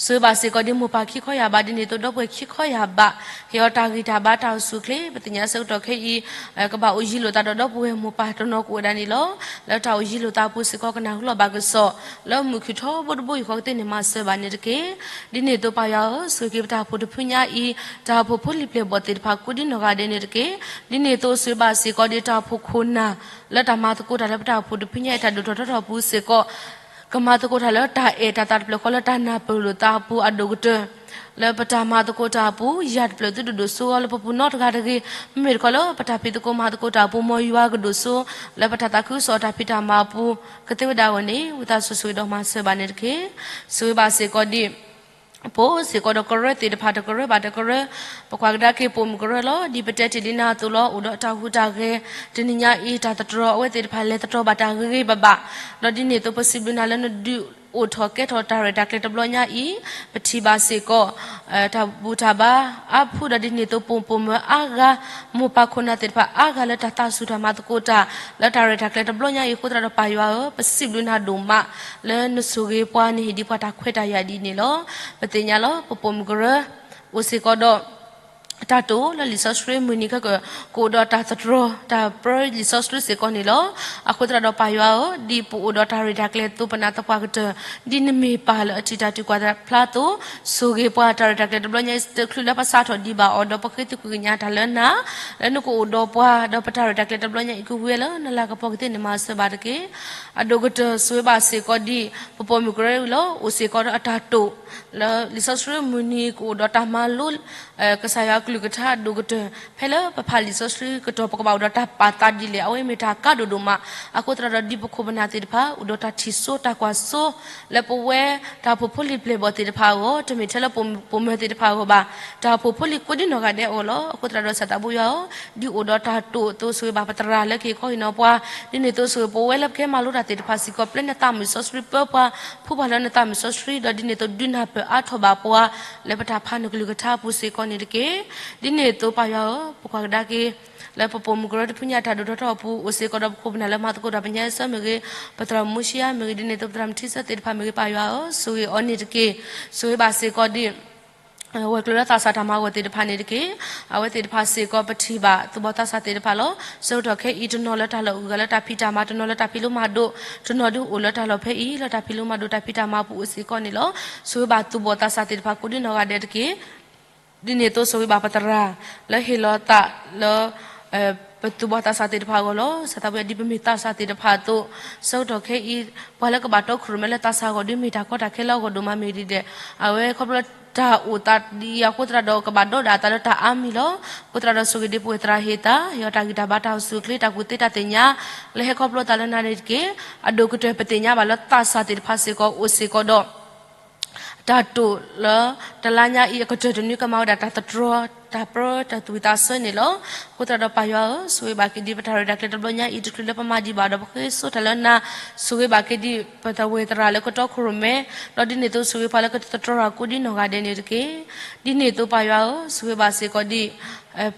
ဆိၣ်ဂ့ၤဘၣ်စ့ၢ်ကီးဒ်မိၢ်ပၢ်ခံခီယာ်ဘးဒ်န့ၣ်အသိး ဒီပုၢ်ဝဲၢ်ခံခီယာ်ဘး ဟ့ၣ်အီၤတၢ်ဂံၢ်တၢ်ဘါတၢ်အိၣ်ဆူၣ်အိၣ်ချ့ ပသ့ၣ်ညါဆၢကတီၢ်ခဲအံၤ ကဘၣ်အိၣ်ယံၤလိာ်သးဒီးဒီပုၢ်ဝဲၢ်မိၢ်ပၢ်တနီၤကအိၣ်ဝဲဒၣ်န့ၣ်လီၤ. လၢတၢ်အိၣ်ယံၤလိာ်သးအပူၤစ့ၢ်ကီး ကနၢ်ဟူလီၤဘၣ်ကစီၣ် လၢမုၢ်ခုၣ်ထီဘိတဘိယူၢ်ဃီကသ့န့ၣ်မၤစၢၤဘၣ်န့ၣ်တက့ၢ်. ဒ်န့ၣ်အသိးပၢ်ယွၤဧၢ, ဆိၣ်ဂ့ၤက့ၤပတၢ်အိၣ်ဖှိၣ်တဖုညါအံၤ တၢ်အိၣ်ဖှိၣ်ဖိလံၤပျဲၢ်ဘီၣ်သ့ၣ်တဖၣ်ကိးဒ်နီၢ်ဂၤဒဲးန့ၣ်တက့ၢ်. ဒ်န့ၣ်အသိးဆိၣ်ဂ့ၤဘၣ်စ့ၢ်ကီးဒ်တၢ်အိၣ်ဖှိၣ်ခိၣ်နၢ် လၢတၢ်မၤသကိးတၢ်လၢပတၢ်အိၣ်ဖှိၣ်တဖုညါအံၤတၢ်ဒိၣ်ထီၣ်ထီထီၣ်အပူၤစ့ၢ်ကီး ကမၤသကိးတၢ်လၢတၢ်အဲၣ်တၢ်သးတဖျၢၣ်ဃီလၢတၢ်နၢ်ပၢၢ်လိာ်သးအပူၤအဒိၣ်ကတၢၢ် လၢပတၢ်မၤသကိးတၢ်အပူၤ ယၢ်တဖျၢၣ်သုတဒိၣ်စိအီၤလၢပပူၤနီတဂၤတဂ့ၤ, မ့မ့ၢ်တခီလၢပတၢ်ဖံးသကိးမၤသကိးတၢ်အပူၤ မ်ယွၤကဒိၣ်စိ လၢပတၢ်သးခုကစီၣ်တၢ်ဖံးတၢ်မၤအပူၤ ကသ့ဝဲဒၣ်အဂီၢ်န့ၣ် ဝံသးစူၤဆိၣ်ဂ့ၤဒီးမၤစၢၤဘၣ်န့ၣ်တက့ၢ်. ဆိၣ်ဂ့ၤဘၣ်စ့ၢ်ကီးဒ် ပအိၣ်စ့ၢ်ကီးဒီးကရၢသ့ၣ်တဖၣ်တကရၢဘၣ်တကရၢ, ပကွၢ်ကဒါက့ၤပိာ်မုၣ်ကရၢလီၤ. ဒ်ပတဲတ့ၢ်လံနၤအသိးလီၤ အိၣ်ဒီးတၢ်ဟူးတၢ်ဂဲၤ, တနံၤညါအံၤတၢ်သတြီၤအဝဲသ့ၣ်တဖၣ်လဲၤသတြီၤဘၣ်တၢ်ဂ့ၤဂ့ၤဘၣ်ဘၣ်, ဒီးဒ်န့ၣ်အသိးပစံးဘျုးနၤလၢနဒုး အိၣ်ထီၣ်ကဲထီၣ်တၢ်ရဲၣ်တၢ်ကျဲၤတဘျီညါအံၤ, ပထံၣ်ဘၣ်စ့ၢ်ကီး တၢ်ဘူၣ်တၢ်ဘါအါဖုဒီးဒ်န့ၣ်အသိးပိာ်မုၣ်ပိာ်မၢၤအါဂၤ, မိၢ်ပၢ်ခိၣ်နၢ်သ့ၣ်တဖၣ်အါဂၤလၢတၢ်သၣ်ဆူၣ်တၢ်မၤသကိးတၢ် လၢတၢ်ရဲၣ်တၢ်ကျဲၤတဘျီညါအံၤအဃိသတးဒီးပၢ်ယွၤဧၢ, ပစံးဘျုးနၤဒိၣ်မး လၢနဆိၣ်ဂ့ၤပှၤနဟ့ၣ်ဒံးပှၤတၢ်ခွဲးတၢ်ယာ်ဒ်န့ၣ်လီၤ. ပသ့ၣ်ညါလီၤ ပပိာ်မုၣ်ကရၢ အိၣ်စ့ၢ်ကီးဒီး တၢ်တိာ်လၢလံာ်စီဆှံမုၢ်နံၤခဲကၢၢ် ကအိၣ်ဒီးတၢ်သတြီၤ တၢ်ပြၢလံာ်စီဆှံစ့ၢ်ကီးန့ၣ်လီၤ. အဃိသတးဒီးပၢ်ယွၤဧၢ, ဒ်ပအိၣ်ဒီးတၢ်ရဲၣ်တၢ်ကျဲၤအသိး ပနာ်သပှၢ်ကတၢၢ် ဒ်နမ့ၢ်ပၢ်လၢအထံၣ်တၢ်ထုကဖၣ်ဖျါအသိး, ဆိၣ်ဂ့ၤပှၤတၢ်ရဲၣ်တၢ်ကျဲၤတဘျီညါအံၤ တချုးလၢပစးထီၣ်ဒံးဘၣ်အီၤဒီး ပဃ့သကွံာ်ကညးတၢ်လၢနၤ, လၢနကအိၣ်ဒီးပှၤဒီးပတၢ်ရဲၣ်တၢ်ကျဲၤတဘျီညါအံၤ ကဝံၤဝဲလၢနလၤကပီၤကသ့ၣ်န့ၣ် မၤစၢၤဘၣ်တက့ၢ်. အဒိၣ်ကတၢၢ်ဆိၣ်ဂ့ၤဘၣ်စ့ၢ်ကီးဒ် ပပိာ်မုၣ်ကရၢအံၤလီၤ. အိၣ်စ့ၢ်ကီးဒီးအတၢ်တိာ် လၢလံာ်စီဆှံမုၢ်နံၤ ကအိၣ်ဒီးတၢ်မၤလိ ကစၢ်ယွၤအကလုၢ်ကထါအဒိၣ်ကတၢၢ် ဖဲလၢပဖးလံာ်စီဆှံကတီၢ် ပကဘၣ်အိၣ်ဒီးတၢ်ပာ်သးဒ်လဲၣ် အဝဲမ့ၢ်တၢ်ကါဒိၣ်ဒိၣ်မး. အဃိသတးဒီးဒ်ပခိၣ်ပနၢ်သ့ၣ်တဖၣ် အိၣ်ဒီးတၢ်ထံၣ်စိတၢ်ကွၢ်စိ လၢပဝဲတၢ်အိၣ်ဖှိၣ်ဖိလံၤပျဲၢ်ဘီၣ်သ့ၣ်တဖၣ်အဂီၢ်, တမ့ၢ်ထဲလၢပိာ်မုၣ်ပိာ်မၢၤသ့ၣ်တဖၣ်အဂီၢ်ဘၣ်, တၢ်အိၣ်ဖှိၣ်ဖိလံၤကိးဒံနီၢ်ဂၤဒဲးအဂီၢ်လီၤ. အဃိသတးဒီးစၢ်သးဘိယွၤဧၢ, ဒ်အိၣ်ဒီးတၢ်တိာ်အသိး ဆိၣ်ဂ့ၤဘၣ်ပသရၣ်လၢကဟ့ၣ်ခီဟ့ၣ်နီၤပှၤ, ဒ်န့ၣ်အသိးဆိၣ်ဂ့ၤပဝဲလၢပကဟဲမၤလိတၢ်သ့ၣ်တဖၣ်စ့ၢ်ကီး ပျဲနသးမုာ်စီဆှံပၢပှၤ, ဖှူပှၤလၢနသးမုာ်စီဆှံ ဒီးဒ်န့ၣ်အသိးဒုးနၢ်ပၢၢ်အါထီၣ်ဘၣ်ပှၤ လၢပတၢ်ဖးနကလုၢ်ကထါအပူၤစ့ၢ်ကီးန့ၣ်တက့ၢ်. ဒ်န့ၣ်အသိးပၢ်ယွၤဧၢ, ပကွၢ်ကဒါက့ၤ လၢပပိာ်မုၣ်ကရၢတဖုညါတၢ်ဒိၣ်ထီၣ်ထီအပူၤ အိၣ်စ့ၢ်ကီးဒီးပခိၣ်ပနၢ်လၢမၤသကိးတၢ်ပညါအဆၢမ့ၢ်ဂ့ၤ, ပသရၣ်မူၡံယါမ့ၢ်ဂ့ၤ, ဒ်န့ၣ်အသိးပသရၣ်မုၣ်ထံဆၢသ့ၣ်တဖၣ်မ့ၢ်ဂ့ၤ ပၢ်ယွၤဧၢ, ဆိၣ်ဂ့ၤအီၤန့ၣ်တက့ၢ်. ဆိၣ်ဂ့ၤဘၣ်စ့ၢ်ကီးဒ် ဝဲၤကျိၤလၢသးစၢ်တၢ်မၤဂီၤသ့ၣ်တဖၣ်န့ၣ်တက့ၢ်. အဝဲသ့ၣ်တဖၣ်စ့ၢ်ကီးပထံၣ်ဘၣ်သူၣ်ဘီၣ်သးစၢ်သ့ၣ်တဖၣ်လီၤ. ဆၢကတီၢ်ခဲအံၤ တနီၤလၢတၢ်လီၢ်အုၣ်ဂၤလၢတၢ်ဖံးတၢ်မၤ, တနီၤလၢတၢ်ဖံးလိမၤဒိး, တနီၤဒုးအိၣ်လၢတၢ်လီၢ်ဖဲအံၤ လၢတၢ်ဖံးလိမၤဒိးတၢ်ဖံးတၢ်မၤအပူၤအိၣ်စ့ၢ်ကီးန့ၣ်လီၤ. ဆိၣ်ဂ့ၤဘၣ်သူၣ်ဘီၣ်သးစၢ်သ့ၣ်တဖၣ်ကိးဒံနီၢ်ဂၤဒဲးတက့ၢ်. ဒ်န့ၣ်အသိးဆိၣ်ဂ့ၤဘၣ်ပသရၣ် လၢဟ့ၣ်လီၤသးလၢ ပသူၣ်ဘီၣ်သးစၢ်သ့ၣ်တဖၣ်အဂီၢ်လီၤ. စၢ်သးဘိယွၤ ဒ်ပမ့ၢ်သးစၢ်သ့ၣ်တဖၣ်အသိး, ဆၢကတီၢ်ခဲအံၤ ပှၤလၢကဘၣ်တီခိၣ်ရိၣ်မဲလၢသးစၢ်အဂီၢ် ဒ်မ့ၢ်တၢ်ကီတၢ်ခဲလၢအဂီၢ်ဒိၣ်မးမ့ၢ်ဒ်လဲၣ်, အဝဲခီဖျိတၢ်အိၣ်သးဒ်အံၤအဃိသတးဒီး ကဘၣ်ဒီးဒၣ်အသးလၢတၢ်အါမံၤလီၤ. အဃိသတးဒီးဆိၣ်ဂ့ၤဒ်ပဝဲသရၣ်ဟ့ၣ်သး ဟ့ၣ်အီၤတၢ်ဂံၢ်တၢ်ဘါတၢ်အိၣ်ဆူၣ်အိၣ်ချ့ တၢ်ကူၣ်သ့တၢ်သ့ၣ်ညါ လၢဟဲခီဖျိသးလၢနၤန့ၣ်တက့ၢ်. အဒိၣ်ကတၢၢ်ပသ့ၣ်ညါဘၣ်လၢသးစၢ်သ့ၣ်တဖၣ်စ့ၢ်ကီးအိၣ်စ့ၢ်ကီးဒီး တၢ်တိာ်လၢတလါညါအံၤ အကတၢၢ်တနွံကမၤဝဲဒၣ်တၢ်သတြီၤ တၢ်ပြၢ တၢ်သူၣ်ဝံၣ်သးဆၢန့ၣ်လီၤ. အဃိသတးဒီးပၢ်ယွၤဧၢ, ဆိၣ်ဂ့ၤဘၣ်က့ၤဒ်ပတၢ်ရဲၣ်တၢ်ကျဲၤတဘျီညါအံၤ တချုးလၢပမၤဒံးဘၣ်ဒီး ပဃ့ဆိတၢ်လၢနၤ, ဆိၣ်ဂ့ၤဘၣ်က့ၤဒ်ပသဝဲသရၣ်လၢကတီခိၣ်ရိၣ်မဲ, ဒီးဒ်န့ၣ်အသိးဆိၣ်ဂ့ၤပှၤလၢကသတြီၤတၢ်ကိးဒံနီၢ်ဂၤဒဲးန့ၣ်တက့ၢ်. ဒ်န့ၣ်အသိးပၢ်ယွၤဧၢ, ဆိၣ်ဂ့ၤဘၣ်စ့ၢ်ကီးဒ်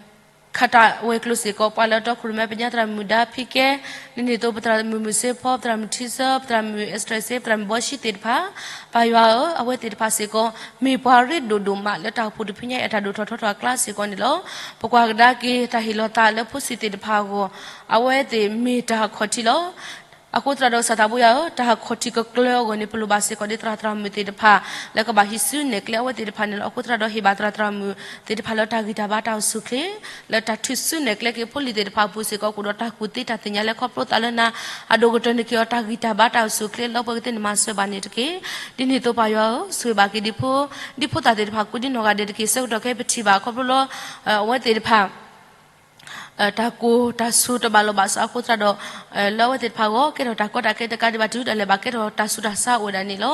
ခးတၢ်ဝဲၤကျိၤစ့ၢ်ကီး ပှၤလၢတီခိၣ်ရိၣ်မဲ ပညါသရၣ်မုၣ်ဒါဖံကဲ, ဒ်န့ၣ်အသိးပသရၣ်မုၣ်မုၢ်စ့ဖီ, ပသရၣ်မုၣ်ထံဆၢ, ပသရၣ်မုၣ်အဲစတြဲးစ့, ပသရၣ်မုၣ်ဘီရှံသ့ၣ်တဖၣ်, ပၢ်ယွၤဧၢ, အဝဲသ့ၣ်တဖၣ်စ့ၢ်ကီး မ့ၢ်ပှၤရ့ဒိၣ်ဒိၣ်မးလၢတၢ်အိၣ်ဖှိၣ်တဖုညါအံၤအတၢ်ဒိၣ်ထီၣ်ထီထီၣ်အကျါစ့ၢ်ကီးန့ၣ်လီၤ. ပကွၢ်ကဒါက့ၤတၢ်ဟ့ၣ်လီၤသးလၢဖိဆံးသ့ၣ်တဖၣ်အဂီၢ်, အဝဲသ့ၣ်မ့ၢ်တၢ်အခီၣ်ထံးလီၤ. အဃိသတးဒီးစၢ်သးဘိယွၤဧၢ, တၢ်အခီၣ်ထံးကကျၢၤအဂီၢ်န့ၣ် ပလိၣ်ဘၣ်စ့ၢ်ကီးဒ်သရၣ်သရၣ်မုၣ်သ့ၣ်တဖၣ် လၢကဘၣ်ဟံးစုနဲၣ်ကျဲအဝဲသ့ၣ်တဖၣ်န့ၣ်လီၤ. အဃိသတးဒီးဟ့ၣ်ဘၣ်သရၣ်သရၣ်မုၣ်သ့ၣ်တဖၣ်လၢတၢ်ဂံၢ်တၢ်ဘါတၢ်အိၣ်ဆူၣ်အိၣ်ချ့ လၢတၢ်ထုးစုနဲၣ်ကျဲက့ၤဖိလံၤသ့ၣ်တဖၣ်အပူၤစ့ၢ်ကီး ကအိၣ်ဒီးတၢ်ကူၣ်သ့တၢ်သ့ၣ်ညါလၢခီဖျိသးလၢနၤ, အဒိၣ်ကတၢၢ်န့ၣ်က့ၤအီၤတၢ်ဂံၢ်တၢ်ဘါတၢ်အိၣ်ဆူၣ်အိၣ်ချ့လၢပှဲၤကသ့ၣ်န့ၣ်မၤစၢၤဘၣ်န့ၣ်တက့ၢ်. ဒ်န့ၣ်အသိးပၢ်ယွၤဧၢ, ဆိၣ်ဂ့ၤဘၣ်က့ၤဒ်ဖိ, ဒ်ဖိသၣ်သ့ၣ်တဖၣ်ကိးဒံနီၢ်ဂၤဒဲးတက့ၢ်. ဆၢကတီၢ်ခဲအံၤပထံၣ်ဘၣ်ခီဖျိလၢ အဝဲသ့ၣ်တဖၣ် တၢ်ကိၢ်တၢ်ဆူၣ်တဘၣ်လိာ်ဘၣ်စးအဃိသတးဒီး လၢအဝဲသ့ၣ်တဖၣ်အဂီၢ် ကဲထီၣ်တၢ်ကီတၢ်ခဲတကးဒံးဘၣ် တုၤဒၣ်လဲာ်ဘၣ်ကဲထီၣ်တၢ်ဆူးတၢ်ဆါအိၣ်ဝဲဒၣ်န့ၣ်လီၤ.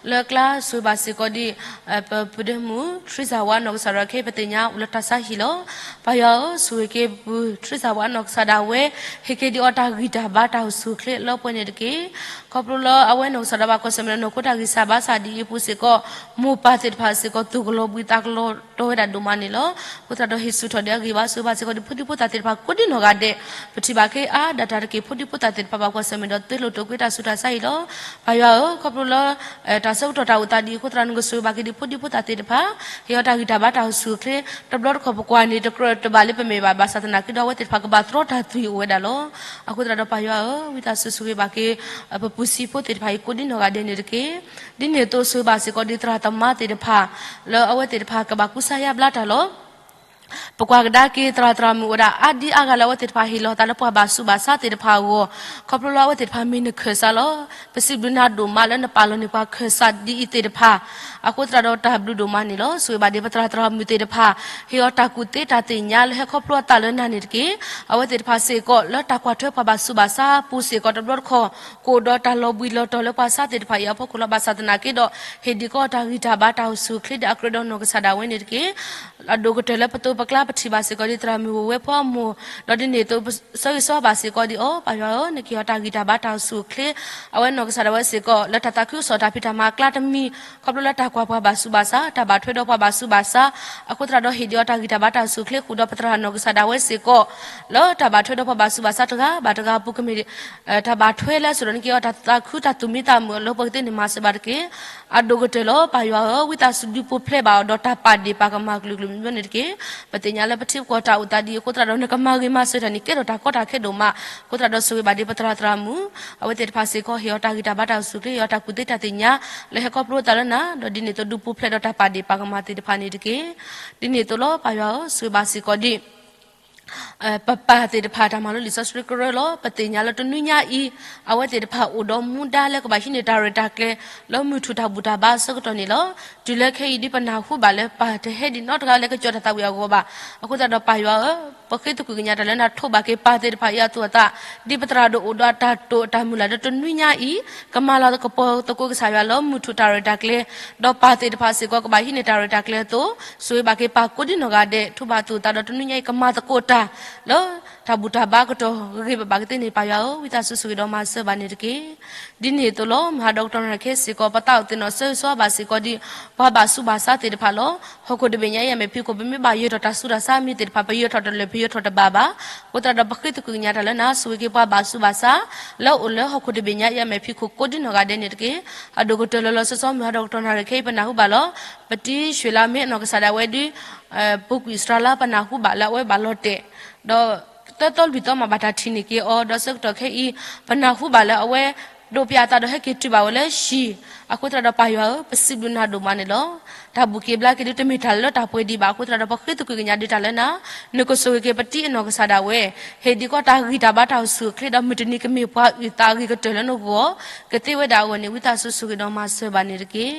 လၢအကျါဆိၣ်ဂ့ၤဘၣ်စ့ၢ်ကီးဒ် ပပုၢ်ဒီမုၣ် ထရံစၢ်ဝါနီၢ်ကစၢ်ဒၣ်ဝဲခဲအံၤ ပသ့ၣ်ညါအိၣ်လၢတၢ်ဆါဟံၣ်လီၤ. ပၢ်ယွၤဧၢ, ဆိၣ်ဂ့ၤက့ၤပုၢ်ထရံစၢ်ဝါနီၢ်ကစၢ်ဒၣ်ဝဲ ဟ့ၣ်က့ၤဒံးအီၤတၢ်ဂံၢ်တၢ်ဘါတၢ်အိၣ်ဆူၣ်အိၣ်ချ့လၢပှဲၤန့ၣ်တက့ၢ်. ခီဖျိလၢအဝဲနီၢ်ကစၢ်ဒၣ်ဘၣ်ကွၢ်ဆၢၣ်မဲာ်ဒီးနီၢ်ခိတၢ်ဂံၢ်စၢ်ဘါစၢ်ဒ်အံၤအပူၤစ့ၢ်ကီး မိၢ်ပၢ်သ့ၣ်တဖၣ်စ့ၢ်ကီးသူၣ်ကလီၤဘှံးသးကလီၤတီၤဝဲဒၣ်ဒိၣ်မးန့ၣ်လီၤ. အဃိသတးဒီးဟ့ၣ်ဆူၣ်ထီၣ်ဒံးအဂံၢ်ဘါ ဆိၣ်ဂ့ၤဘၣ်စ့ၢ်ကီးဒ်ဖိဒံဖိသၣ်သ့ၣ်တဖၣ်ကိးဒံနီၢ်ဂၤဒဲး ပထံၣ်ဘၣ်ခဲအံၤအါဒၣ်တၢ်တက့ၢ် ဖိဒံဖိသၣ်သ့ၣ်တဖၣ်ဘၣ်ကွၢ်ဆၢၣ်မဲာ်ဒီး သုးလိာ်တိာ်ကွံာ်တၢ်ဆူးတၢ်ဆါဟံၣ်လီၤ. ပၢ်ယွၤဧၢ, ခီဖျိလၢ တၢ်ဆၢကတီၢ်တၢ်အိၣ်သးဒ်အံၤအဃိသတး နကဆိၣ်ဂ့ၤဘၣ်က့ၤဒ်ဖိဒံဖိသၣ်သ့ၣ်တဖၣ် ဟ့ၣ်အီၤတၢ်ဂံၢ်တၢ်ဘါတၢ်အိၣ်ဆူၣ်အိၣ်ချ့ တဘျီတခီၣ်ပကွၢ်န့ၣ် တကြၢးတဘၣ်လၢပမဲာ်ဘၣ် ဘၣ်ဆၣ်သနာ်က့ဒီး အဝဲသ့ၣ်တဖၣ်ကဘၣ်တြီတၢ်သွံၣ်အိၣ်ဝဲဒၣ်လီၤ. အဃိသတးဒီးပၢ်ယွၤဧၢ, ဝံသးစူၤဆိၣ်ဂ့ၤဘၣ်က့ၤ ပပုၢ်စံးဖိသ့ၣ်တဖၣ်အံၤကိးဒံနီၢ်ဂၤဒဲးန့ၣ်တက့ၢ်. ဒ်န့ၣ်အသိးဆိၣ်ဂ့ၤဘၣ်စ့ၢ်ကီးဒ်သရၣ်သမါသ့ၣ်တဖၣ် လၢအဝဲသ့ၣ်တဖၣ်ကဘၣ်ကူစါယါဘျါတၢ်လီၤ. ပကွၢ်ကဒါက့ၤသရၣ်သရၣ်မုၣ်အိၣ်ဒၣ်အါဒံအါဂၤလၢအဝဲသ့ၣ်တဖၣ်ဟ့ၣ်လီၤသးလၢပှၤဘၣ်ဆူးဘၣ်ဆါသ့ၣ်တဖၣ်အဂီၢ်, ခီဖျိလၢအဝဲသ့ၣ်တဖၣ်မ့ၢ်နခၢၣ်စးလီၤ. ပစံးဘျုးနၤဒိၣ်မးလၢနပာ်လီၤန့ၢ်ပှၤခၢၣ်စးဒ်အံၤသ့ၣ်တဖၣ် အဃိသတးဒီးတၢ်ဘျုးဒိၣ်မးန့ၣ်လီၤ. ဆိၣ်ဂ့ၤဘၣ်ဒံးပသရၣ်သရၣ်မုၣ်သ့ၣ်တဖၣ် ဟ့ၣ်အီၤတၢ်ကူၣ်သ့တၢ်သ့ၣ်ညါလၢဟဲခီဖျိအသးလၢနၤန့ၣ်တက့ၢ်. အဝဲသ့ၣ်တဖၣ်စ့ၢ်ကီးလၢတၢ်ကွၢ်ထွဲပှၤဘၣ်ဆူးဘၣ်ဆါပူၤစ့ၢ်ကီးတဘျီတခီၣ် ကအိၣ်ဒီးတၢ်လီၤဘှံးလီၤတီၤလၢပှၤဆါသ့ၣ်တဖၣ်အံၤအဖီခိၣ်လီၤ. ဘၣ်ဆၣ်သနာ်က့ဒီး ဟ့ၣ်ဒံးကီးတၢ်ဂံၢ်တၢ်ဘါတၢ်အိၣ်ဆူၣ်အိၣ်ချ့ဒီးအကြၢးဒီးနီၢ်ကစၢ်ဒၣ်ဝဲန့ၣ်တက့ၢ်. အဒိၣ်ကတၢၢ်လၢပသိးပကျါ ပထံၣ်ဘၣ်စ့ၢ်ကီးဒ်သရၣ်မုၣ်ဝဲဖိအမိၢ်, ဒီးဒ်န့ၣ်အသိး ဆၢဂ့ၤဆၢဝါဘၣ်စ့ၢ်ကီးဒ်အီၤ ပၢ်ယွၤဧၢ, နကဟ့ၣ်အီၤတၢ်ဂံၢ်တၢ်ဘါတၢ်အိၣ်ဆူၣ်အိၣ်ချ့, အဝဲနီၢ်ကစၢ်ဒၣ်ဝဲစ့ၢ်ကီး လၢတၢ်သးခုကစီၣ်တၢ်ဖံးတၢ်မၤအကျါတမံၤ, ခီဖျိလၢတၢ်ကွၢ်ပှၤဘၣ်ဆူးဘၣ်ဆါ, တၢ်ဘၣ်ထွဲဒီးပှၤဘၣ်ဆူးဘၣ်ဆါ, အဃိသတးဒီးဟ့ၣ်ဒံးအီၤတၢ်ဂံၢ်တၢ်ဘါတၢ်အိၣ်ဆူၣ်အိၣ်ချ့ဃုာ်ဒီးပသရၣ်နီၢ်ကစၢ်ဒၣ်ဝဲစ့ၢ်ကီး လၢတၢ်ဘၣ်ထွဲဒီးပှၤဘၣ်ဆူးဘၣ်ဆါတဂၤဘၣ်တဂၤအပူၤကမ့ၢ် တၢ်ဘၣ်ထွဲလၢအစိာ်ဒီးနကဟ့ၣ်အီၤတၢ်သးခုတၢ်သူၣ်မံသးမုာ်အလၢပှဲၤကသ့န့ၣ် မၤစၢၤဘၣ်တက့ၢ်. အဒိၣ်ကတၢၢ်လီၤ ပၢ်ယွၤဧၢ, ဝံသးစူၤဒုးပူၤဖျဲးဘၣ်အီၤဒီးတၢ်ပာ်ဒ့ၣ်ပာ်ကမၣ်ကလုာ်ကလုာ်မံၤမံၤန့ၣ်တက့ၢ်. ပသ့ၣ်ညါလၢပထံပကီၢ်တၢ်အိၣ်သးဒ်အံၤအဃိသတးဒီး နကမၤဂ့ၤမၤစၢၤတၢ်န့ၣ် ကဲထီၣ်တၢ်ကီတၢ်ခဲဒိၣ်မး, အဃိသတးဒီးဆိၣ်ဂ့ၤဘၣ်ဒ်ပသရၣ်သရၣ်မုၣ် အဝဲသ့ၣ်တဖၣ်စ့ၢ်ကီး ဟ့ၣ်အီၤတၢ်ဂံၢ်တၢ်ဘါတၢ်အိၣ်ဆူၣ်အိၣ်ချ့, ဟ့ၣ်အီၤတၢ်ကူၣ်သ့တၢ်သ့ၣ်ညါ လၢဟဲခီဖျိအသးလၢနၤ, ဒီးဒ်န့ၣ်အသိးဒုးပူၤဖျဲးဒီးတၢ်ပာ်ဒ့ၣ်ပာ်ကမၣ်သ့ၣ်တဖၣ်န့ၣ်တက့ၢ်. ဒ်န့ၣ်အသိးလီၤ ပၢ်ယွၤဧၢ, ဆိၣ်ဂ့ၤဘၣ်စ့ၢ်ကီးဒ် ပပၢ်သ့ၣ်တဖၣ်တၢ်မၤလိလံာ်စီဆှံကရၢလီၤ. ပသ့ၣ်ညါလၢတနွံညါအံၤ အဝဲသ့ၣ်တဖၣ်အိၣ်ဒီးမူဒါလၢကဘၣ်ဟံးန့ၢ်တၢ်ရဲၣ်တၢ်ကျဲၤ လၢမုၢ်ထူၣ်တၢ်ဘူၣ်တၢ်ဘါအဆၢကတီၢ်န့ၣ်လီၤ. တုၤလၢခဲအံၤဒ်ပနၢ်ဟူဘၣ်လၢ ပၢ်တဟဲဒံးနီတဂၤလၢကကၠီတၢ်သးဝံၣ်အဂီၢ်ဘၣ်. အဃိသတးဒီးပၢ်ယွၤဧၢ, ပဃ့သကွံၢ်ကညးတၢ်လၢနၤ ထိးဘၣ်က့ၤပၢ်သ့ၣ်တဖၣ်အံၤအသူၣ်အသး, ဒ်ပသရၣ်ဒိၣ်အိၣ်ဒီးအတၢ်တိာ်အတၢ်မုၢ်လၢ်လၢတနွံညါအံၤ, ကမၤလၤကပီၤသကိးကစၢ်ယွၤလၢမုၢ်ထူၣ်တၢ်ရဲၣ်တၢ်ကျဲၤ, ဒီးပၢ်သ့ၣ်တဖၣ်စ့ၢ်ကီးကဘၣ်ဟံးန့ၢ်တၢ်ရဲၣ်တၢ်ကျဲၤအသိး, ဆိၣ်ဂ့ၤဘၣ်က့ၤပၢ်ကိးဒ်နီၢ်ဂၤဒဲး, ထိးဘၣ်အသူၣ်အသးဒီးတနွံညါအံၤ ကမၤသကိးတၢ်လၢ တၢ်ဘူၣ်တၢ်ဘါကတီၢ်ဂ့ၤဂ့ၤဘၣ်ဘၣ်ကသ့န့ၣ် ပၢ်ယွၤဧၢ, ဝံသးစူၤဆိၣ်ဂ့ၤဒီးမၤစၢၤဘၣ်န့ၣ်တက့ၢ်. ဒ်န့ၣ်အသိးလီၤ မုၢ်ဟးဒီးကတီၢ်နၣ်ရံၣ်ခဲအံၤစ့ၢ်ကီး ပသးအိၣ်သ့ၣ်နီၣ်ဆၢဂ့ၤဆၢဝါဘၣ်စ့ၢ်ကီးဒ် ပှၤဘၣ်ဆူးဘၣ်ဆါသ့ၣ်တဖၣ်လီၤ. ဟီၣ်ခိၣ်တဘ့ၣ်ညါအံၤအမဲာ်ဖံးခိၣ် ပမ့ၢ်ဘၣ်ယၢၤထီၣ်တၢ်ဆူးတၢ်ဆါမံၤသ့ၣ်တဖၣ် ပယၢၤထီၣ်တလၢာ် ပယၢၤထီၣ်တဘၣ်ဘၣ်. အဃိသတးဒီးပဃ့သကွံၢ်ကညးတၢ်လၢနၤ ဆိၣ်ဂ့ၤက့ၤပှၤဘၣ်ဆူးဘၣ်ဆါ လၢအအိၣ်လၢဟီၣ်ခိၣ်တဘ့ၣ်ညါအံၤအမဲာ်ဖံးခိၣ်ကိးဒ်နီၢ်ဂၤဒဲးန့ၣ်တက့ၢ်. အဒိၣ်ကတၢၢ်လီၤလီၤဆီဆီ မုၢ်ဟးဒီးကတီၢ်နၣ်ရံၣ်ခဲအံၤ ပနၢ်ဟူဘၣ်လီၤ. ပတံၤၡွ့ၤလါမ့ၢ်အနီၢ်ကစၢ်ဒၣ်ဝဲဒ် ပူၤကွံာ်အံၣ်စရ့လး ပနၢ်ဟူဘၣ်လၢအဝဲဘၣ်လီၤတဲာ် ဒီး သၢသီလွံၢ်သီမးဘၣ်တၢ်ထံၣ်န့ၢ်က့ၤအီၤ ဒီးဆၢကတီၢ်ခဲအံၤ ပနၢ်ဟူဘၣ်လၢအဝဲ ဒိးပၠးအသးဒီးဟဲက့ၤတုၤဘၣ်ဝဲလၢဟံၣ်, အဃိသတးဒီးပၢ်ယွၤဧၢ, ပစံးဘျုးနၤဒိၣ်မးန့ၣ်လီၤ. တၢ်ဘူၣ်က့ၤဘျါက့ၤဒုးတမ့ၢ်တၢ်လၢတၢ်ပှဲၤဒံးဘၣ် အဃိသတးဒီးပဃ့သကွံၢ်ကညးဒုးတၢ်လၢနၤ, နကဆိၣ်ဂ့ၤက့ၤပတံၤအနီၢ်ကစၢ်ဒၣ်ဝဲ, ဟ့ၣ်ဒံးကီးတၢ်ဂံၢ်တၢ်ဘါတၢ်အိၣ်ဆူၣ်အိၣ်ချ့ ဒီးမုၢ်တနံၤကမ့ၢ်ပှၤအုၣ်သးအဂ့ၤကတၢၢ်လၢနဂီၢ် ကသ့ဝဲဒၣ်အဂီၢ်န့ၣ် ဝံသးစူၤဆိၣ်ဂ့ၤဒီးမၤစၢၤဘၣ်န့ၣ်တက့ၢ်.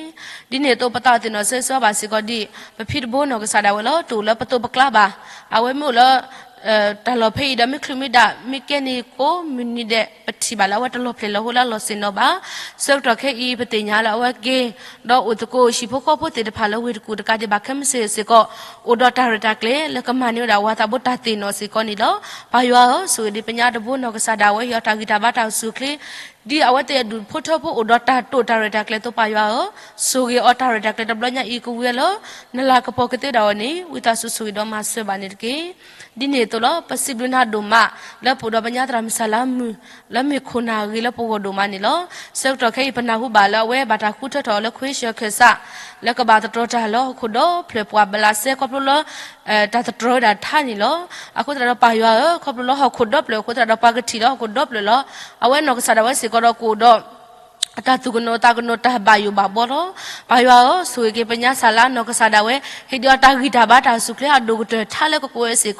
ဒ်န့ၣ်အသိးပသးအိၣ်သ့ၣ်နီၣ်ဆၢဂ့ၤဆၢဝါဘၣ်စ့ၢ်ကီးဒ် ပဖံတဘိနီၢ်ကစၢ်ဒၣ်ဝဲလီၤ. တအိၣ်လၢပသိးပကျါဘၣ်. အဝဲမ့ၢ်အိၣ်လၢ တၢ်လီၢ်ဖဲအံၤဒီး မ့ၢ်ချုးမ့ၢ်ဒၣ် မ့ၢ်ကဲန့ၣ်ကိးမုၢ်နံၤဒဲး ပထံၣ်ဘၣ်လၢအဝဲတလီၤဖျဲၣ်လီၤဟိလၢအလီၢ်ဆ့ၣ်နီၤဘၣ်. ဆၢကတီၢ်ခဲအံၤ ပသ့ၣ်ညါလၢအဝဲက့ၤ ဒီးအိၣ်သကိးဟံၣ်ဖိဃီဖိသ့ၣ်တဖၣ်လၢဝ့ၢ်တကူၣ်တကးဒံးဘၣ်ခဲမုၢ်ဆ့ၣ်စ့ၢ်ကီး အိၣ်ဒီးတၢ်ရဲၣ်တၢ်ကျဲၤလၢကမၤန့ၢ်ဝဲဒၣ်ဝၤသးဘိတၢ်သ့ၣ်နီၣ်စ့ၢ်ကီးန့ၣ်လီၤ. ပၢ်ယွၤဧၢ, ဆိၣ်ဂ့ၤဒံးပညါတဘိနီၢ်ကစၢ်ဒၣ်ဝဲ ဟ့ၣ်အီၤတၢ်ဂံၢ်တၢ်ဘါတၢ်အိၣ်ဆူၣ်အိၣ်ချ့ ဒ်အဝဲသ့ၣ်အဒူၣ်ဖိထၢဖိအိၣ်ဒီးတၢ်တိာ်တၢ်ရဲၣ်တၢ်ကျဲၤအသိး ပၢ်ယွၤဧၢ, ဆိၣ်ဂ့ၤအီၤတၢ်ရဲၣ်တၢ်ကျဲၤတဘျီညါအံၤကဝံၤလၢ နလၤကပီၤကသ့ဒၣ်အဂီၢ်န့ၣ် ဝံသးစူၤဆိၣ်ဂ့ၤဒီးမၤစၢၤဘၣ်န့ၣ်တက့ၢ်. ဒ်န့ၣ်အသိးလီၤ ပစံးဘျုးနၤဒိၣ်မး လၢပအိၣ်ဒီးပညါသရၣ်မုၣ်စၤလါမုၣ် လၢမ့ၢ်ခိၣ်နၢ်အဂ့ၤလၢပဂီၢ်ဒိၣ်မးန့ၣ်လီၤ. ဆၢကတီၢ်ခဲအံၤ ပနၢ်ဟူဘၣ်လၢအဝဲဘၣ်တၢ်ဃုထၢထီၣ်အီၤလၢ ခွ့ၡၢၣ်ခၢၣ်စး လၢကဘၣ်သတြီၤတၢ်လၢဟီၣ်ခိၣ်ဒီဖျၢၣ်ပှၤဘျးစဲခီဖျိလၢ တၢ်သတြီၤဝဲဒၣ်ထါန့ၣ်လီၤ. အဃိသတးဒီးပၢ်ယွၤဧၢ, ခီဖျိလၢဟီၣ်ခိၣ်ဒီဖျၢၣ်အဃိသတးဒီး ပှၤကထံၣ်လၢဟီၣ်ခိၣ်ဒီဖျၢၣ်လီၤ. အဝဲနီၢ်ကစၢ်ဒၣ်ဝဲစ့ၢ်ကီးဒီးကအိၣ်ဒီး တၢ်သူၣ်ကနိးသးကနိးတၢ်ဘၣ်ယိၣ်ဘၣ်ဘှီလီၤ. ပၢ်ယွၤဧၢ, ဆိၣ်ဂ့ၤက့ၤပညါစၤလါနီၢ်ကစၢ်ဒၣ်ဝဲ ဟ့ၣ်ဒံးအီၤတၢ်ဂံၢ်တၢ်ဘါတၢ်အိၣ်ဆူၣ်အိၣ်ချ့အဒိၣ်ကတၢၢ်ထါလၢကကိးဝဲစ့ၢ်ကီး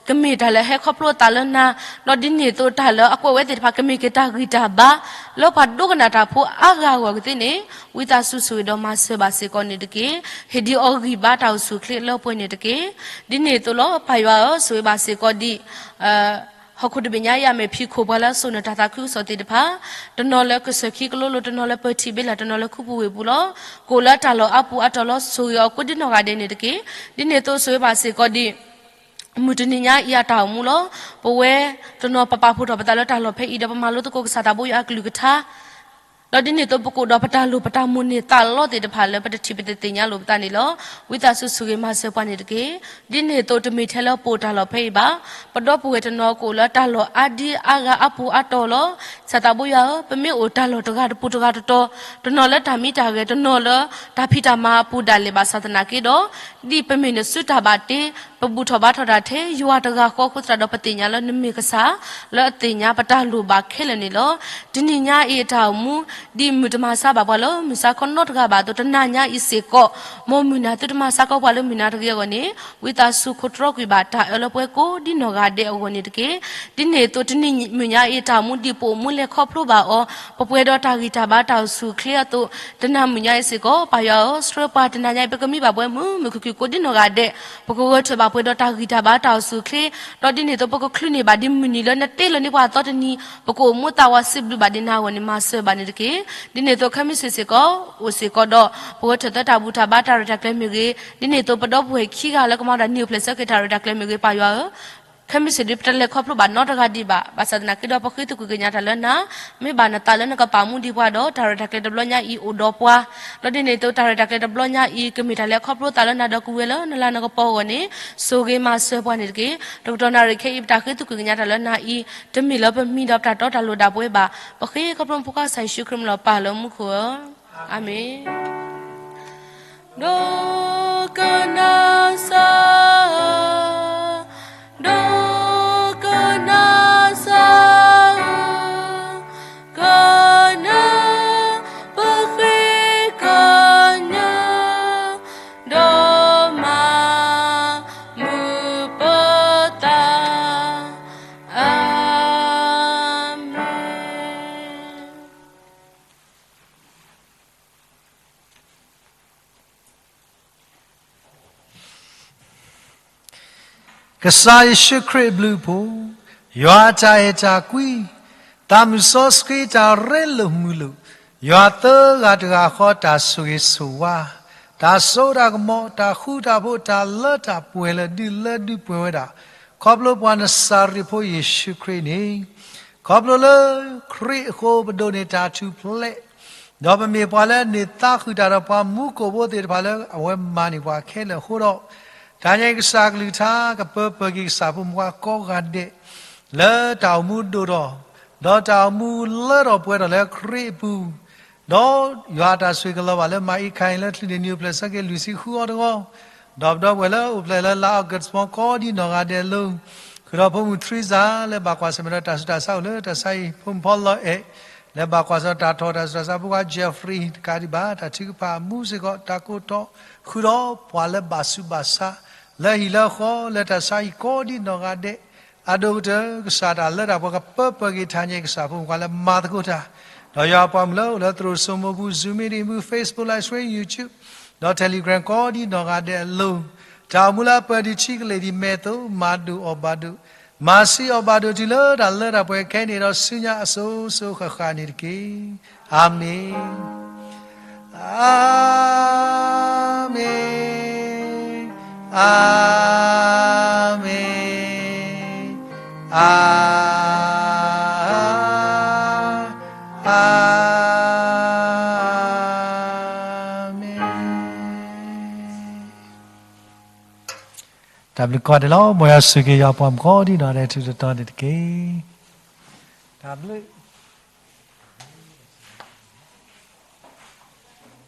ကမ့ၢ်တၢ်လၢဟဲခီဖျိအသးလၢနၤ, ဒီးဒ်န့ၣ်အသိးတၢ်လၢအကိးဝဲသ့ၣ်တဖၣ် ကမ့ၢ်က့ၤတၢ်ဂံၢ်တၢ်ဘါ လၢပှၤဒိကနၣ်တၢ်ဖိအါဂၤအဂီၢ်ကသ့န့ၣ် ဝံသးစူၤဆိၣ်ဂ့ၤဒီးမၤစၢၤဘၣ်စ့ၢ်ကီးန့ၣ်တက့ၢ်. ဟ့ၣ်ဒံးအီၤဂံၢ်ဘါတၢ်အိၣ်ဆူၣ်အိၣ်ချ့လၢပှဲၤန့ၣ်တက့ၢ်. ဒ်န့ၣ်အသိးလီၤ ပၢ်ယွၤဧၢ, ဆိၣ်ဂ့ၤဘၣ်စ့ၢ်ကီးဒ် ဟီၣ်ခိၣ်တဘ့ၣ်ညါအံၤအမဲာ်ဖံးခိၣ် ပှၤလၢအစိာ်န့ၢ်တၢ်သးခုကစီၣ်သ့ၣ်တဖၣ်, တနီၤလၢကစၢၢ်ခံကလိလိၤ, တနီၤလၢပၢၢ်ထံးဘ့လီၤ, တနီၤလၢခူပူၤဝ့ၢ်ပူၤလီၤ. ကအိၣ်လၢတၢ်လီၢ်အါပူၤအါတီၤလီၤ. ဆိၣ်ဂ့ၤအီၤကိးဒ်နီၢ်ဂၤဒဲးန့ၣ်တက့ၢ်. ဒ်န့ၣ်အသိးဆိၣ်ဂ့ၤဘၣ်စ့ၢ်ကီးဒ် မုၢ်တနံၤညါအံၤအတၢ်အိၣ်မူလီၤ. ပဝဲတနီၤပပာ်ဖှိၣ်ထီၣ်ပသးလၢတၢ်လီၢ်ဖဲအံၤဒီး ပမၤလိသကိးကစၢ်သးဘိယွၤအကလုၢ်ကထါ ဒီးဒ်န့ၣ်အသိး ပကအိၣ်ဒီးပတၢ်လိၣ်ပတၢ်မိၣ်န့ၢ်သးလီသ့ၣ်တဖၣ်လၢ ပတထံၣ်ပတသ့ၣ်ညါလိာ်ပသးန့ၣ်လီၤ. ဝံသးစူၤဆိၣ်ဂ့ၤမၤစၢၤပှၤန့ၣ်တက့ၢ်. ဒ်န့ၣ်အသိးတမ့ၢ်ထဲလၢပအိၣ်တၢ်လီၢ်ဖဲအံၤဘၣ်. ပဒီပုၢ်ဝဲၢ်တနီၤကအိၣ်လၢတၢ်လီၢ်အါဒံအါဂၤအါပူၤအါတီၤလီၤ. ကစၢ်သးဘိယွၤဧၢ, ပမ့ၢ်အိၣ်တၢ်လီၢ်တဂၤတပူၤတဂၤတတီၤ, တနီၤလၢတၢ်မံတၢ်ဂဲၤ, တနီၤလၢတၢ်ဖံးတၢ်မၤအပူၤဒၣ်လဲာ်ဘၣ်ဆၣ်သနာ်က့ဒီး, ဒ်ပမ့ၢ်နစုတၢ်ဘၣ်တ့ ပဘူၣ်ထီၣ်ဘါထီၣ်တၢ်ထဲယွၤတဂၤဃီအဃိသတးဒီး ပသ့ၣ်ညါလၢနမ့ၢ်ကစၢ် လၢအသ့ၣ်ညါပတၢ်လိၣ်ဘၣ်ခဲလၢာ်န့ၣ်လီၤ. တနံၤညါအံၤအတၢ်အိၣ်မူ ဒ်မုၢ်တမၤဆါဘၣ်ပှၤလၢမုၢ်ဆါခီနီတဂၤဘၣ်အသိး တနၤညါအံၤစ့ၢ်ကီး မ်မုၢ်နၤသုတမၤဆါကီးပှၤလၢမုၢ်နၤတဂ့ၤအဂီၢ်န့ၣ် ဝံသးစူၤခိးတြီကွံာ်ဘၣ်တၢ်အၢလၢပှၤကိးဒ်နီၢ်ဂၤဒဲးအဂီၢ်န့ၣ်တက့ၢ်. ဒ်န့ၣ်အသိးတနံၤမုၢ်ညါအံၤအတၢ်အိၣ်မူ ဒ်ပအိၣ်မူလဲၤခီဖျိဘၣ်အီၤ ပပှဲၤဒီးတၢ်ဂံၢ်တၢ်ဘါတၢ်အိၣ်ဆူၣ်အိၣ်ချ့အသိး တနၤမုၢ်ညါအံၤစ့ၢ်ကီး ပၢ်ယွၤဧၢ, ဆှၢပှၤတနၤညါအံၤ ပကမံဘၣ်ပှဲၤမုာ်မုာ်ခုၣ်ခုၣ်ကိးဒ်နီၢ်ဂၤဒဲး, ပကဂဲၤထၢၣ်ဘၣ်ပှဲၤဒီးတၢ်ဂံၢ်တၢ်ဘါတၢ်အိၣ်ဆူၣ်အိၣ်ချ့, ဒီးဒ်န့ၣ်အသိး ပကချုးန့ၢ်ဘၣ်ဒ်မုၢ်နံၤလၢနတ့လီၤန့ၢ်ပှၤအသီတနံၤ, ပကအိၣ်မူသးဝးစံးဘျုးဘၣ်ဒ်နၤအဂီၢ်န့ၣ် မၤစၢၤဘၣ်န့ၣ်တက့ၢ်. ဒ်န့ၣ်အသိးခဲမုၢ်ဆ့ၣ်စ့ၢ်ကီး အိၣ်စ့ၢ်ကီးဒီး ပဝဲထၢၣ်သၢတၢ်ဘူၣ်တၢ်ဘါတၢ်ရဲၣ်တၢ်ကျဲၤမ့ၢ်ဂ့ၤ, ဒ်န့ၣ်အသိးပဒီပုၢ်ဝဲၢ်ခံဂၤလၢကမၤဒၣ်နံၣ်အိၣ်ဖျဲၣ်ဆၢက့ၤတၢ်ရဲၣ်တၢ်ကျဲၤမ့ၢ်ဂ့ၤ ပၢ်ယွၤဧၢ, ခဲမုၢ်ဆ့ၣ်ဒ်ပတလဲၤခီဖျိဘၣ်နီတဂၤဒံးဘၣ်, ဘၣ်ဆၣ်သနာ်က့ဒီးပဃ့သကွံၢ်ကညးတၢ်လၢနၤ, မ့ၢ်ဘၣ်နသးလၢနကပာ်မူဒံးပှၤဒီး တၢ်ရဲၣ်တၢ်ကျဲၤတဘျီညါအံၤအိၣ်ဒီးပှၤ, ဒီးဒ်န့ၣ်အသိးတၢ်ရဲၣ်တၢ်ကျဲၤတဘျီညါအံၤ ကမ့ၢ်တၢ်လဲၤခီဖျိသးလၢနၤဒီးကဝံၤဝဲလၢနလၤနကပီၤအဂီၢ်န့ၣ် ဆိၣ်ဂ့ၤမၤစၢၤပှၤန့ၣ်တက့ၢ်. တကတီၢ်နၣ်ရံၣ်ခဲအံၤ ပတၢ်ဃ့သကွံၢ်ကညးတၢ်လၢနၤအံၤ တမ့ၢ်လၢပမံၤဒီးပတၢ်တီတၢ်လိၤဒၣ်ပဝဲဘၣ်. ပဃ့ခီဖျိပဖိခွါကစၢ်ယ့ၣ်ၡူးခရံာ်မံၤလီၤပၢ်လၢမူခိၣ်ဧၢ, အၤမ့ၣ်. ဒိကနၣ်စၢ်ဧၢ, ဒိကနၣ်စၢ်ဧၢ, ကနၢပဃ့ကညး ဒီးမၤမုာ်ပသး, အၤမ့ၣ်. ကစၢ်ယ့ၣ်ၡူးခရံာ်အဘျုးအဖှိၣ်, ယွၤအတၢ်အဲၣ်တၢ်ကွံ, သးမုၣ်စီဆှံတၢ်ရ့လိာ်မုာ်လိာ်, ယွၤသၢဂၤတဂၤဃီတၢ်ဆိၣ်ဂ့ၤဆိၣ်ဝါ, တၢ်စိတၢ်ကမီၤ, တၢ်ဃူတၢ်ဖိး, တၢ်လၢတၢ်ပှဲၤလၢဒုးလၢဒုးပှဲၤဝဲဒၣ်, ခီဖျိပှၤနစၤရ့းဖိယ့ၣ်ၡူးခရံာ်န့ၣ် ခီဖျိလၢခရံာ်အဃိပဒိးန့ၢ်တၢ်ထူၣ်ဖျဲး, ဒီးပမ့ၢ်ပှၤလၢအန့ၢ်သါဃုာ်တၢ်ဒီးပှၤမူခိၣ်ဖိသ့ၣ်တဖၣ်လၢအဝဲမၤန့ၢ်ပှၤခဲလၢာ်အဃိဒီး, တၢ်ညါအံၤကစၢ်ကလုၢ်ကထါ ကပၢပၢၢ်က့ၤကစၢ်ဖိမုၣ်ခွါကိးဂၤဒဲး လၢတၢ်အိၣ်မူဒိၣ်ထီၣ်, ဒီးတၢ်အိၣ်မူလၢထီၣ်ပှဲၤထီၣ်လၢခရံာ်အပူၤ, ဒီးယွၤအတၢ်ဆိၣ်ဂ့ၤကလီၤဘၣ်လၢမၤအံခါအံၤလၢချုးန့ၢ်နံၣ်အိၣ်ဖျဲၣ်ဆၢက့ၤ လွံၢ်ဆံဃုအီၤတဂီၢ်, ဒီးပဒီပုၢ်ဝဲၢ်လၢအိၣ်ဖျဲၣ်လၢလါအီကူးမီၢ်ကိးဒံနီၢ်ဂၤဒဲးအလိၤ, ဃုာ်ဒီးဖိမုၣ် Teresa လၢဘၣ်ကွၢ်ဆၢၣ်မဲာ်ဒီးတၢ်ဆူးတၢ်ဆါအိၣ်လၢတၢ်ဆါဟံၣ်, ဖိမုၣ်ဖီလီၤအဲၣ် လၢဘၣ်ကွၢ်ဆၢၣ်တၢ်ထီၣ်တၢ်ဆူးတၢ်ဆါ, ဖိခွါ Jeffrey တကးဒံးဘၣ် တၢ်ထုကဖၣ်အမူစ့ၢ်ကီး, တၢ်ကိးတီၤဃုာ်ဒီးပှၤလၢဘၣ်ဆူးဘၣ်ဆါ လၢဟံၣ်လၢဃီလၢတၢ်ဆါဟံၣ်ကိးဒံနီၢ်ဂၤဒဲး, အဒိၣ်ကတၢၢ်ကစၢ်တၢ်လၢတၢ်ပှဲၤကပၢပၢၢ်က့ၤတၢ်ညါအံၤကစၢ်ဖိမုၣ်ခွါလၢမၤသကိးတၢ်, ဒီးယွၤအပှၤမုၣ်လၢအိၣ်လၢသရိာ်စိမိးပူၤ Zoom meeting ပူၤ Facebook live stream YouTube ဒီး Telegram ကိးဒံနီၢ်ဂၤဒဲးအလိၤ, တၢ်အိၣ်မူလၢအပၢၢ်ဒံးထံကလ့ၢ်ဒံးမဲာ်သိး မၤဒိၣ်အီၣ်ဘၣ်ဒိၣ်, မၤဆံးအီၣ်ဘၣ်ဒိၣ်တုၤလၢတၢ်လၢတၢ်ပှဲၤခဲအံၤန့ၣ်ဒီးဆူညါအစိၤစိၤဃၣ်ဃၣ်န့ၣ်တက့ၢ်. အၤမ့ၣ်, အၤမ့ၣ်, အၤမ့ၣ်, အၤ အၤမ့ၣ်. တၢ်ဘျုးကိးဂၤဒဲးလီၤ. မ်ယွၤဆိၣ်ဂ့ၤယွၤပှၤမုၣ်ကိးဒံနီၢ်ဂၤဒဲးထူးထူးတီၤတီၤန့ၣ်တက့ၢ်. တၢ်ဘျုး